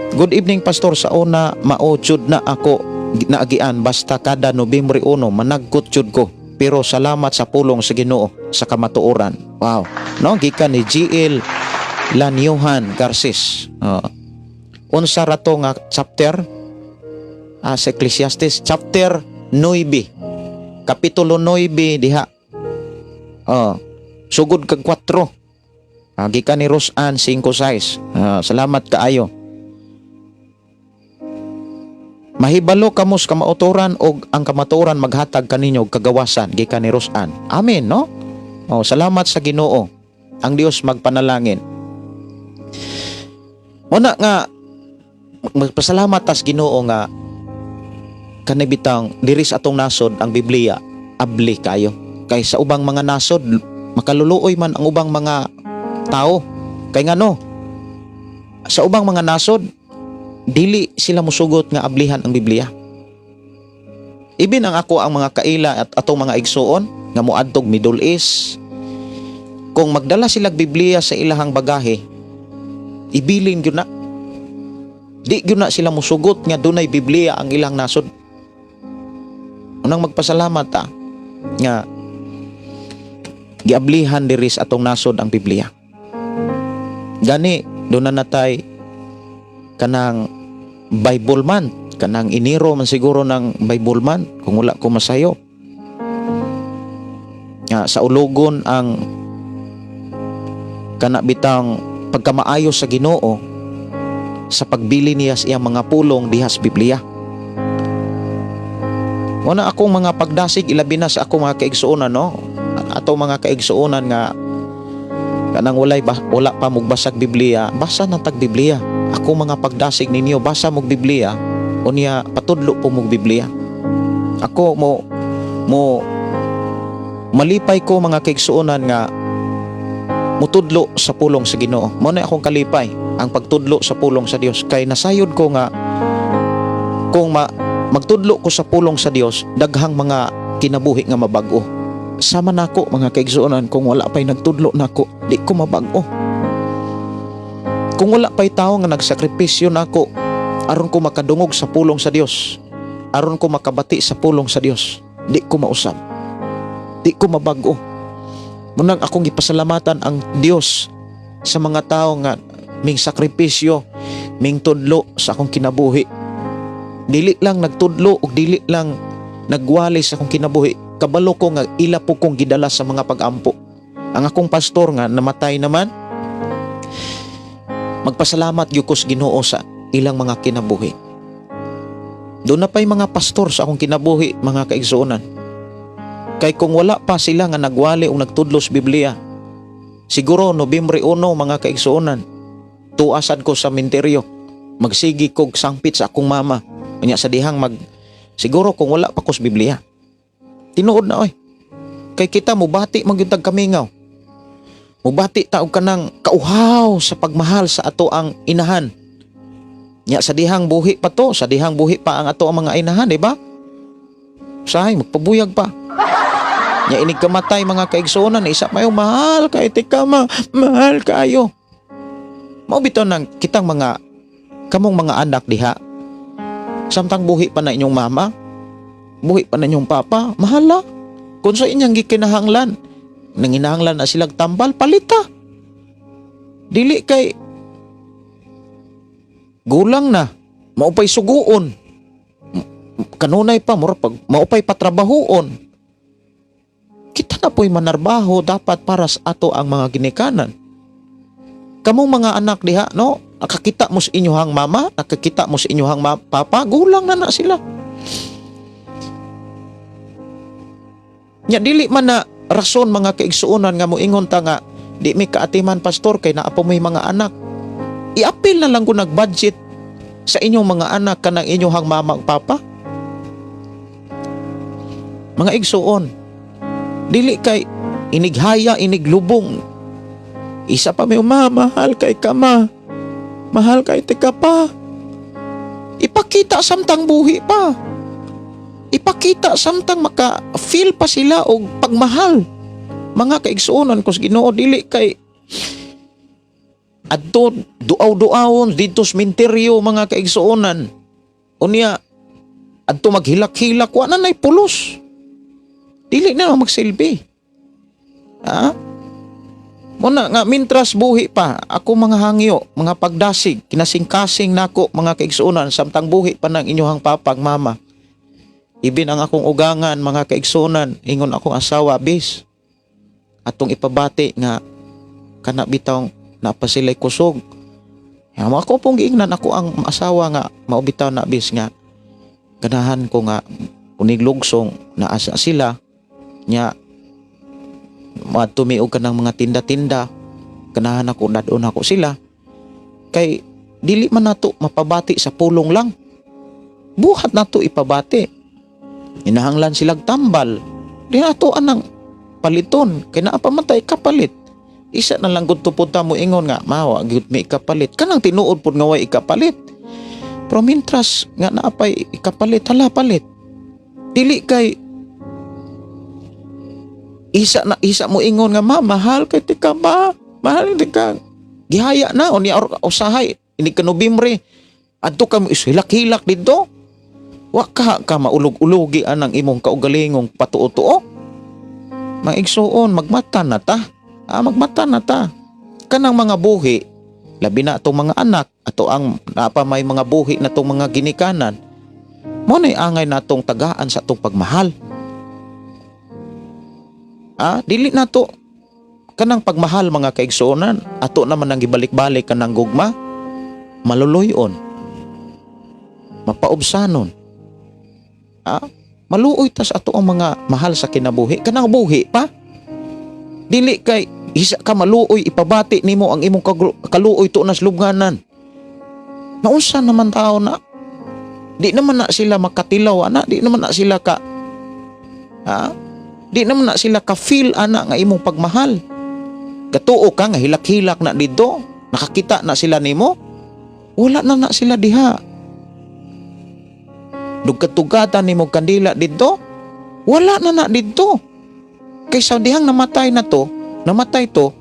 Good evening, pastor. Sa una mao jud na ako naagian, basta kada Nobyembre 1 managkot jud ko. Pero salamat sa pulong sa Ginoo sa kamatuoran. Wow. No, gikan ni GL Lanyohan Garces. Oh. Unsa ra to nga chapter? Ah, sa Ecclesiastes chapter 9. Kapitulo 9 diha. Oh. Sugod kag 4. Ah, gikan ni Rosan 5 size. Ah, salamat kaayo. Mahibalo kamo sa kamautoran og ang kamatuoran maghatag kaninyo og kagawasan, gikan ni Rosan. Amen, no? Oh, salamat sa Ginoo. Ang Dios magpanalangin. Muna nga magpasalamat tas Ginoo nga kanibitang diri sa atong nasod ang Biblia abli kayo. Kay sa ubang mga nasod makaluluoy man ang ubang mga tao. Kay ngano? Sa ubang mga nasod dili sila musugot nga ablihan ang Biblia. Ibin ang ako ang mga kaila at atong mga igsuon nga moadtog Middle East, kung magdala sila Biblia sa ilahang bagahe, ibilin gyud na. Di gyud na sila musugot nga dunay Biblia ang ilang nasod. Unang magpasalamat ta nga giablihan diri sa atong nasod ang Biblia. Gani doon na natay kanang Bible Month, kanang Enero man siguro ng Bible Month kung wala ko masayop. Nga sa ulogon ang kana bitang pagkamaayo sa Ginoo sa pagbili niya sa iyang mga pulong dihas Biblia. Una akong mga pagdasig, ilabi na sa akong mga kaigsuonan, no, ato mga kaigsuonan nga kanang wala pa mugbasag Biblia, basa na tag Biblia. Ako mga pagdasig ninyo, basa mog Biblia, unya patudlo po mog Biblia. Ako mo mo malipay ko, mga kaigsuonan, nga mutudlo sa pulong sa Ginoo. Mo na akong kalipay ang pagtudlo sa pulong sa Dios kay nasayod ko nga kung magtudlo ko sa pulong sa Dios, daghang mga kinabuhi nga mabag-o. Sama nako, mga kaigsuonan, kung wala pa'y nagtudlo nako, di ko mabag-o. Kung wala pa'y tao nga nagsakripisyo nako aron ko makadungog sa pulong sa Dios, aron ko makabati sa pulong sa Dios, di ko mausab. Di ko mabag-o. Munang akong gipasalamatan ang Dios sa mga tao nga ming sakripisyo, ming tudlo sa akong kinabuhi. Dili lang nagtudlo ug dili lang nagwali sa akong kinabuhi. Kabalo ko nga ila po kong gidala sa mga pag-ampo. Ang akong pastor nga namatay naman, magpasalamat gyud ko sa Ginoo sa ilang mga kinabuhi. Doon na pa'y mga pastor sa akong kinabuhi, mga kaigsuonan. Kay kung wala pa sila nga nagwali o nagtudlos Biblia, siguro Nobyembre 1, mga kaigsuonan, tuasad ko sa minteryo, magsigi kog sangpit sa akong mama. Unya sa dihang mag, siguro kung wala pa ko sa Biblia. Tinuod na oy. Kay kita mubati man gyud tag kamingaw. Mubati ta og kanang kauhaw sa pagmahal sa ato ang inahan. Nya sa dihang buhi pa to, sa dihang buhi pa ang ato ang mga inahan, di ba? Usahay, magpabuyag pa. Nya inig kamatay, mga kaigsuonan, isa pa yung mahal kay tika ma, mahal kaayo. Mao bitaw nang kitang mga kamong mga anak diha. Samtang buhi pa na inyong mama, buhi pa na inyong papa, mahala. Kung sa inyong gikinahanglan, nanginahanglan na silag tambal, palita. Dili kay gulang na, maupay suguon. Kanunay pa, mura pag maupay patrabahuon. Kita na po'y manarbaho dapat para sa ato ang mga ginikanan. Kamong mga anak diha, no? Nakakita mo sa inyuhang mama, nakakita mo sa inyuhang papa, gulang na na sila. Nya dili man na rason, mga kaigsuonan, nga moingon ta nga di mi kaatiman, pastor, kay naa pa mo'y mga anak. Iapil na lang ko nag-budget sa inyong mga anak kanang inyong mama ug papa. Mga igsuon, dili kay inighaya, iniglubong. Isa pa may mahal kay ka ma. Mahal kay tika pa. Ipakita samtang buhi pa. Ipakita samtang maka-feel pa sila og pagmahal. Mga kaigsuonan ko sa Ginoo, dili kay adto duaw-duawon didto sa minteryo, mga kaigsuonan. Unya adto maghilak-hilak, wa na nay pulos. Dili na magsilbi. Ha? Muna nga mintras buhi pa ako mga hangyo, mga pagdasig, kinasingkasing nako, mga kaigsuonan, samtang buhi pa ng inyong papang mama. Ibin ang akong ugangan, mga kaigsuonan, ingon akong asawa, bis. Atong ipabati nga kana bitawng napasilay kusog. Ya, ako pong giingnan ako ang asawa nga mao bitaw na bis nga ganahan ko nga uniglugsong naasa sila nya madtumi og kanang mga tinda-tinda, ganahan ako dadon ako sila kay dili man nato mapabati sa pulong lang, buhat nato ipabati. Inahanglan silag tambal, di nato anang paliton kay naa pa man tay kapalit. Isa na lang gud tupod ta mo ingon nga mawa gyud mi ikapalit, kanang tinuod pud nga way ikapalit, pero mintras nga naa pay ikapalit, hala, palit. Dili kay isa na isa mo ingon nga ma, mahal kay tika ba, mahal ti ka, gihaya na. Unya usahay ini ka Nobyembre, adto ka mo hilak-hilak didto, wa ka ka maulog-ulogi anang imong kaugalingong patuo-tuo. Mga igsuon, magmata na ta. Ah, magmata na ta kanang mga buhi, labi na atong mga anak, ato ang napa may mga buhi na tong mga ginikanan. Mo na'y angay natong tagaan sa atong pagmahal. Ah, dili na to kanang pagmahal, mga kaigsuonan, ato naman ang gibalik-balik kanang gugma, maluloyon, mapaubsanon. Ah, maluoy tas ato ang mga mahal sa kinabuhi kanang buhi pa. Dili kay isa ka maluoy, ipabati nimo ang imong kaluoy to nas lubnganan. Naunsa naman tao na? Di naman na sila makatilaw ana, di naman na sila ka, ha? Di naman na sila ka feel ana nga imong pagmahal. Katuo ka nga hilak-hilak na didto, nakakita na sila nimo, wala na na sila diha. Dugkat-tugatan nimo kandila didto, wala na na didto. Kaysa dihang namatay na to, namatay to,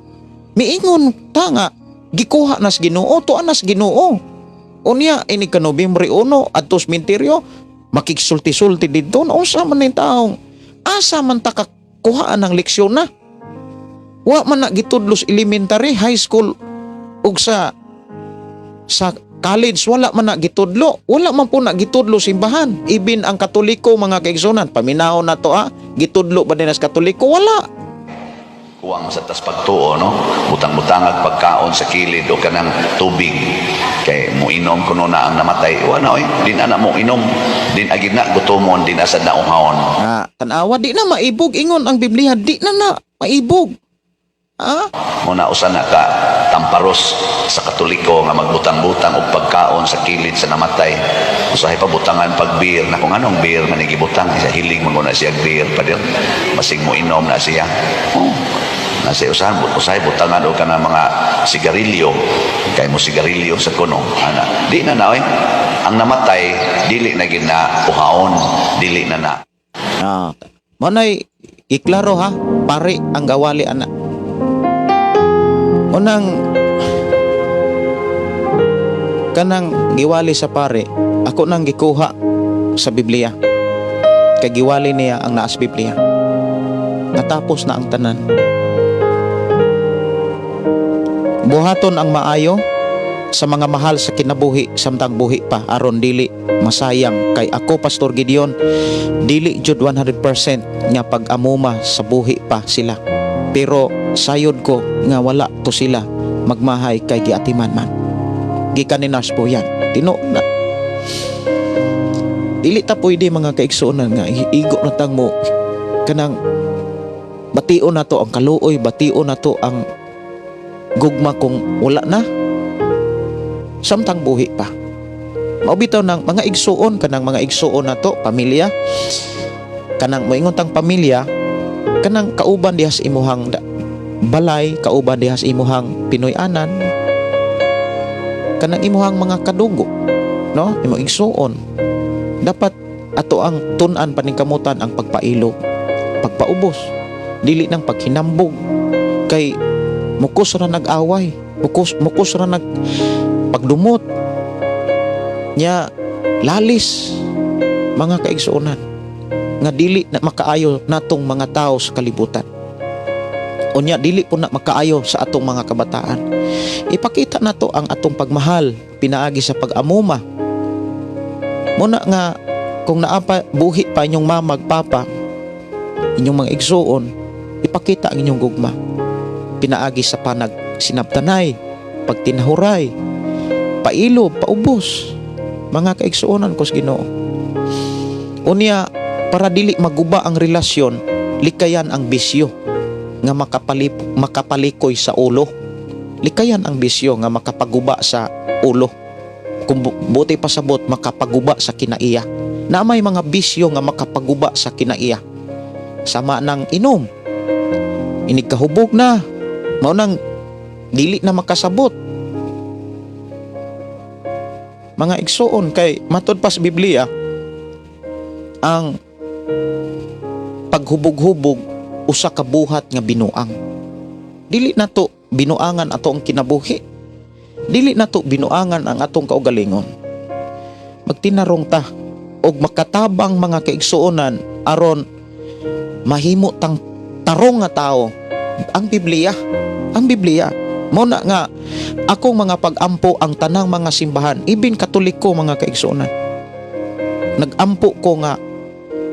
miingon ta nga gikuha nas Ginoo, tuan nas Ginoo. Unya ini ka Nobyembre 1 adto sa minteryo, makigsulti-sulti didto, naunsa man ning taong asa man ta kakuhaan ng leksyon na? Wa man na gitudlos elementary, high school ug sa college, wala man na gitudlo. Wala man po na gitudlo simbahan. Ibin ang Katoliko, mga kaigsunan, paminaw na to ha, gitudlo ba din as Katoliko? Wala. Kuwang sa tas pagtuo, no? Butang-butangag pagkaon sa kilid o kanang tubig kay muinom kuno na ang namatay. Wa na oy, di na na mo inom, din agid na gutomon, di na sad na uhawon. Ah, tanawa, di na maibog ingon ang Biblia, di na na maibog. Ah, Mo na usa na ka tamparos sa Katoliko nga magbutang-butang og pagkaon sa kilid sa namatay. Usahay pa butangan pag beer na kung anong beer man gibutang sa hilig man na siya beer pa din, masing mo inom na siya. Oh. Na siya usahan usahay butangan og kanang mga sigarilyo kay mo sigarilyo sa kuno ana, di na na oy, ang namatay dili na gid na uhawon, dili na na. Ah, mao nay iklaro ha, pare ang gawali ana. Unang kanang giwali sa pare, ako nang gikuha sa Biblia. Kay giwali niya ang naas Biblia. Natapos na ang tanan. Buhaton ang maayo sa mga mahal sa kinabuhi samtang buhi pa aron dili masayang, kay ako, Pastor Gideon, dili jud 100% nga pag-amuma sa buhi pa sila, pero sayod ko nga wala to sila magmahay kay giatiman man gikan ni Nars Boyan. Tino na dili ta pwede, mga kaigsuonan, nga igo na tang mo kanang bation na to ang kaluoy, bation na to ang gugma kung wala na samtang buhi pa. Mao bitaw ng mga igsuon, kanang mga igsuon na to pamilya, kanang moingon tang pamilya, kanang kauban diha sa imuhang balay, kauban diha sa imuhang Pinoy-anan, kanang imuhang mga kadugo, no, imong igsuon, dapat ato ang tun-an paningkamutan ang pagpailog, pagpaubos, dili nang paghinambog, kay mukos ra nag-away, mukos mukos ra nag pagdumot nya, lalis, mga kaigsuonan, nga dili na makaayo natong mga tao sa kalibutan. Unya dili po na makaayo sa atong mga kabataan. Ipakita nato ang atong pagmahal pinaagi sa pag-amuma. Muna nga kung naapa buhi pa inyong mama ug papa, inyong mga igsuon, ipakita ang inyong gugma pinaagi sa panag sinabtanay, pagtinahuray, pailo, paubos, mga kaigsuonan ko sa Ginoo. Unya, para dili maguba ang relasyon, likayan ang bisyo nga makapalikoy sa ulo. Likayan ang bisyo nga makapaguba sa ulo. Kung buti pasabot, makapaguba sa kinaiya. Na may mga bisyo nga makapaguba sa kinaiya. Sama ng inom. Inig kahubog na. Mao nang dili na makasabot. Mga igsuon, kay matud pa sa Biblia, ang paghubog-hubog usa ka buhat nga binuang. Dili nato binuangan ato ang kinabuhi. Dili nato binuangan ang atong kaugalingon. Magtinarong ta og makatabang, mga kaigsuonan, aron mahimo tang tarong nga tao. Ang Biblia, ang Biblia. Mao na nga akong mga pag-ampo ang tanang mga simbahan, ibin Katoliko, mga kaigsuonan. Nagampo ko nga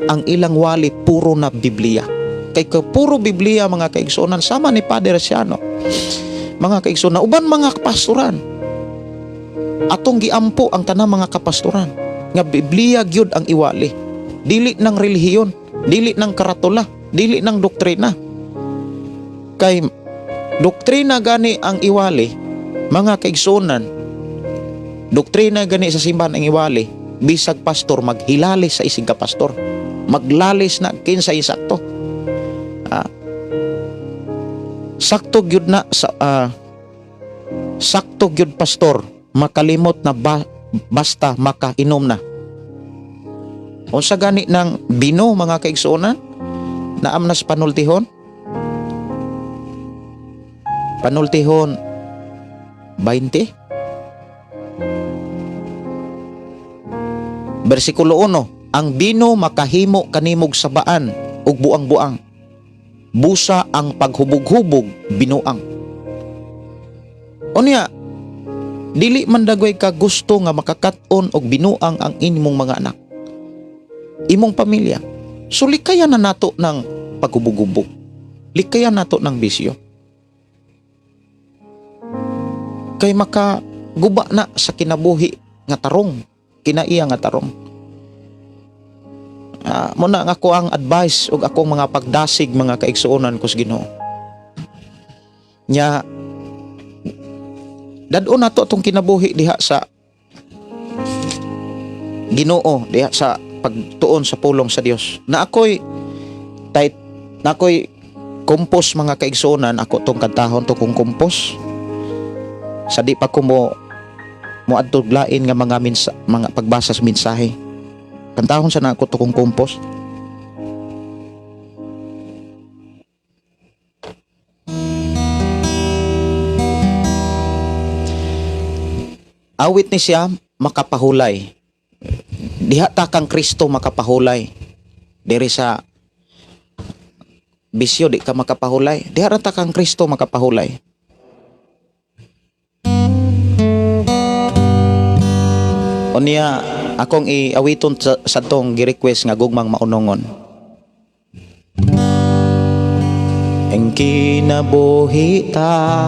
ang ilang wali puro na Biblia. Kay ka puro Biblia, mga kaigsuonan, sama ni Padre Siano. Mga kaigsuonan, uban mga kapastoran. Atong giampo ang tanang mga kapastoran nga Biblia gyud ang iwali. Dili ng relihiyon, dili ng karatula, dili ng doktrina. Kay doktrina gani ang iwali, mga kaigsuonan. Doktrina gani sa simbahan ang iwali, bisag pastor maghilalis sa isig ka pastor. Maglalis na kinsay sakto. Sakto gyud na sa sakto gyud, pastor, makalimot na ba, basta makainom na. Unsa gani ng bino, mga kaigsuonan? Naam nas panultihon? Panultihon 20 Versikulo 1, ang bino makahimo kanimog sabaan ug buang-buang. Busa ang paghubog-hubog binuang. Unya, dili man dagway ka gusto nga makakat-on og binuang ang imong mga anak, imong pamilya. Sulikayan na nato ng paghubog-hubog. Likayan nato ng bisyo. Kay maka guba na sa kinabuhi nga tarong, kinaiya nga tarong. Muna nga ako ang advice ug akong mga pagdasig, mga kaigsuonan ko sa Ginoo. Nya dad-on nato atong kinabuhi diha sa Ginoo, diha sa pagtuon sa pulong sa Dios. Na ako'y tight, na ako'y compose, mga kaigsuonan, ako tong kantahon to kong compose. Sa di pa ko mo moadtog lain nga mga pagbasa sa mensahe. Kantahon sa nako to kong compose. Awit ni siya, "Makapahulay." Diha ta kang Kristo makapahulay. Diri sa bisyo di ka makapahulay. Diha ra ta kang Kristo makapahulay. Unya akong iawiton sa tong gi-request nga "Gugmang Maunongon." Ang kinabuhi ta,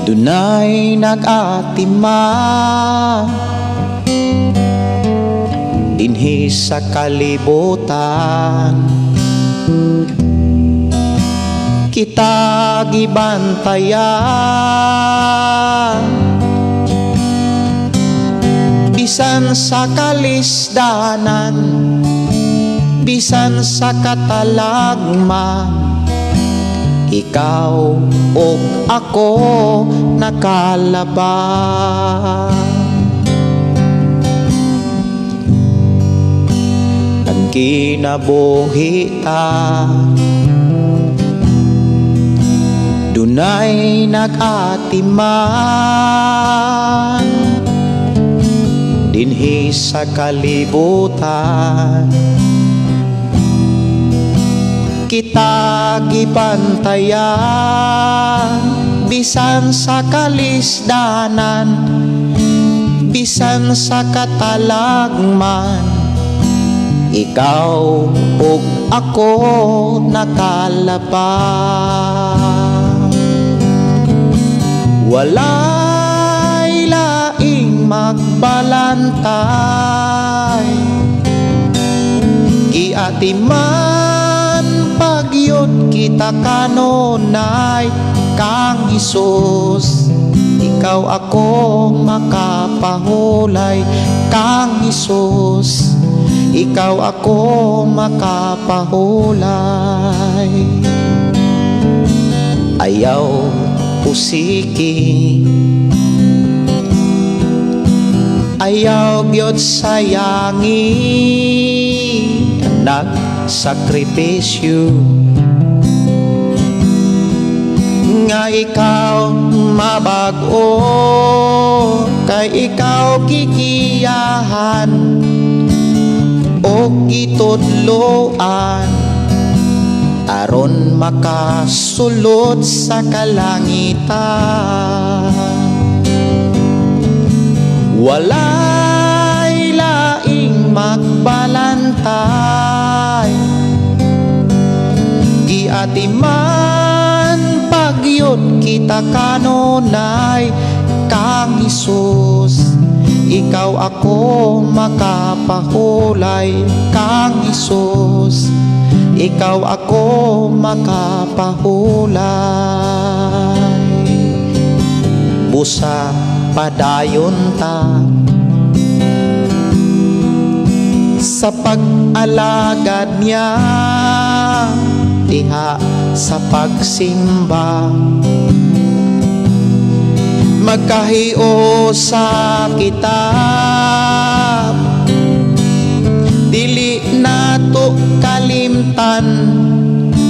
dunay nag-atima dinhi sa kalibutan. Kita gibantayan bisan sa kalisdanan, bisan sa katalagman, ikaw ug ako nakalabang. Ang kinabuhi ta, dunay nag-atiman dinhi sa kalibutan. Kita gibantayan bisan sa kalisdanan, bisan sa katalagman, ikaw ug ako nakalabang. Walay laing magbalantay, giatiman pagyud kita kanunay kang Hesus. Ikaw ako makapahulay kang Hesus. Ikaw ako makapahulay. Ayaw pusiki, ayaw gyud sayangi nagsakripisyo nga ikaw mabag-o, kay ikaw gigiyahan o gitudloan aron makasulod sa kalangitan. Walay laing magbalantay, giatiman pagyud kita kanunay kang Hesus. Ikaw ako makapahulay kang Hesus. Ikaw ako makapahulay. Busa padayon ta sa pag-alagad niya diha sa pagsimba. Magkahiusa kita, dili nato kalimtan,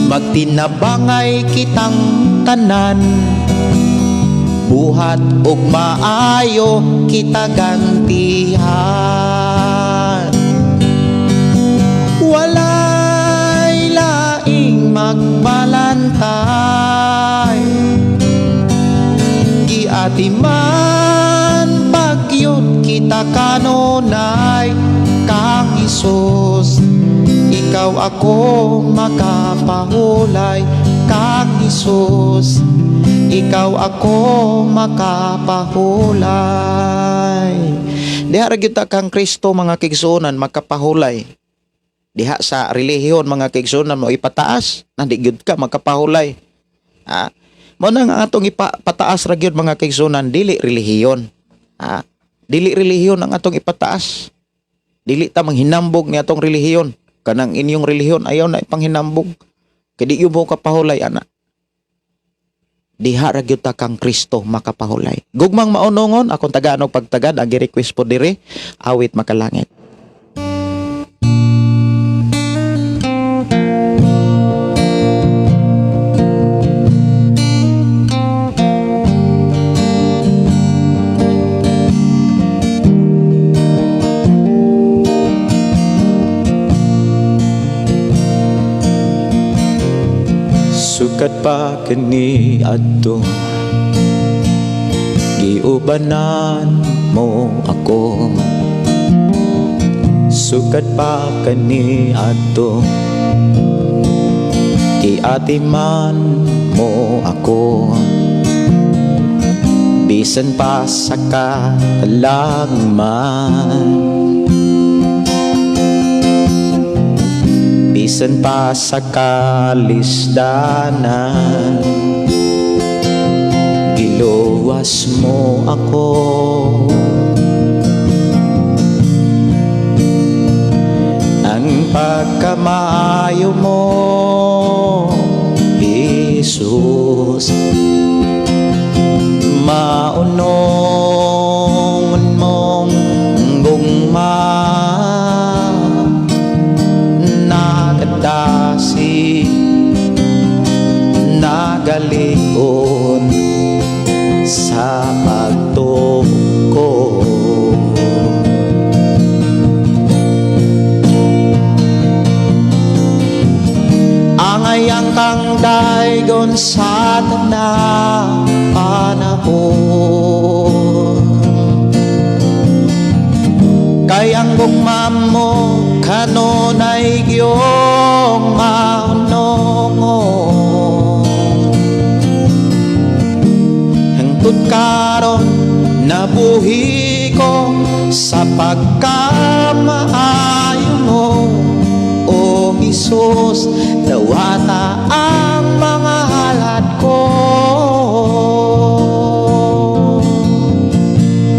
magtinabangay kitang tanan, buhat og maayo kita gantihan. Walay laing magbalantay, giatiman pagyud kita kanunay kang Hesus. Ikaw Ikaw ako makapahulay kang Hesus. Ikaw ako makapahulay. Diha ra gyud ta kang Kristo, mga kaigsuonan, makapahulay. Diha sa relihiyon, mga kaigsuonan, mo ipataas, nandi gyud ka makapahulay. Ah, mo na nga atong ipataas ra gyud, mga kaigsuonan, dili relihiyon. Ah, dili relihiyon ang atong ipataas. Dili ta manghinambog ni atong relihiyon. Kanang inyong relihiyon ayaw na ipanghinambog. Kay di mo kapahulay ana. Diha ra gyud ta kang Kristo makapahulay. Gugmang maunongon akong tagaan og pagtagad ang gi-request po diri, Awit Makalangit. Sukad pa kani adto, giubanan mo ako. Sukad pa kani adto, giatiman mo ako. Bisan pa sa katalagman, bisan pa sa kalisdanan, giluwas mo ako. Ang pagkamaayo mo, Jesus, maunongon mong gugma, nagadasi, nagalion sa pagtuo ko. Angay kang daygon sa tanang panahon, kay ang gugma mo kanunay giyong maunongon. Hangtod karon nabuhi ko sa pagkamaayo mo, O Hesus, dawata ang mga halad ko.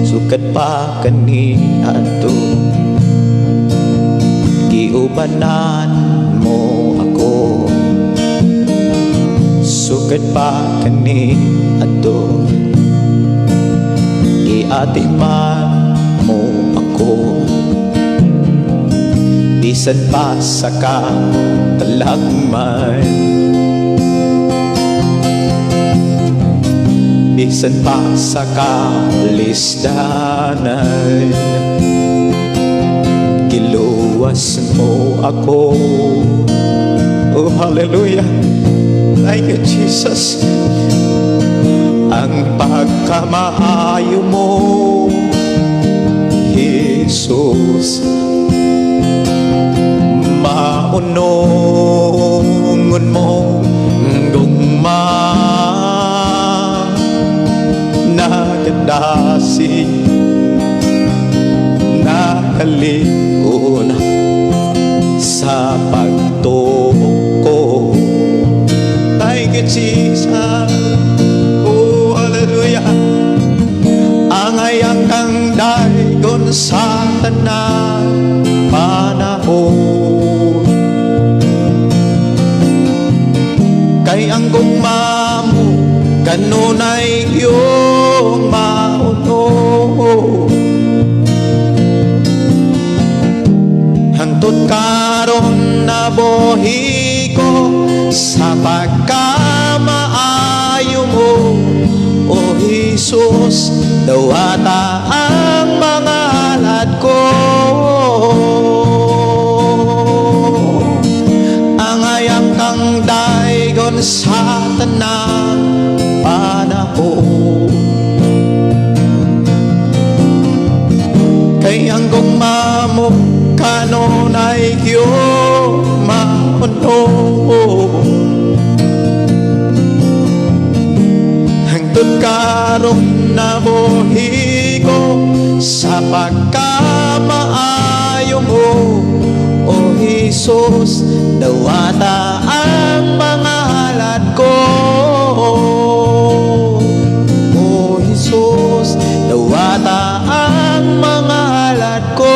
Sukad pa kaniadto, giubanan mo ako. Sukad pa kaniadto, giatiman mo ako. Bisan pa sa katalagman, bisan pa sa kalisdanan, giluwas mo ako. Oh, hallelujah. Thank you, Jesus. Ang pagkamaayo mo, Jesus, maunongon mo gugma, nagadasi, nakalion sa pagtuo ko. Thank you, Jesus. Oh, hallelujah. Angay ang kang daygon sa tanan panahon, kay ang gugma mo kanunay iyong mauno. Hangtod karon nabuhi ko sa pagkamaayo mo, O Jesus, dawata ang mga alad ko. Angay kang daygon sa tanang panahon, kay ang gugma mo kanunay kiyong panahon. Hangtod karon nabuhi ko sa pagkamaayo mo. O Jesus, dawata ang mga halad ko. O Jesus, dawata ang mga halad ko.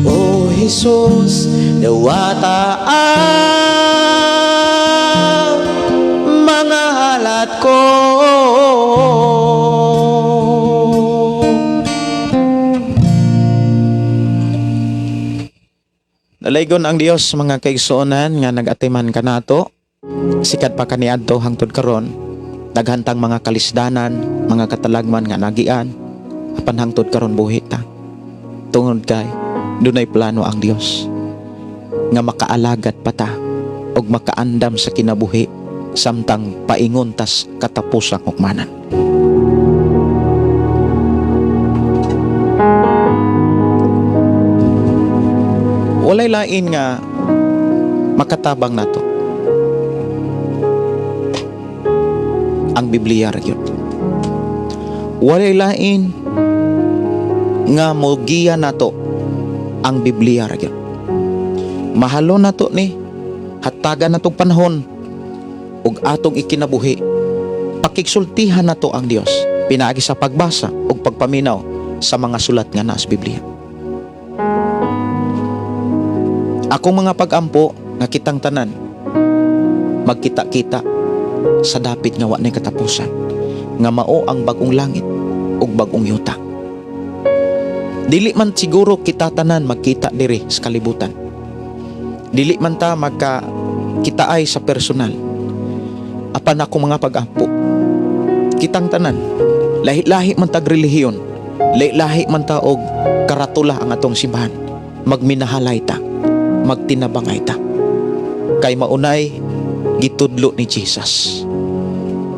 O Jesus, dawata ang mga halad ko. Dalaygon ang Dios, mga kaigsuonan nga nag-atiman kanato. Sikat pa kaniadto hangtod karon. Daghan tang mga kalisdanan, mga katalagman nga nagian. Apan hangtod karon buhi ta. Tungod kay dunay plano ang Dios nga makaalagad pa ta ug makaandam sa kinabuhi samtang paingon tas katapusang hukmanan. Walay lain nga makatabang nato. Ang Biblia ra gyud. Walay lain nga mogiya nato, ang Biblia ra gyud. Mahalon nato ni, hatagan natong panahon ug atong ikinabuhi. Pakigsultihan nato ang Dios pinaagi sa pagbasa ug pagpaminaw sa mga sulat nga naa sa Biblia. Akong mga pag-ampo nga kitang tanan magkita-kita sa dapit nga wa nay katapusan, nga mao ang bag-ong langit ug bag-ong yuta. Dili man siguro kita tanan magkita diri sa kalibutan. Dili man ta magka kita ay sa personal. Apan ako mga pag-ampo, kitang tanan, lahi-lahi man tag relihiyon, lahi-lahi man ta og karatula ang atong simbahan. Magminahalay ta, magtinabangay ta. Kay maunay gitudlo ni Jesus.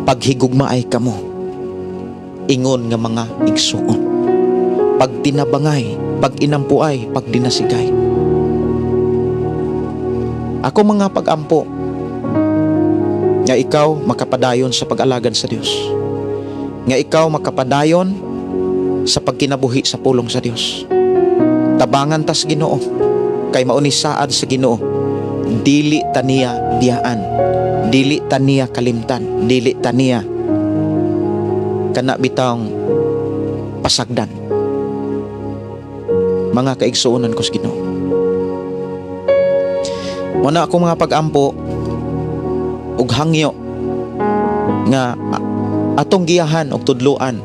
Paghigugmaay kamo, ingon nga mga igsuon. Pagtinabangay, pag-inampuay, pagdinasigay. Ako mga pag-ampo, nga ikaw makapadayon sa pag-alagad sa Dios. Nga ikaw makapadayon sa pagkinabuhi sa pulong sa Dios. Tabangan tas Ginoo, kay mauni saad sa Ginoo. Dili taniya biyaan, dili taniya kalimtan, dili taniya kana bitawng pasagdan. Mga kaigsuonan ko sa Ginoo. Muna ako mga pag-ampo ug hangyo nga atong giyahan og tudloan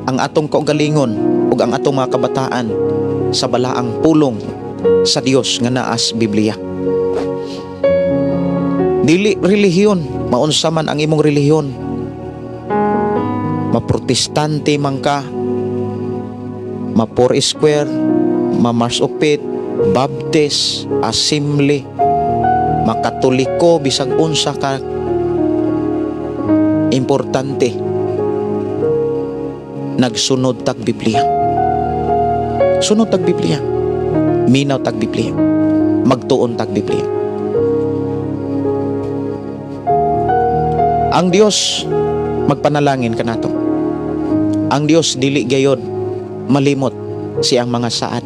ang atong kaugalingon ug ang atong mga kabataan sa balaang pulong sa Dios nga naas Biblia. Dili relihiyon, maunsa man ang imong relihiyon. Maprotestante man ka, ma-four square, ma-Mars Upit, Baptist, Assembly, makatoliko, bisag unsa ka, importante nagsunod tag Biblia. Sunod tag Biblia. Minaw tag Biblia. Magtuon tag Biblia. Ang Dios magpanalangin kanato. Ang Dios dili gayod malimot siyang mga saad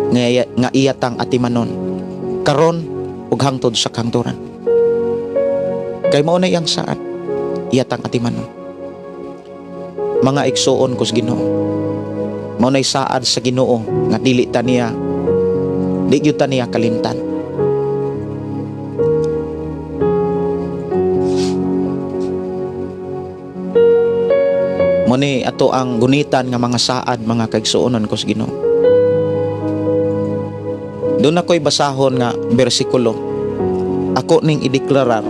nga iyatang atimanon karon ug hangtod sa kahangturan. Kay mao na iyang saad, iyatang atimanon. Mga igsuon ko sa Ginoo, mao nay saad sa Ginoo nga dili ta niya, di gyud ta niya kalimtan. Mo ni ato ang gunitan nga mga saad, mga kaigsuonan ko sa Ginoo. Doon ako'y basahon nga bersikulo. Ako ning ideklarar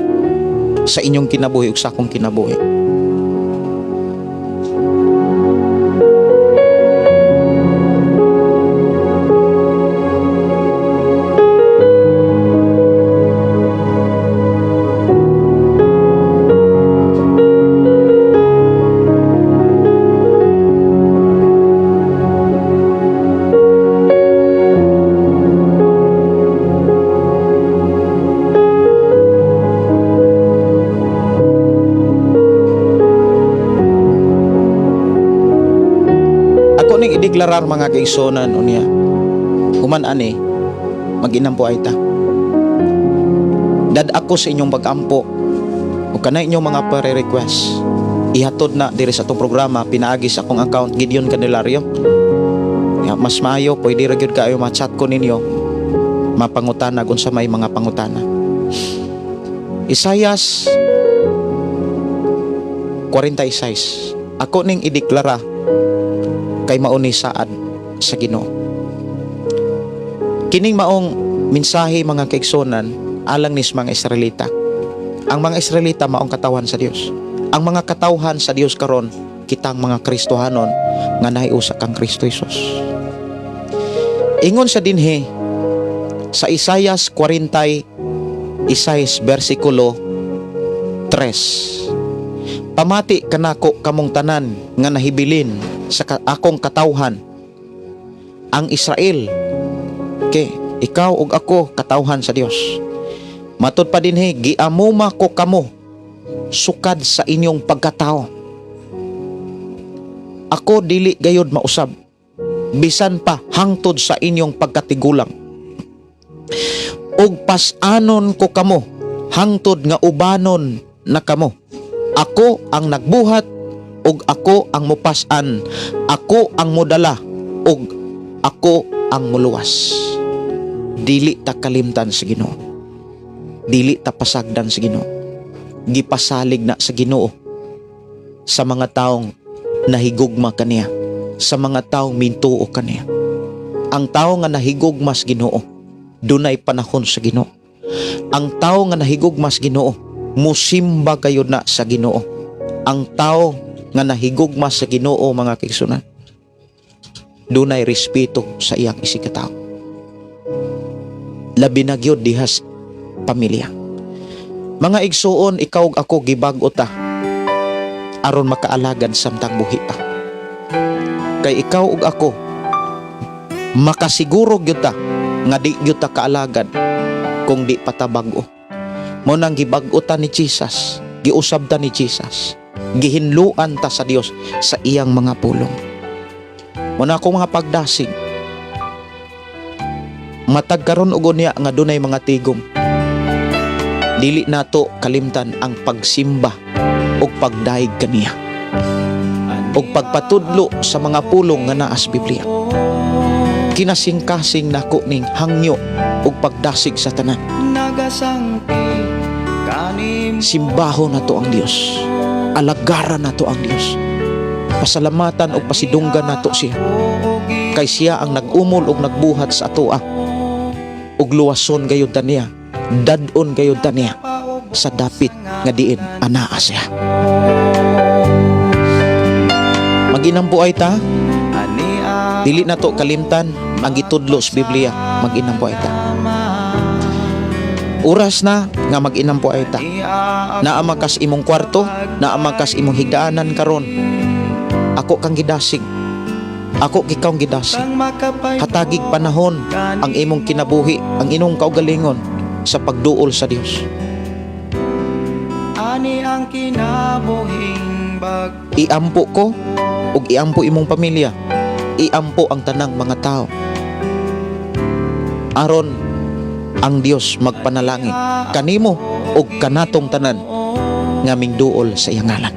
sa inyong kinabuhi ug sa akong kinabuhi. gideklarar, mga kaigsuonan, unya. Human ani, mag-inampo ay ta. Dad ako sa inyong pag-ampo o kanay inyong mga pare-request. Ihatod na diri sa atong programa pinaagi sa akong account, Gideon Candelario. Ya, mas maayo pwede ra gyud kaayo ma-chat ko ninyo, mapangutana kung sa may mga pangutana. Isayas 46. Ako ning ideklara kay mao ni saad sa Ginoo. Kining maong mensahe, mga kaigsuonan, alang nis mga Israelita. Ang mga Israelita maong katawhan sa Dios. Ang mga katawhan sa Dios karon, kitang mga Kristohanon nga nahiusa kang Kristo Jesus. Ingon sa dinhi sa Isayas 46 versikulo 3. "Pamati kanako kamong tanan nga nahibilin sa akong katawhan, ang Israel." Ke ikaw ug ako katawhan sa Dios. Matud pa dinhi, "Giamuma ko kamo sukad sa inyong pagkatao. Ako dili gayod mausab bisan pa hangtod sa inyong pagkatigulang. Ug pas-anon ko kamo hangtod nga ubanon na kamo. Ako ang nagbuhat ug ako ang mupas-an. Ako ang modala ug ako ang muluwas." Dili ta kalimtan sa Ginoo. Dili ta pasagdan sa Ginoo. Gipasalig na sa Ginoo sa mga taong nahigugma kaniya, sa mga taong mintuo kaniya. Ang tao nga nahigugma sa Ginoo, dunay panahon sa Ginoo. Ang tao nga nahigugma sa Ginoo, musimba gayud na sa Ginoo. Ang tao nga nahigugma sa Ginoo, mga kaigsuonan, dunay respeto sa iyang isigkatawo. Labi na gyud diha sa pamilya. Mga igsuon, ikaw ug ako gibag-o ta aron makaalagad samtang buhi pa. Kay ikaw ug ako makasiguro gyud ta nga di gyud ta kaalagad kung di pa ta bag-o. Mao nang gibag-o ta ni Jesus, giusab ta ni Jesus, gihinluan ta sa Dios sa iyang mga pulong. Mao na akong mga pagdasig. Matag karon og unya nga dunay mga tigom, dili nato kalimtan ang pagsimba ug pagdayeg kaniya ug pagpatudlo sa mga pulong nga naa sa Biblia. Kinasingkasing nako ning hangyo ug pagdasig sa tanan. Nagasangpi kanim. Simbaho nato ang Dios. Alagaran nato ang Dios. Pasalamatan ug pasidunggan nato siya. Kay siya ang nag-umol ug nagbuhat sa atoa. Ug luwason gayud ta niya. Dad-on gayud ta niya sa dapit nga diin anaa siya. Maginambuay ta, dili nato kalimtan ang gitudlo sa Biblia. Maginambuay ta. Oras na nga mag-inambuay ta. Naa man kas imong kwarto, naa man kas imong higdaanan karon. Ako kang gidasig. Ako ikaw ang gidasig. Hatagig panahon ang imong kinabuhi, ang imong kaugalingon sa pagduol sa Dios. Ani ang kinabuhing bag Iampo ko ug iampo imong pamilya. Iampo ang tanang mga tao. Aron ang Dios magpanalangin kanimo ug kanatong tanan nga mingduol sa iyang ngalan.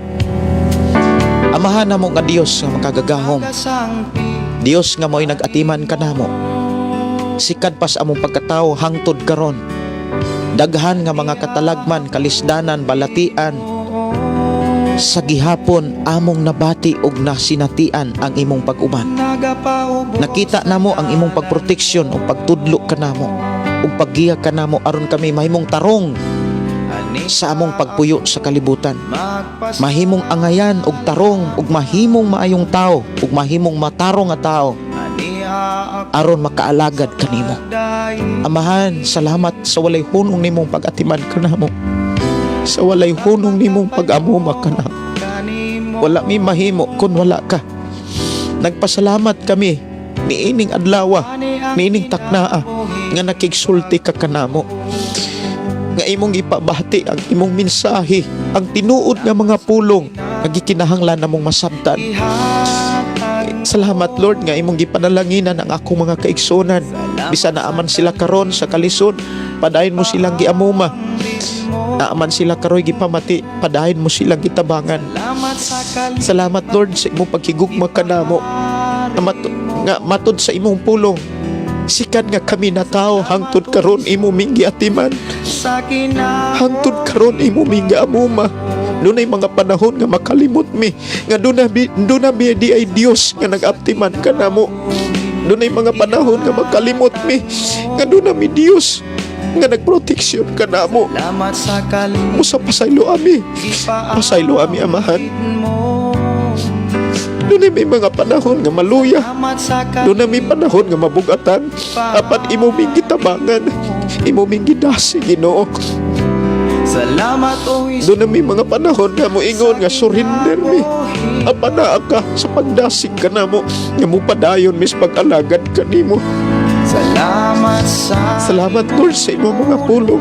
Amahan namo nga Dios nga makagagahom, Nagasangpi. Dios nga mo'y nag-atiman kanamo. Sikad pas among pagkatao hangtod karon. Daghan nga mga katalagman, kalisdanan, balatian. Sa gihapon among nabati og nasinatian ang imong pag-uban. Nagapaubos. Nakita namo ang imong pagproteksyon ug pagtudlo kanamo ug paggiya kanamo aron kami mahimong tarong Ani sa among pagpuyo sa kalibutan. magpas Mahimong angayan og tarong ug mahimong maayong tao ug mahimong matarong nga tao Ani ako aron makaalagad kanimo. dai. Amahan, salamat sa walay hunong nimong pag-atiman kanamo. Sa walay hunong nimong pag-amuma kanamo. Kanimo. Wala mi mahimo kung wala ka. Nagpasalamat kami niining adlawa, Ani ang niining taknaa kinabuhing nga nakigsulti ka kanamo. Nga imong ipabati ang imong mensahe, ang tinuod nga mga pulong nga gikinahanglan namong masabtan. ihatag. Salamat, Lord, nga imong gipanalanginan ang akong mga kaigsunan. Bisan naa man sila karon sa kalisod, padayon mo silang giamuma. Naa man sila karoy gipamati, padayon mo silang gitabangan. Salamat, Lord, sa imong pagkigugma kanamo. Nga matud sa imong pulong, sikan nga kami na tao, hangtod karon imo ming giatiman. Hangtod karon imo ming giamuma. Dunay mga panahon nga makalimot mi, nga duna mi di ay Dios nga nag-aptiman kanamo. Dunay mga panahon nga makalimot mi, nga duna mi Dios nga nagproteksyon kanamo. Musa pasaylo ami. Pasaylo ami, Amahan. Dunay may mga panahon nga maluya. Dunay may panahon nga mabugatan. Apan imo ming gitabangan. Imo ming gidasi, Ginoo. Salamat, O Dunay may mga panahon nga moingon nga surrender mi. Apan naa ka sa pagdasig kanamo nga mupadayon mis pag-alagad kanimo. Salamat sa Salamat, Lord, sa imong mga pulong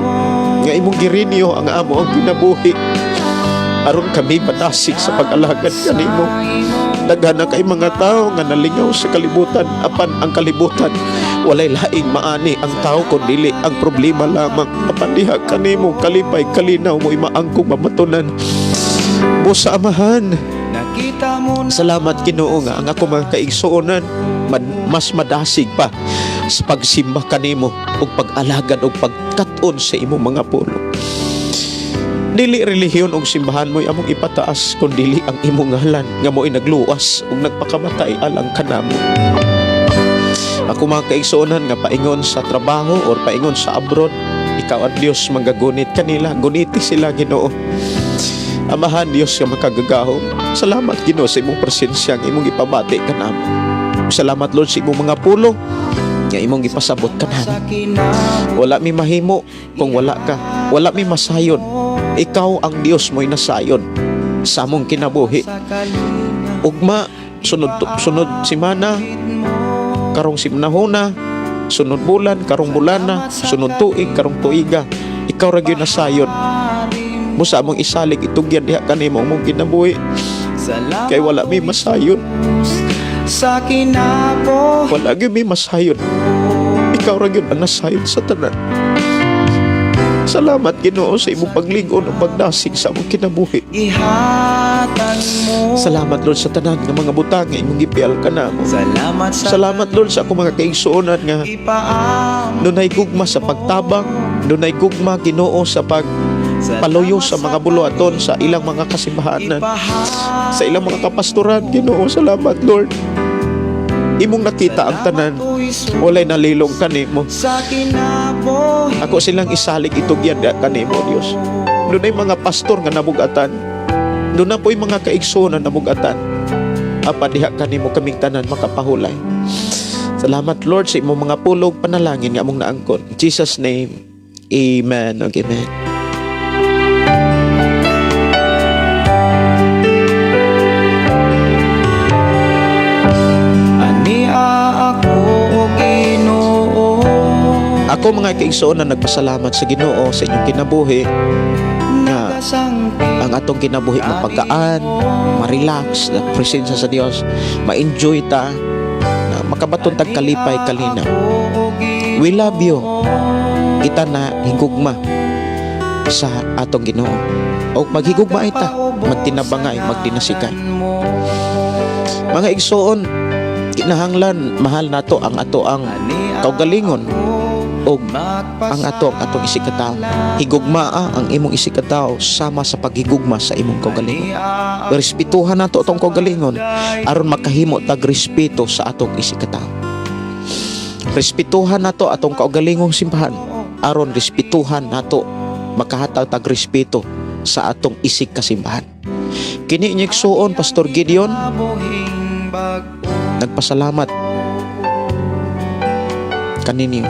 nga imong girinyo ang amo ang kinabuhi aron kami madasig sa pag-alagad kanimo. Daghan na kay mga tao nga nalingaw sa kalibutan, apan ang kalibutan walay laing maani ang tao kun dili ang problema lamang. Apan diha kanimo, kalipay, kalinaw mo imaangkong mamatunan mo sa Amahan. Nakita mo na. Salamat, Ginoo, nga ang ako mga kaigsuonan mas madasig pa sa pagsimba kanimo ug pag-alagad ug pagkat-on sa imong mga pulong. Dili relihiyon ug simbahan mo'y among ipataas kun dili ang imong ngalan nga mo'y nagluwas ug nagpakamatay alang kanamo. Ako mga kaigsuonan nga paingon sa trabaho or paingon sa abroad, ikaw ang Dios magagunit kanila, guniti sila, Ginoo. Amahan Dios nga makagagahom. Salamat, Ginoo, sa imong presensya nga imong ipabati kanamo. Salamat, Lord, sa imong mga pulong nga imong gipasabot kanamo. Wala mi mahimo kung wala ka. Wala mi masayon. Ikaw ang Dios mo'y nasayon sa among kinabuhi. Ugma, sunod sunod simana, karong simnahona, sunod bulan, karong bulana, sunod tuig, karong tuiga. Ikaw ra gyud nasayon. Mo sa among isalig itugyan diha kanimo among kinabuhi kay wala mi masayon. Sa kinabuhi. Wala gyud mi masayon. Ikaw ra gyud ang nasayon sa tanan. Salamat, Ginoo, sa imong paglig-on ug pagdasig sa among kinabuhi. Ihatag mo. Salamat, Lord, sa tanan nga mga butang nga imong gipial kanamo. Salamat sa Salamat, Lord, sa akong mga kaigsuonan nga ipaam. dunay gugma sa pagtabang, dunay gugma, Ginoo, sa pag paluyo sa mga buluhaton sa ilang mga kasimbahanan, sa ilang mga kapastoran, Ginoo. Salamat, Lord. Imong nakita ang tanan. Walay nalilong kanimo. Sa kinabuhi. Ako silang isalig itugyan diha kanimo, Dios. Dunay mga pastor nga nabugatan. Duna po'y mga kaigsoon na nabugatan. Apan diha kanimo kaming tanan makapahulay. Salamat, Lord, sa imong mga pulong panalangin nga among naangkon. In Jesus' name, amen. Okay, amen. Ania ako o Ginoo. Ako mga kaigsoon na nagpasalamat sa Ginoo sa inyong kinabuhi nga ang atong kinabuhi mapagaan, ma-relax, na presensya sa Dios, ma-enjoy ta, na makabaton tag kalipay kalinaw. We love you. Kita na higugma sa atong Ginoo. O maghigugma ta, magtinabangay, magdinasikay. Mga igsoon, kinahanglan mahal nato ang ato ang kaugalingon o ang ato ang atong isigkatawo. Higugmaa ang imong isigkatawo sama sa paghigugma sa imong kaugalingon. Respetuhan nato atong kaugalingon aron makahimo tag respeto sa atong isigkatawo. Respetuhan nato atong kaugalingong simbahan aron respetuhan nato makahatag tag respeto sa atong isig kasimbahan. Kini inyong igsuon, Pastor Gideon, nagpasalamat kaninyo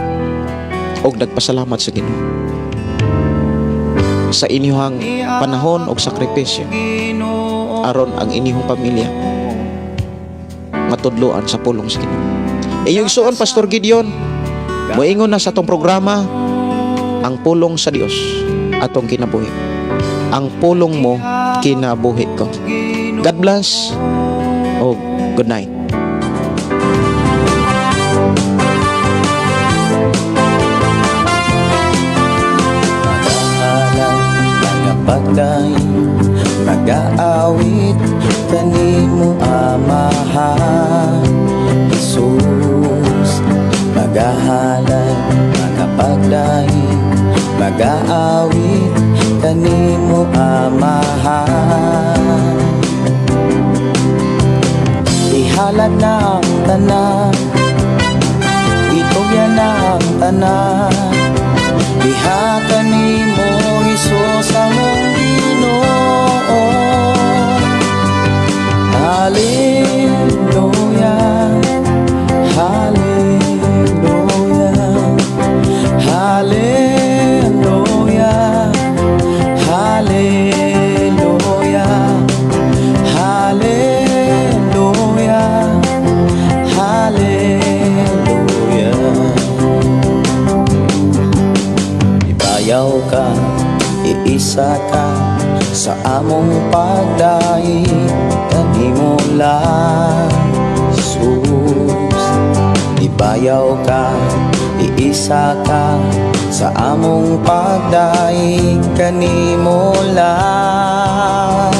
og nagpasalamat sa Ginoo sa inyong panahon og sakripisyo aron ang inyong pamilya matudloan sa pulong sa Ginoo. Inyong igsuon, Pastor Gideon, moingon na sa atong programa ang pulong sa Dios atong kinabuhi. Ang pulong mo, kinabuhi ko. God bless. Oh, good night. Magapagdaig, magaawit kanimo, Amahan Jesus. Magahalad, magapagdaig, magaawit kanimo, Amahan. Ihalad na ang tanan, itugyan na ang tanan. Diha kanimo, Hesus, among Ginoo. Hallelujah, Hallelujah, Hallelujah, Hallelujah, Hallelujah, Hallelujah. Ibayaw ka, iisa ka sa among pagdaig kanimo lang, Jesus. Ibayaw ka, iisa ka sa among pagdaig kanimo lang.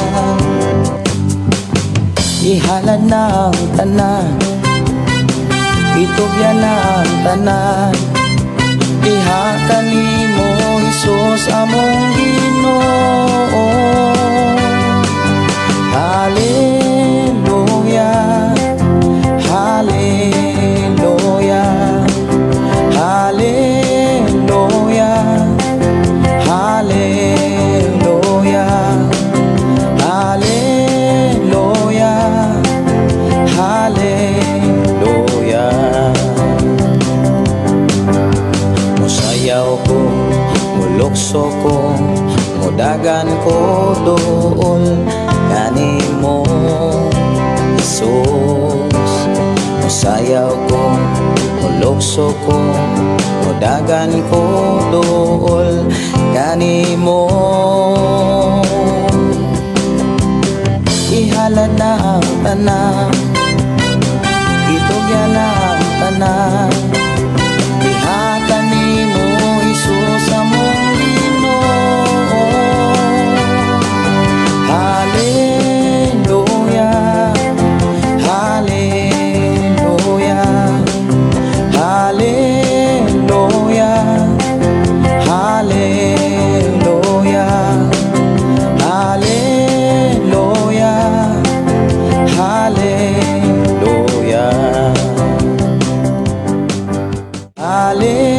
Ihalad na ang tanan, itugyan na ang tanan. Diha kanimo, Hesus, among Ginoo. Hallelujah, Hallelujah, Hallelujah, Hallelujah, Hallelujah, Hallelujah. Musayaw ko, mulukso ko, mudagan ko duol kanimo, Jesus. Musayaw ko, mulukso ko, mudagan ko duol kanimo. Ihalad na ang tanan, itugyan na ang tanan. Diha kanimo, Hesus, among Ginoo. Hallelujah, Hallelujah, Hallelujah, Hallelujah, Hallelujah, Hallelujah. Hallelujah.